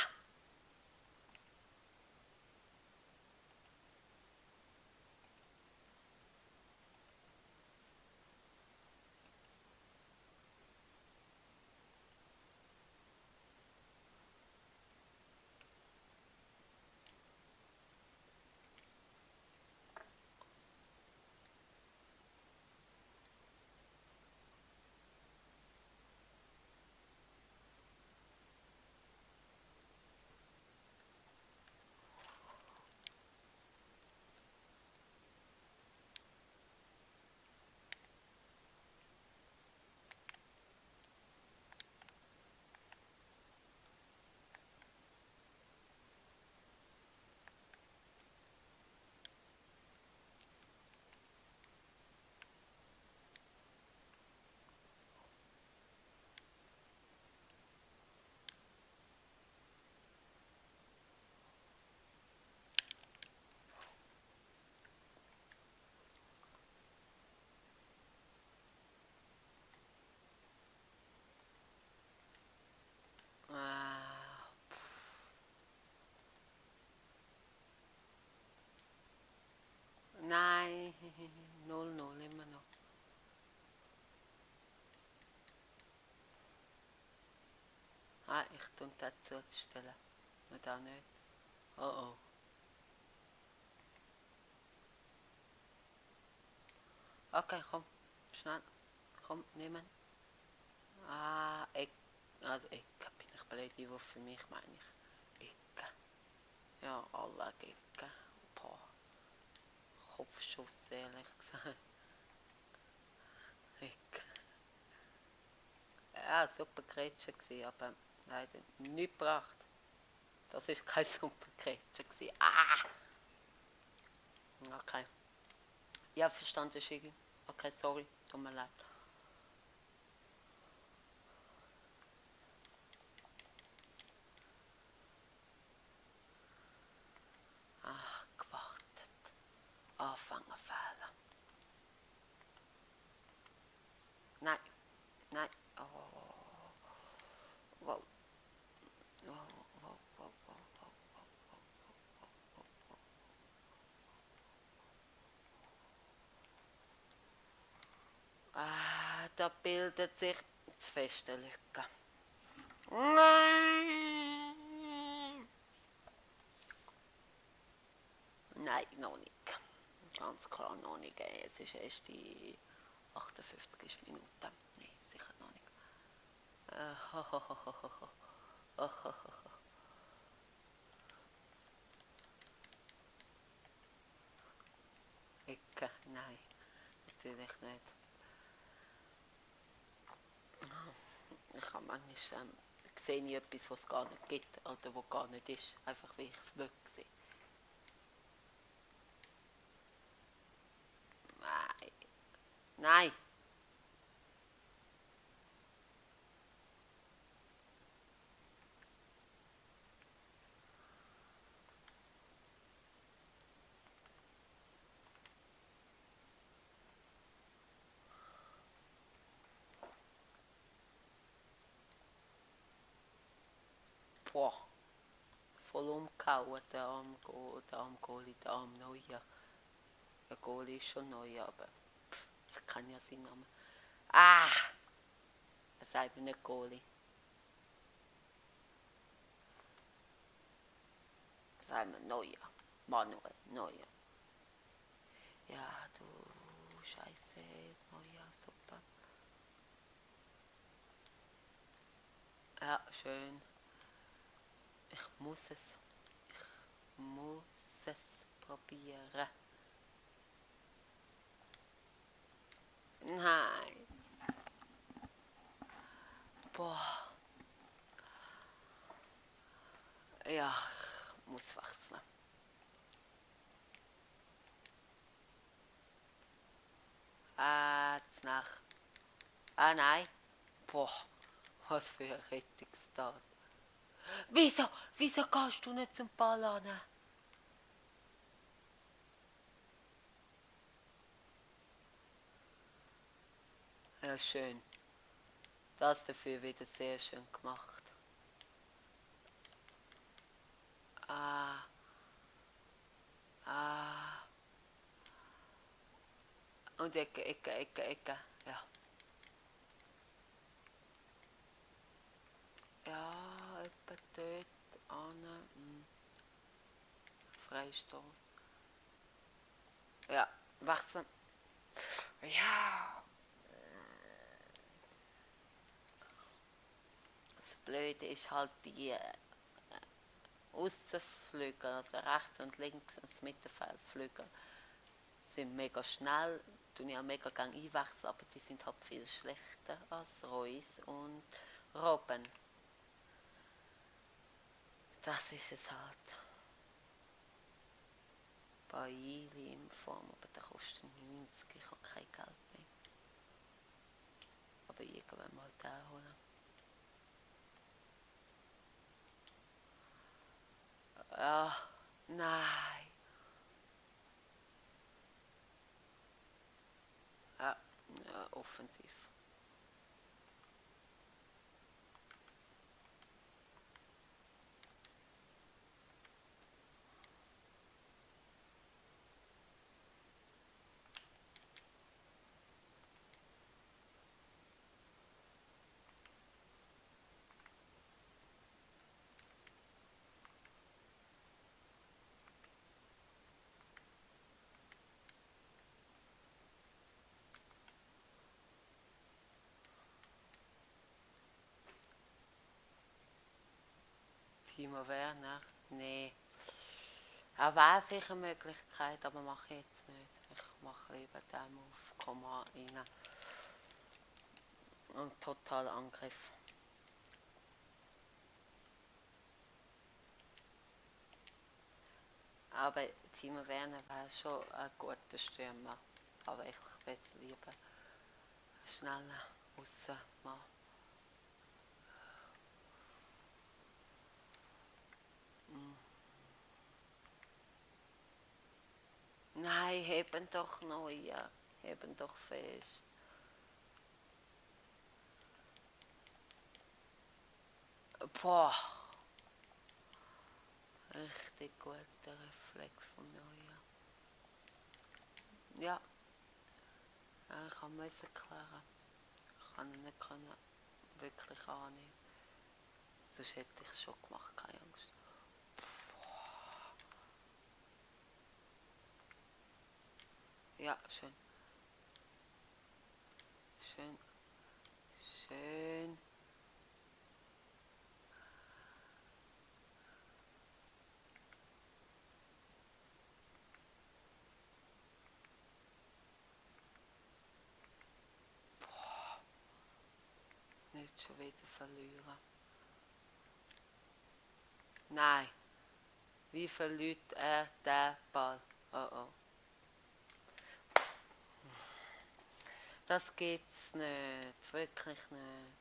Ah. Nein. 0-0 immer noch. Ah, ich tue das zuzustellen. Und auch nicht. Oh oh. Okay, komm. Schnell. Komm, nehmen. Ah, Ecke. Also Ecke bin ich blöd, die Wurf für mich meine ich. Ecke. Ja, alle Ecke. Boah. Kopfschuss, ehrlich gesagt. Ecke. Ja, super Grätsche gewesen, aber leider nicht gebracht. Das ist kein super Grätsche gewesen. Ah! Okay. Ja, verstanden, Schigi. Okay, sorry. Tut mir leid. Ah, gewartet. Anfangen Fehler. Nein. Oh. Wow. Wow, wow, wow, wow, wow, wow. Ah, da bildet sich das feste Lücke. Nein! Nein, noch nicht. Ganz klar noch nicht. Es ist erst die 58. Minute. Nein, sicher noch nicht. Ecke, nein, natürlich nicht. Ich habe manchmal sehe ich etwas, was es gar nicht gibt oder was gar nicht ist, einfach wie ich es will sehen. Nein, nein. Boah, voll umgehauen, der arme Goalie, der arme Neuer. Der Goalie ist schon neu, aber ich kann ja seinen Namen. Ah! Er sagt mir nicht Goalie. Er sagt mir Neuer. Manuel Neuer. Ja, du Scheiße, Neuer, super. Ja, schön. Ich muss es probieren. Nein. Boah. Ja, ich muss wechseln. Nach. Ah, nein. Boah, was für ein Rettungstat. Wieso gehst du nicht zum Ball an? Ja, schön. Das dafür wieder sehr schön gemacht. Ah, ah. Und Ecke. Ja. Ja, etwa dort an. Freistoß. Ja, wachsen. Ja. Das Blöde ist halt die Aussenflügel, also rechts und links und das Mittelfeldflügel sind mega schnell, tun ja mega gerne einwechseln, aber die sind halt viel schlechter als Reus und Robben. Das ist es halt. Bailey in Form, aber der kostet 90, ich habe kein Geld mehr. Aber irgendwann mal den holen. Ja, nein. Ja, ja, offensiv. Timo Werner? Nee. Er wäre sicher eine Möglichkeit, aber mache ich jetzt nicht. Ich mache lieber den Move, komm rein. Und total Angriff. Aber Timo Werner wäre schon ein guter Stürmer. Aber ich würde lieber schneller aussen machen. Nein, heben doch neu. Heben doch fest. Boah. Richtig guter Reflex von Neuer. Ja. Ich kann es erklären. Ich kann ihn nicht wirklich annehmen. Sonst hätte ich es schon gemacht, keine Angst. Ja, schön. Schön. Schön. Nicht schon wieder verlieren. Nein. Wie verliert er den Ball? Oh oh. Das geht's nicht. Wirklich nicht.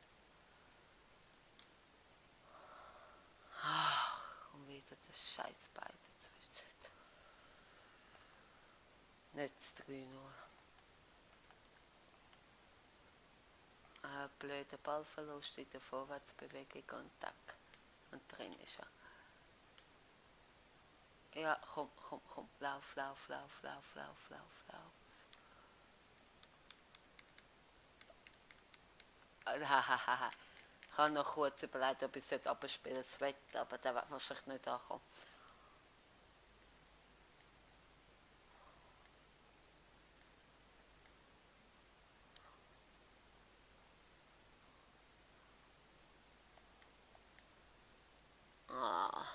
Ach, und wieder das scheiß Bein dazwischen. Nicht das 3-0. Blöder Ballverlust in der Vorwärtsbewegung und tack. Und drin ist er. Ja, komm. Lauf. Ich habe noch kurz überlegt, ob ich es jetzt abspielen will, aber der wird wahrscheinlich nicht ankommen. Ah,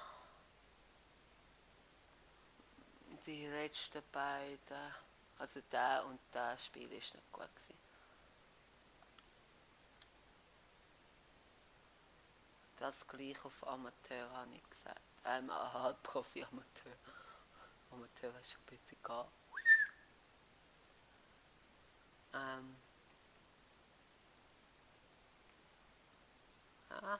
die letzten beiden, also der und das Spiel ist nicht gut gewesen. Das gleich auf Amateur habe ich gesagt. Halt Profi-Amateur. Amateur ist schon ein bisschen egal. Ja.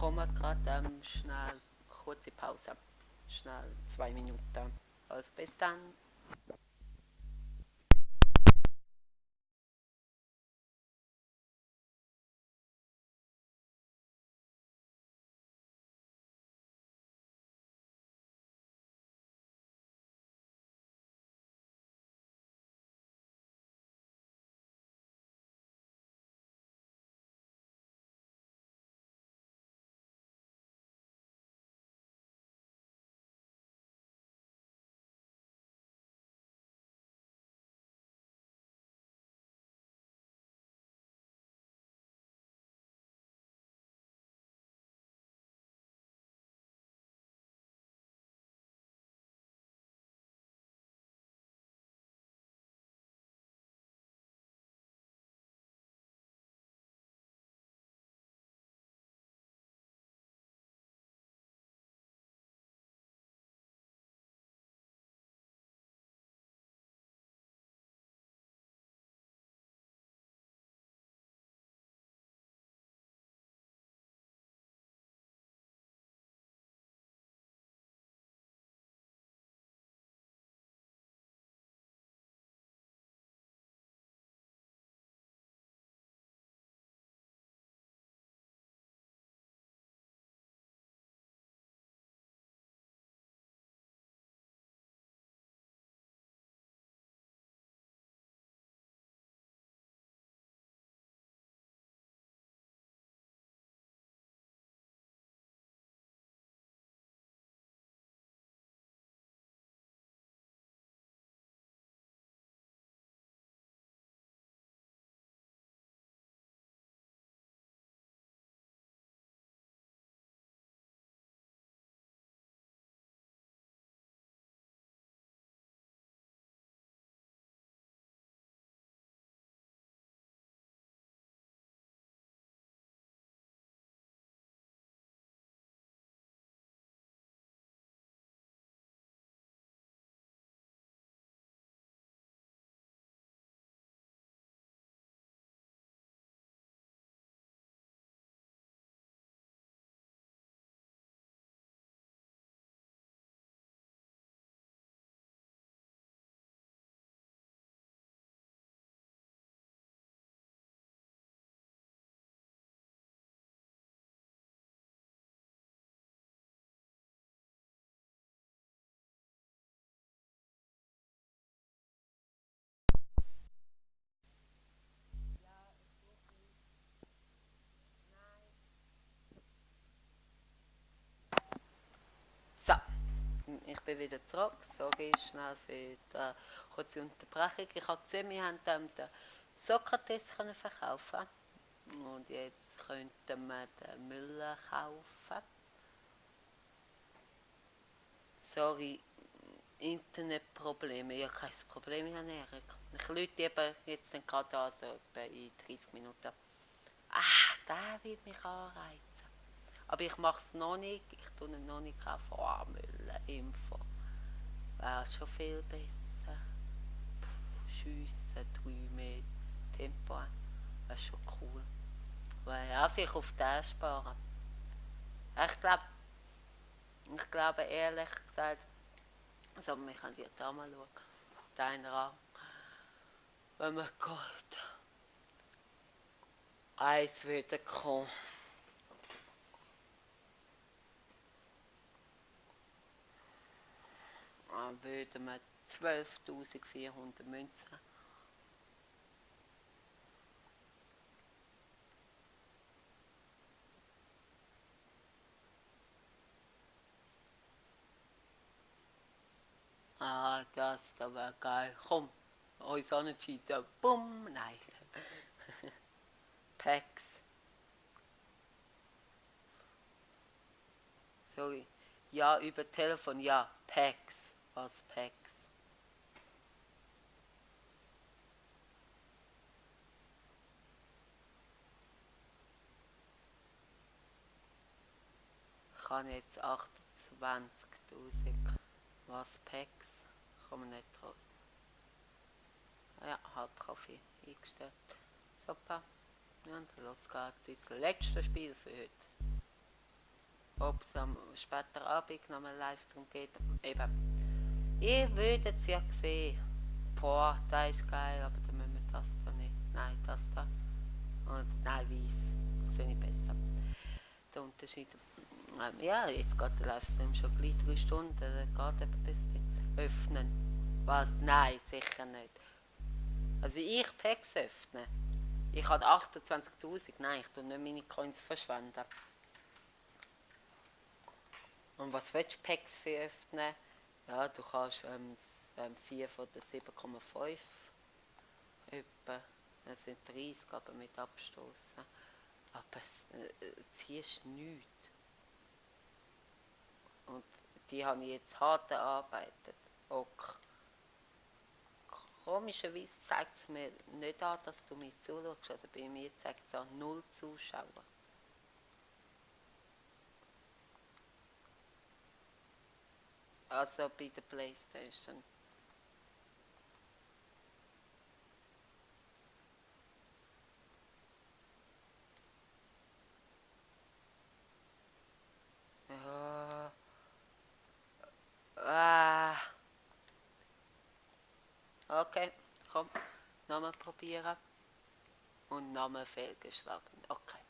komme gerade schnell, kurze Pause. Schnell 2 Minuten. Also bis dann. So, ich bin wieder zurück. Sorry schnell für die kurze Unterbrechung. Ich habe gesehen, wir haben den Sokrates können verkaufen und jetzt könnten wir den Müller kaufen. Sorry, Internetprobleme. Ja, kein Problem, Herr Erik. Ich lüte eben jetzt gerade an, so etwa in 30 Minuten. Ah, der wird mich anreizen. Aber ich mache es noch nicht. Ich tue ihn noch nicht kaufen. Oh, Müller-Info. Wäre schon viel besser. Schiessen, Träume, Tempo. Das ist schon cool. Weil ja, vielleicht auf den sparen. Ich glaube ehrlich gesagt, also wir können die da mal schauen. Deiner an. Wenn man geht. Eins würde kommen. Dann würden wir 12.400 Münzen. Ah, das wäre geil. Komm, uns anschießen. Bumm, nein. Packs. Sorry. Ja, über Telefon, ja. Packs. Was Packs? Ich habe jetzt 28.000. Was Packs? Kommen nicht drauf. Ja, Halbkaffee eingestellt. Super. Ja, und los geht's ins letzte Spiel für heute. ob es am späteren Abend noch einen Livestream geht. Eben, ihr würdet es ja sehen. Boah, das ist geil, aber dann müssen wir das da nicht. Nein, das da. Und nein, weiß. Sehe ich besser. Der Unterschied. Ja, jetzt geht der Livestream schon gleich 3 Stunden. Der geht eben bis jetzt. Öffnen. Was? Nein, sicher nicht. Also ich Packs öffnen. Ich habe 28.000. Nein, ich tue nicht meine Coins verschwenden. Und was willst du Packs für öffnen? Ja, du kannst 4 von den 7,5 etwa. Das sind 30, aber mit Abstoßen. Aber ziehst nichts. Und die habe ich jetzt hart erarbeitet. Okay. Komischerweise zeigt es mir nicht an, dass du mich zuschaust. Also bei mir zeigt es an 0 Zuschauer. Also bei der Playstation. Ja. Okay, komm. Nochmal probieren. Und Name fehlgeschlagen. Okay.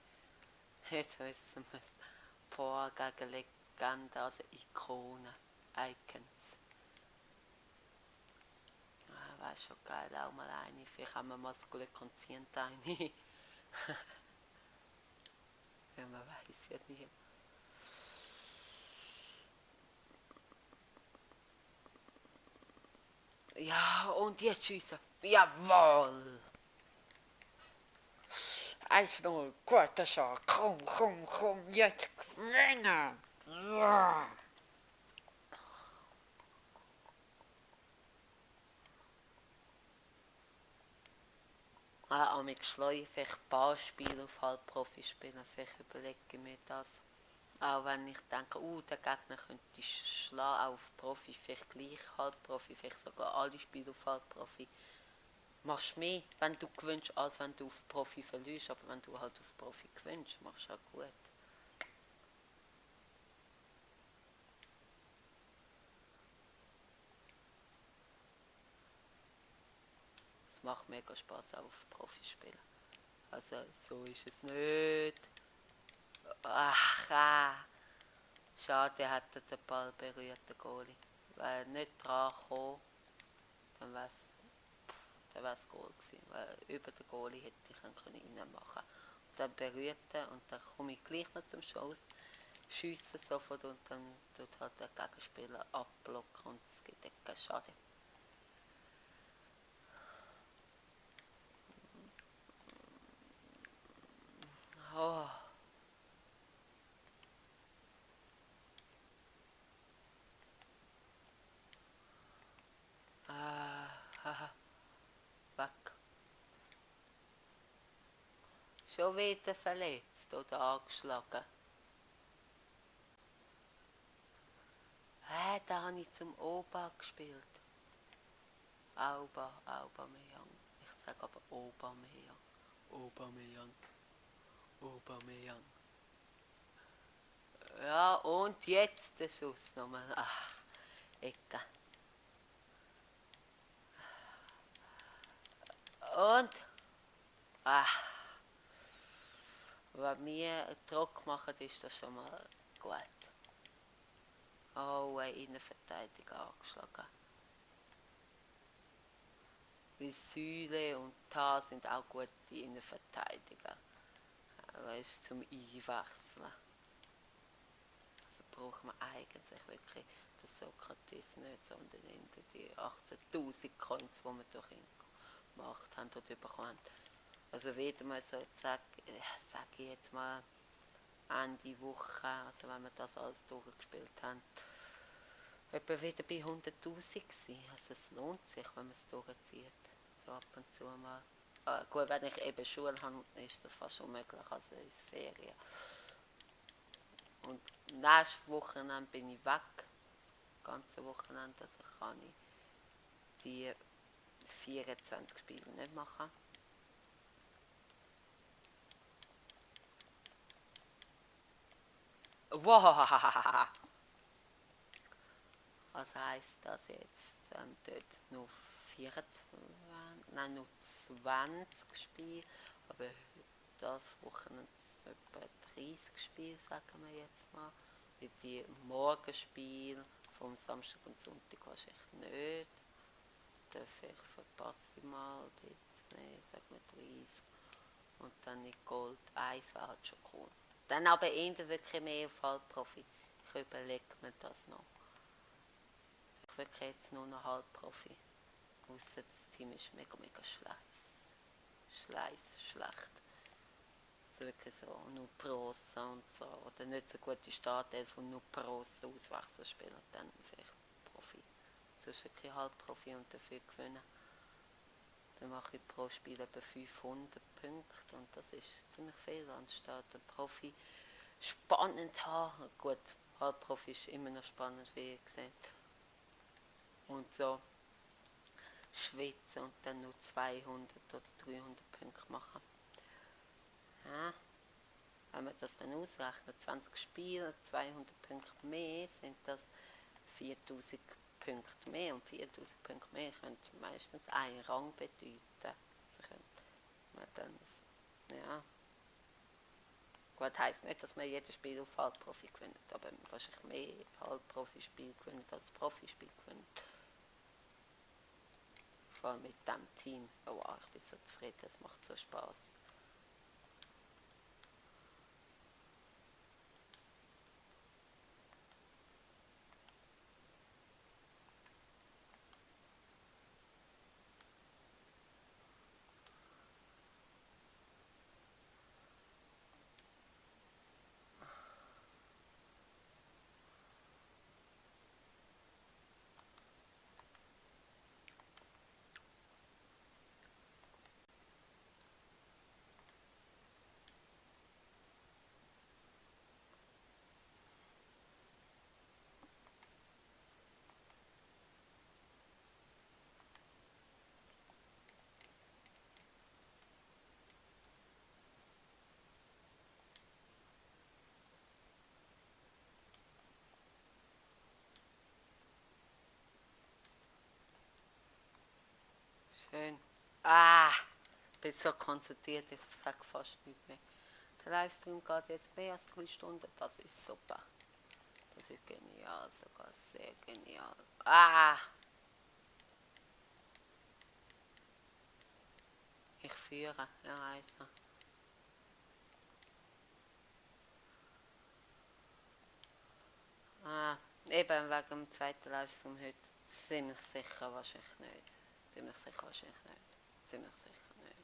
Jetzt wissen wir es. Vor gegen Legende, also Ikonen. Icons. Wäre schon geil, auch mal eine. Vielleicht haben wir mal das Glück und ziehen eine. Ja, man weiß ja nie. Ja, und jetzt schiessen. Jawohl! 1-0, guter Schlag. Komm, jetzt gewinnen! Ja! Amig schleue vielleicht Ballspiel auf Halbprofi spielen, vielleicht überlege ich mir das. Auch wenn ich denke, der Gegner könnte ich schlagen, auch auf Profi, vielleicht gleich Halbprofi, vielleicht sogar alle Spiele auf Halbprofi. Machst mehr, wenn du gewinnst, als wenn du auf Profi verlierst, aber wenn du halt auf Profi gewinnst, machst du auch gut. Es macht mega Spaß auch auf Profi spielen. Also so ist es nicht. Schade, hätte der Ball berührt, der Goalie. Weil nicht dran gekommen, dann wäre es Goal gewesen. Weil über den Goalie hätte ich ihn reinmachen können. Dann berührt er und dann komme ich gleich noch zum Schuss, schiesse sofort und dann tut halt der Gegenspieler abblocken und es gibt keinen Schaden. Oh. Weg. Schon wieder verletzt oder angeschlagen. Da habe ich zum Oba gespielt. Aubameyang. Ich sage aber Aubameyang. Aubameyang. Ja, und jetzt der Schuss nochmal. Ecke. Und, wenn wir Druck machen, ist das schon mal gut. Oh, ein Innenverteidiger angeschlagen. Weil Süle und Ta sind auch gute Innenverteidiger. Weißt, zum Einwechseln. Also braucht man eigentlich wirklich den Sokrates nicht, sondern die 18.000 Coins, die wir durch ihn gemacht haben oder bekommen haben. Also wieder mal so, sag ich jetzt mal, Ende Woche, also wenn wir das alles durchgespielt haben, etwa wieder bei 100.000 gewesen. Also es lohnt sich, wenn man es durchzieht. So ab und zu mal. Gut, wenn ich eben Schule habe, ist das fast unmöglich, also in Ferien. Und nächstes Wochenende bin ich weg. Das ganze Wochenende, also kann ich die 24 Spiele nicht machen. Wow. Was heisst das jetzt? Dort nur 24, nein, nur 20 Spiele, aber das Wochenende etwa 30 Spiele, sagen wir jetzt mal. Die Morgenspiele vom Samstag und Sonntag wahrscheinlich nicht. Dafür verpasse ich mal jetzt, ne, sagen wir 30. Und dann in Gold 1 wäre halt schon cool. Dann aber eher wirklich mehr auf Halbprofi. Ich überlege mir das noch. Ich wirklich jetzt nur noch Halbprofi. Ausser das Team ist mega schlecht. Also wirklich so nur Prosa und so. Oder nicht so gute Startelf und nur Prosa Auswechselspieler. Dann vielleicht Profi. Sonst wirklich Halbprofi und dafür gewinnen. Dann mache ich pro Spiel etwa 500 Punkte und das ist ziemlich viel, anstatt ein Profi spannend haben. Gut, Halbprofi ist immer noch spannend, wie ihr seht. Und so schwitzen und dann nur 200 oder 300 Punkte machen. Ja, wenn man das dann ausrechnet, 20 Spiele, 200 Punkte mehr, sind das 4000 Punkte mehr. Und 4000 Punkte mehr könnte meistens einen Rang bedeuten. Also könnte man dann, ja, gut, heisst nicht, dass man jedes Spiel auf Halbprofi gewinnt, aber wahrscheinlich mehr Halbprofi-Spiel gewinnt als Profispiel gewinnt. Vor allem mit diesem Team. Oh, ich bin so zufrieden, es macht so Spaß. Schön. Ich bin so konzentriert, ich sage fast nichts mehr. Der Livestream geht jetzt mehr als 3 Stunden, das ist super. Das ist genial, sogar sehr genial. Ich führe, ja also. Eben wegen dem zweiten Livestream heute ziemlich sicher wahrscheinlich nicht. Ziemlich sicher wahrscheinlich nicht. Ziemlich sicher nicht.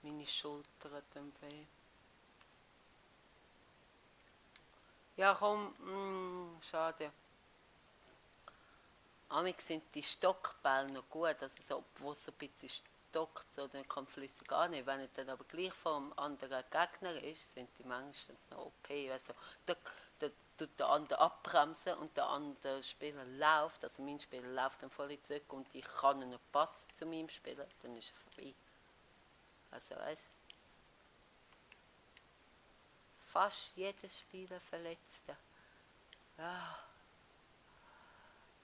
Meine Schultern tun weh. Ja komm, schade. Amig sind die Stockbälle noch gut, also so, wo es ein bisschen stockt, so, dann kann flüssig annehmen. Wenn er dann aber gleich vom anderen Gegner ist, sind die meistens noch OP. Also, da tut der andere abbremsen und der andere Spieler läuft, also mein Spieler läuft dann voll zurück und ich kann ihn noch passen zu meinem Spieler, dann ist er vorbei. Also weißt fast jedes Spieler Verletzte. Ja.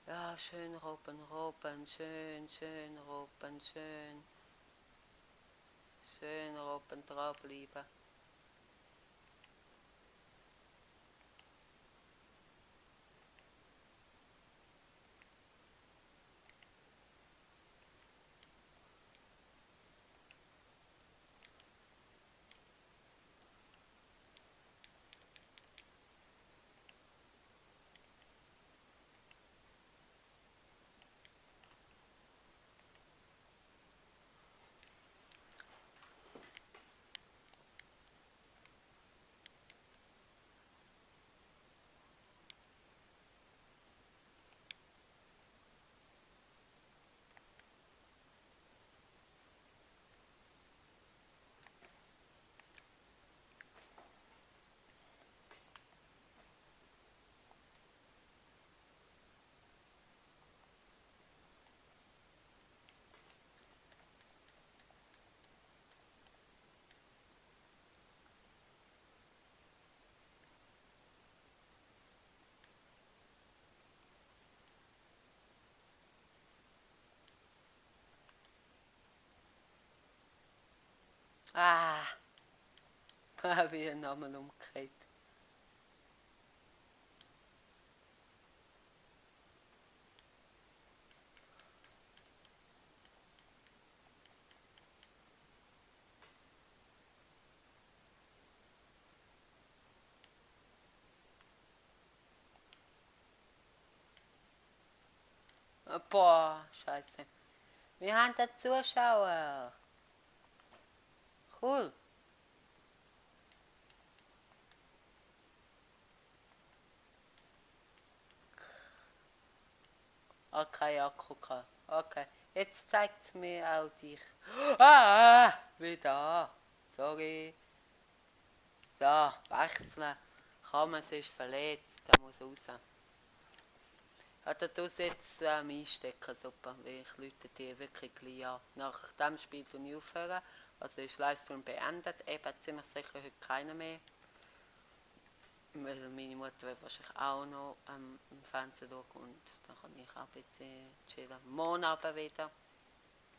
Ja, schön Robben, Robben, schön, schön Robben, schön. Schön Robben dranbleiben. Ah, wie ein Name umgekehrt. Boah, scheiße. Wir haben da Zuschauer. Cool. Okay, Akku. Okay. Jetzt zeigt es mir auch dich. Ah, wieder. Sorry. So, wechseln. Kann man, sonst verletzt. Der muss raus. Hat er das jetzt einstecken, super, weil ich lüte die wirklich gleich an. Nach dem Spiel tue ich aufhören, also ist Livestream beendet, eben ziemlich sicher heute keiner mehr. Weil meine Mutter wird wahrscheinlich auch noch im Fernsehen schauen und dann kann ich auch ein bisschen chillen. Morgen aber wieder.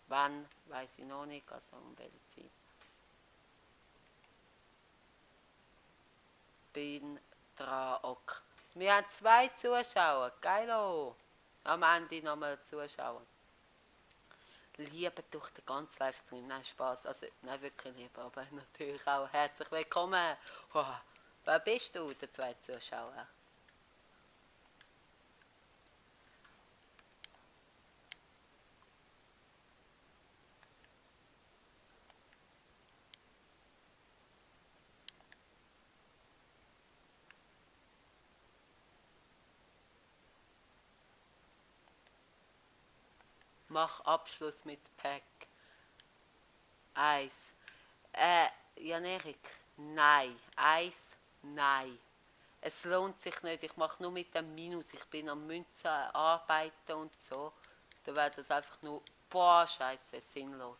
Wann, weiß ich noch nicht, also um welche Zeit. Bin dran, ok. Wir haben 2 Zuschauer, geilo. Am Ende nochmal Zuschauer. Liebe durch den ganzen Livestream, nein, Spaß, also, nein, wirklich lieb, aber natürlich auch herzlich willkommen. Oh, wer bist du, der 2 Zuschauer? Mach Abschluss mit Pack. Eis. Jan-Erik, nein. Eis, nein. Es lohnt sich nicht, ich mache nur mit dem Minus, ich bin am Münzen arbeiten und so. Da wäre das einfach nur, boah, scheiße, sinnlos.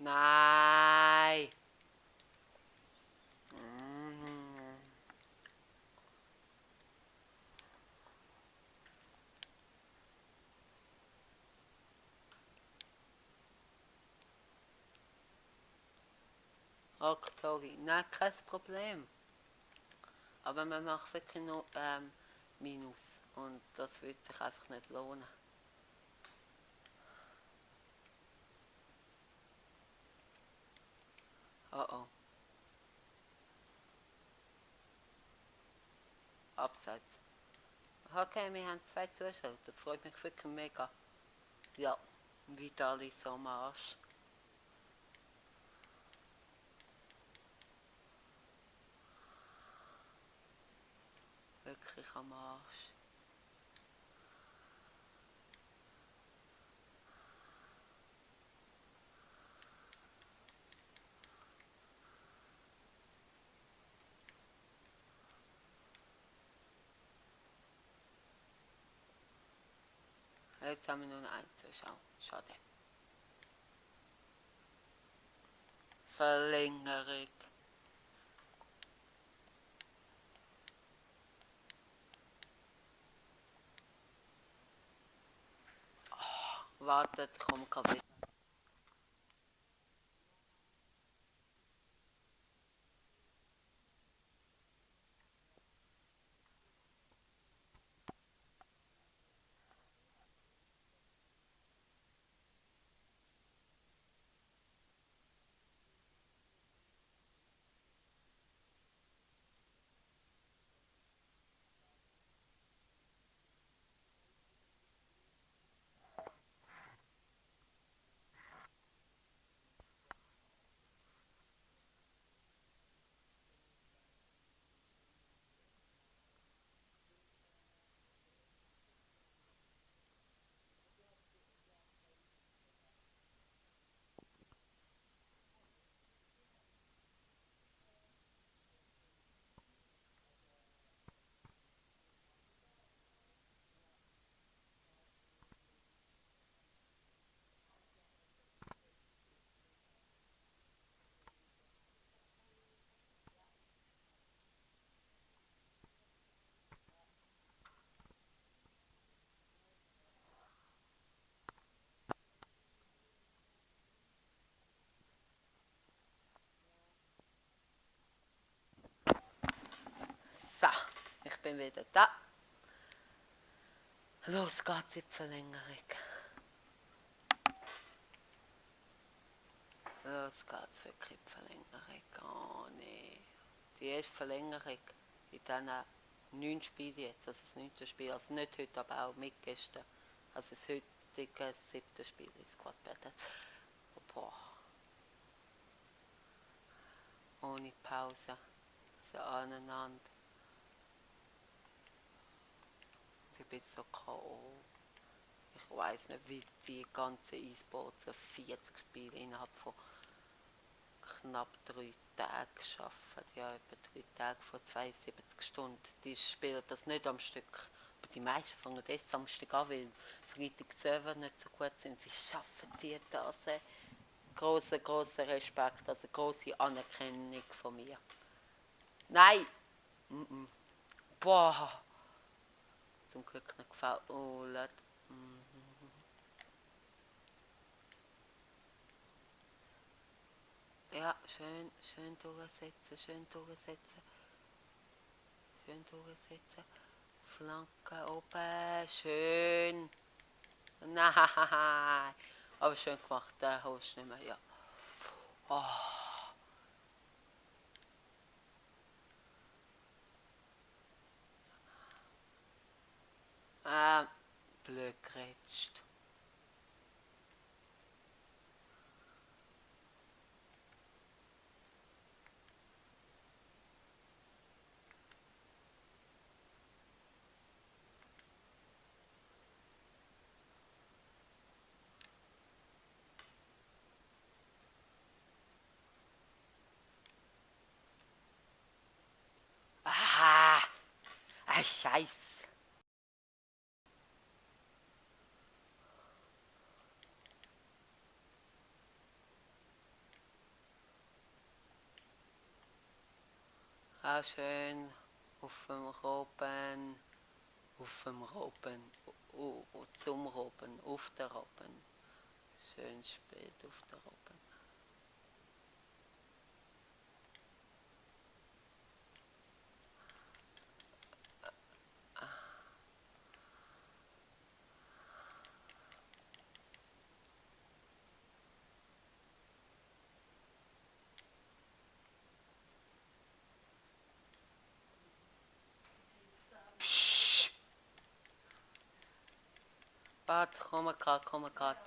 Nein. Mm. Okay, sorry. Nein, kein Problem. Aber man macht wirklich nur Minus. Und das wird sich einfach nicht lohnen. Oh oh. Abseits. Okay, wir haben 2 Zuschauer. Das freut mich wirklich mega. Ja, Vitali so am Arsch. Wirklich am Arsch. Jetzt haben wir nur noch eins. Schau, schade. Verlängerung. Oh, wartet, komm, Kaffee. So, ich bin wieder da. Los geht's in die Verlängerung. Los geht's wirklich in die Verlängerung. Oh nee. Die erste Verlängerung in diesen 9 Spielen jetzt, also das 9. Spiel, also nicht heute, aber auch mit gestern. Also das heutige 7. Spiel ist Squad Battle. Boah. Ohne Pause. So aneinander. Ich bin so K.O. Ich weiß nicht, wie die ganze E-Sports 40 Spiele innerhalb von knapp 3 Tagen arbeiten. Ja, etwa 3 Tage von 72 Stunden. Die spielen das nicht am Stück. Aber die meisten fangen erst am Stück an, weil Freitag die Server nicht so gut sind. Wie schaffen die das? Grosser Respekt, also grosse Anerkennung von mir. Nein! Boah! Zum Glück nicht gefault. Ja, schön durchsetzen, schön durchsetzen. Schön durchsetzen. Flanke oben, schön. Nein, aber schön gemacht, den holst du nicht mehr, ja. Oh. Blöd gerätscht. Ah, Scheiß. Schön. Auf dem Robben. Auf dem Robben. Zum Robben. Auf der Robben. Schön spät auf der Robben. Psch. Warte, komm grad.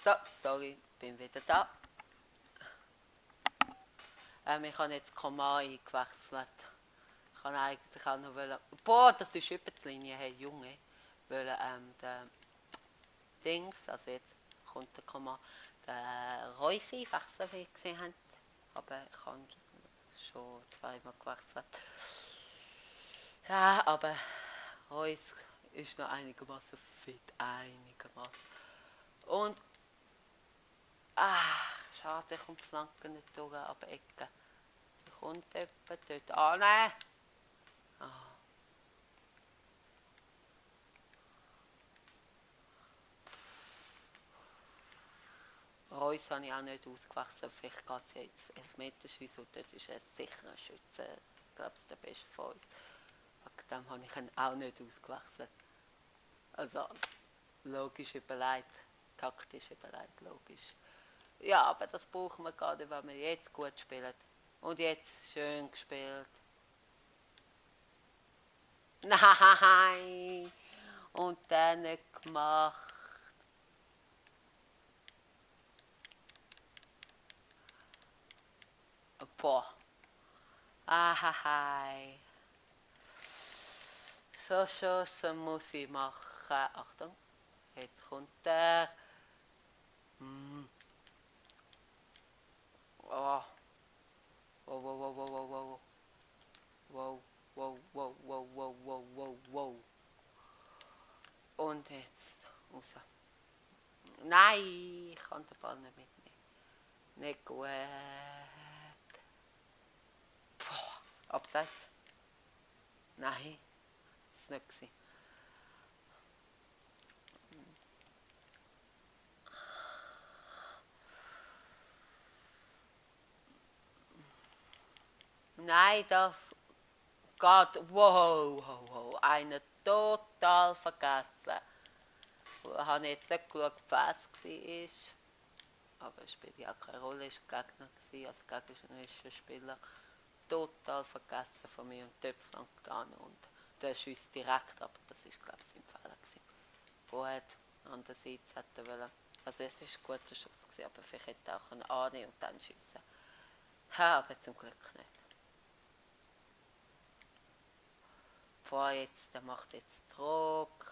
So, sorry, bin wieder da. Ich habe jetzt Komma eingewechselt. Ich kann eigentlich auch noch wollen. Boah, das ist über die Linie, hey Junge. Wollen den Dings, also jetzt kommt der Komma, der Reus einwechseln, wie ihr gesehen habt. Aber ich habe schon zweimal gewechselt. Ja, aber Reus ist noch einigermaßen fit, einigermaßen. Und schade, ich komme die Flanken nicht durch, aber Ecke. Da kommt jemand dort an. Nein! Reus habe ich auch nicht ausgewechselt, vielleicht geht es jetzt Elfmeterschuss und dort ist es sicher ein Schütze, ich glaube, es ist der beste von uns. Wegen dem habe ich ihn auch nicht ausgewechselt. Also, logisch überlegt, taktisch überlegt, logisch. Ja, aber das brauchen wir gerade, wenn wir jetzt gut spielen. Und jetzt schön gespielt. Nein! Und dann nicht gemacht. Boah. Ahahai. So Chancen muss ich machen. Achtung. Jetzt kommt der. Oh. Wow, wow, wow, wow, wow, wow. Wow, wow, wow, wow, wow, wow, wow. Und jetzt raus. Nein, ich kann den Ball nicht mitnehmen. Nicht gut. Boah, abseits. Nein, das war nicht. Nein, da geht. Wow, wow, wow. Einer total vergessen. Ich habe jetzt nicht geschaut, was es war. Aber es spielt ja keine Rolle, es war Gegner, als gegnerischer Spieler. Total vergessen von mir und dort flankt an und der schießt direkt, aber das ist glaube ich sein Fehler gewesen. Gut, andererseits hätte er wollen, also es ist ein guter Schuss gewesen, aber vielleicht hätte er auch einen annehmen und dann schiessen. Ha, aber zum Glück nicht. Boah, jetzt, der macht jetzt Druck.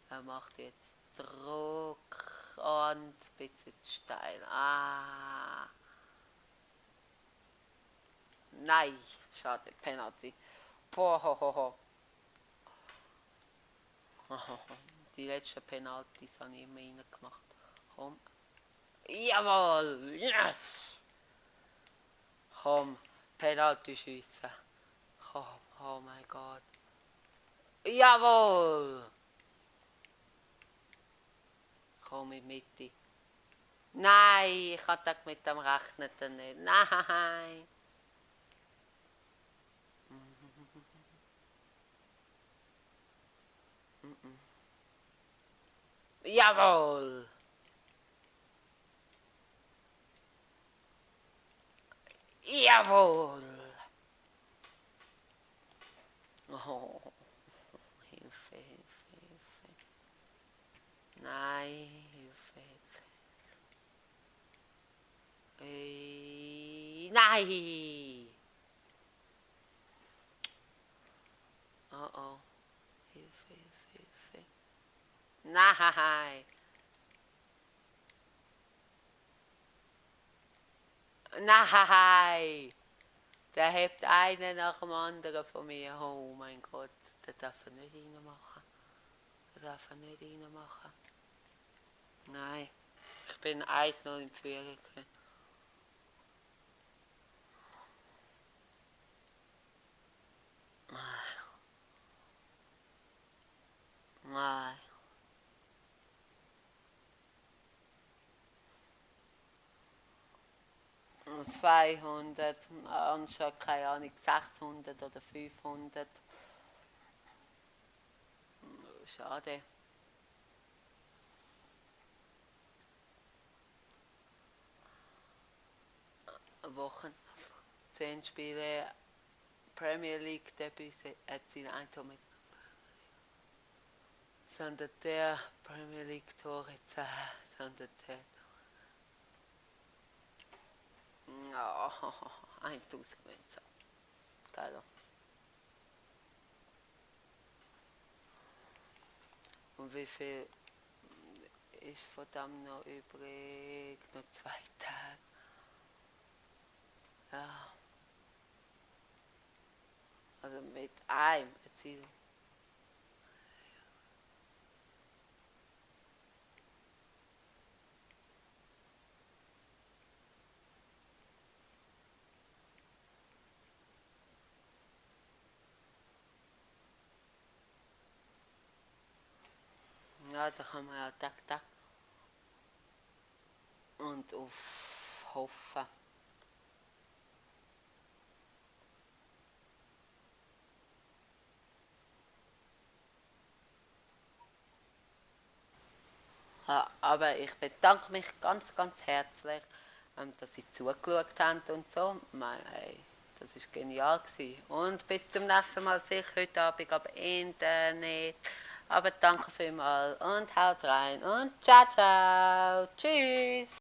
Er macht jetzt Druck und ein bisschen steil. Nein, schade, Penalty. Boah, ho, ho, ho. Die letzten Penalties habe ich immer reingemacht. Komm. Jawohl! Yes! Komm, Penalty schiessen. Komm, oh mein Gott. Jawohl! Komm in die Mitte. Nein, ich hatte mit dem rechnen nicht. Nein! Jawohl! Jawohl! Oh, Hilfe, Hilfe, Hilfe. Nein, Hilfe, Hilfe. Nein! Oh oh. Hilfe, Hilfe, Hilfe. Nein! Nein! Der hebt einen nach dem anderen von mir. Oh mein Gott, das darf er nicht reinmachen. Das darf er nicht reinmachen. Nein, ich bin 1-0 in Führung. Nein. 200, anstatt, keine Ahnung, 600 oder 500. Schade. Wochen, 10 Spiele, Premier League Debüt, hat sie ein Tor mit sondern der Premier League Tore 10, sondern der. Ja, 1000 Münzen. Geil. Und wie viel ist von dem noch übrig? Noch 2 Tage. Ja. Also mit einem Erziehung. Ja, da kann man ja tak und auf hoffen. Ja, aber ich bedanke mich ganz, ganz herzlich, dass Sie zugeschaut haben und so. Hey, das war genial gewesen. Und bis zum nächsten Mal, sicher heute Abend, aber Internet. Aber danke vielmals und haut rein und ciao, ciao. Tschüss.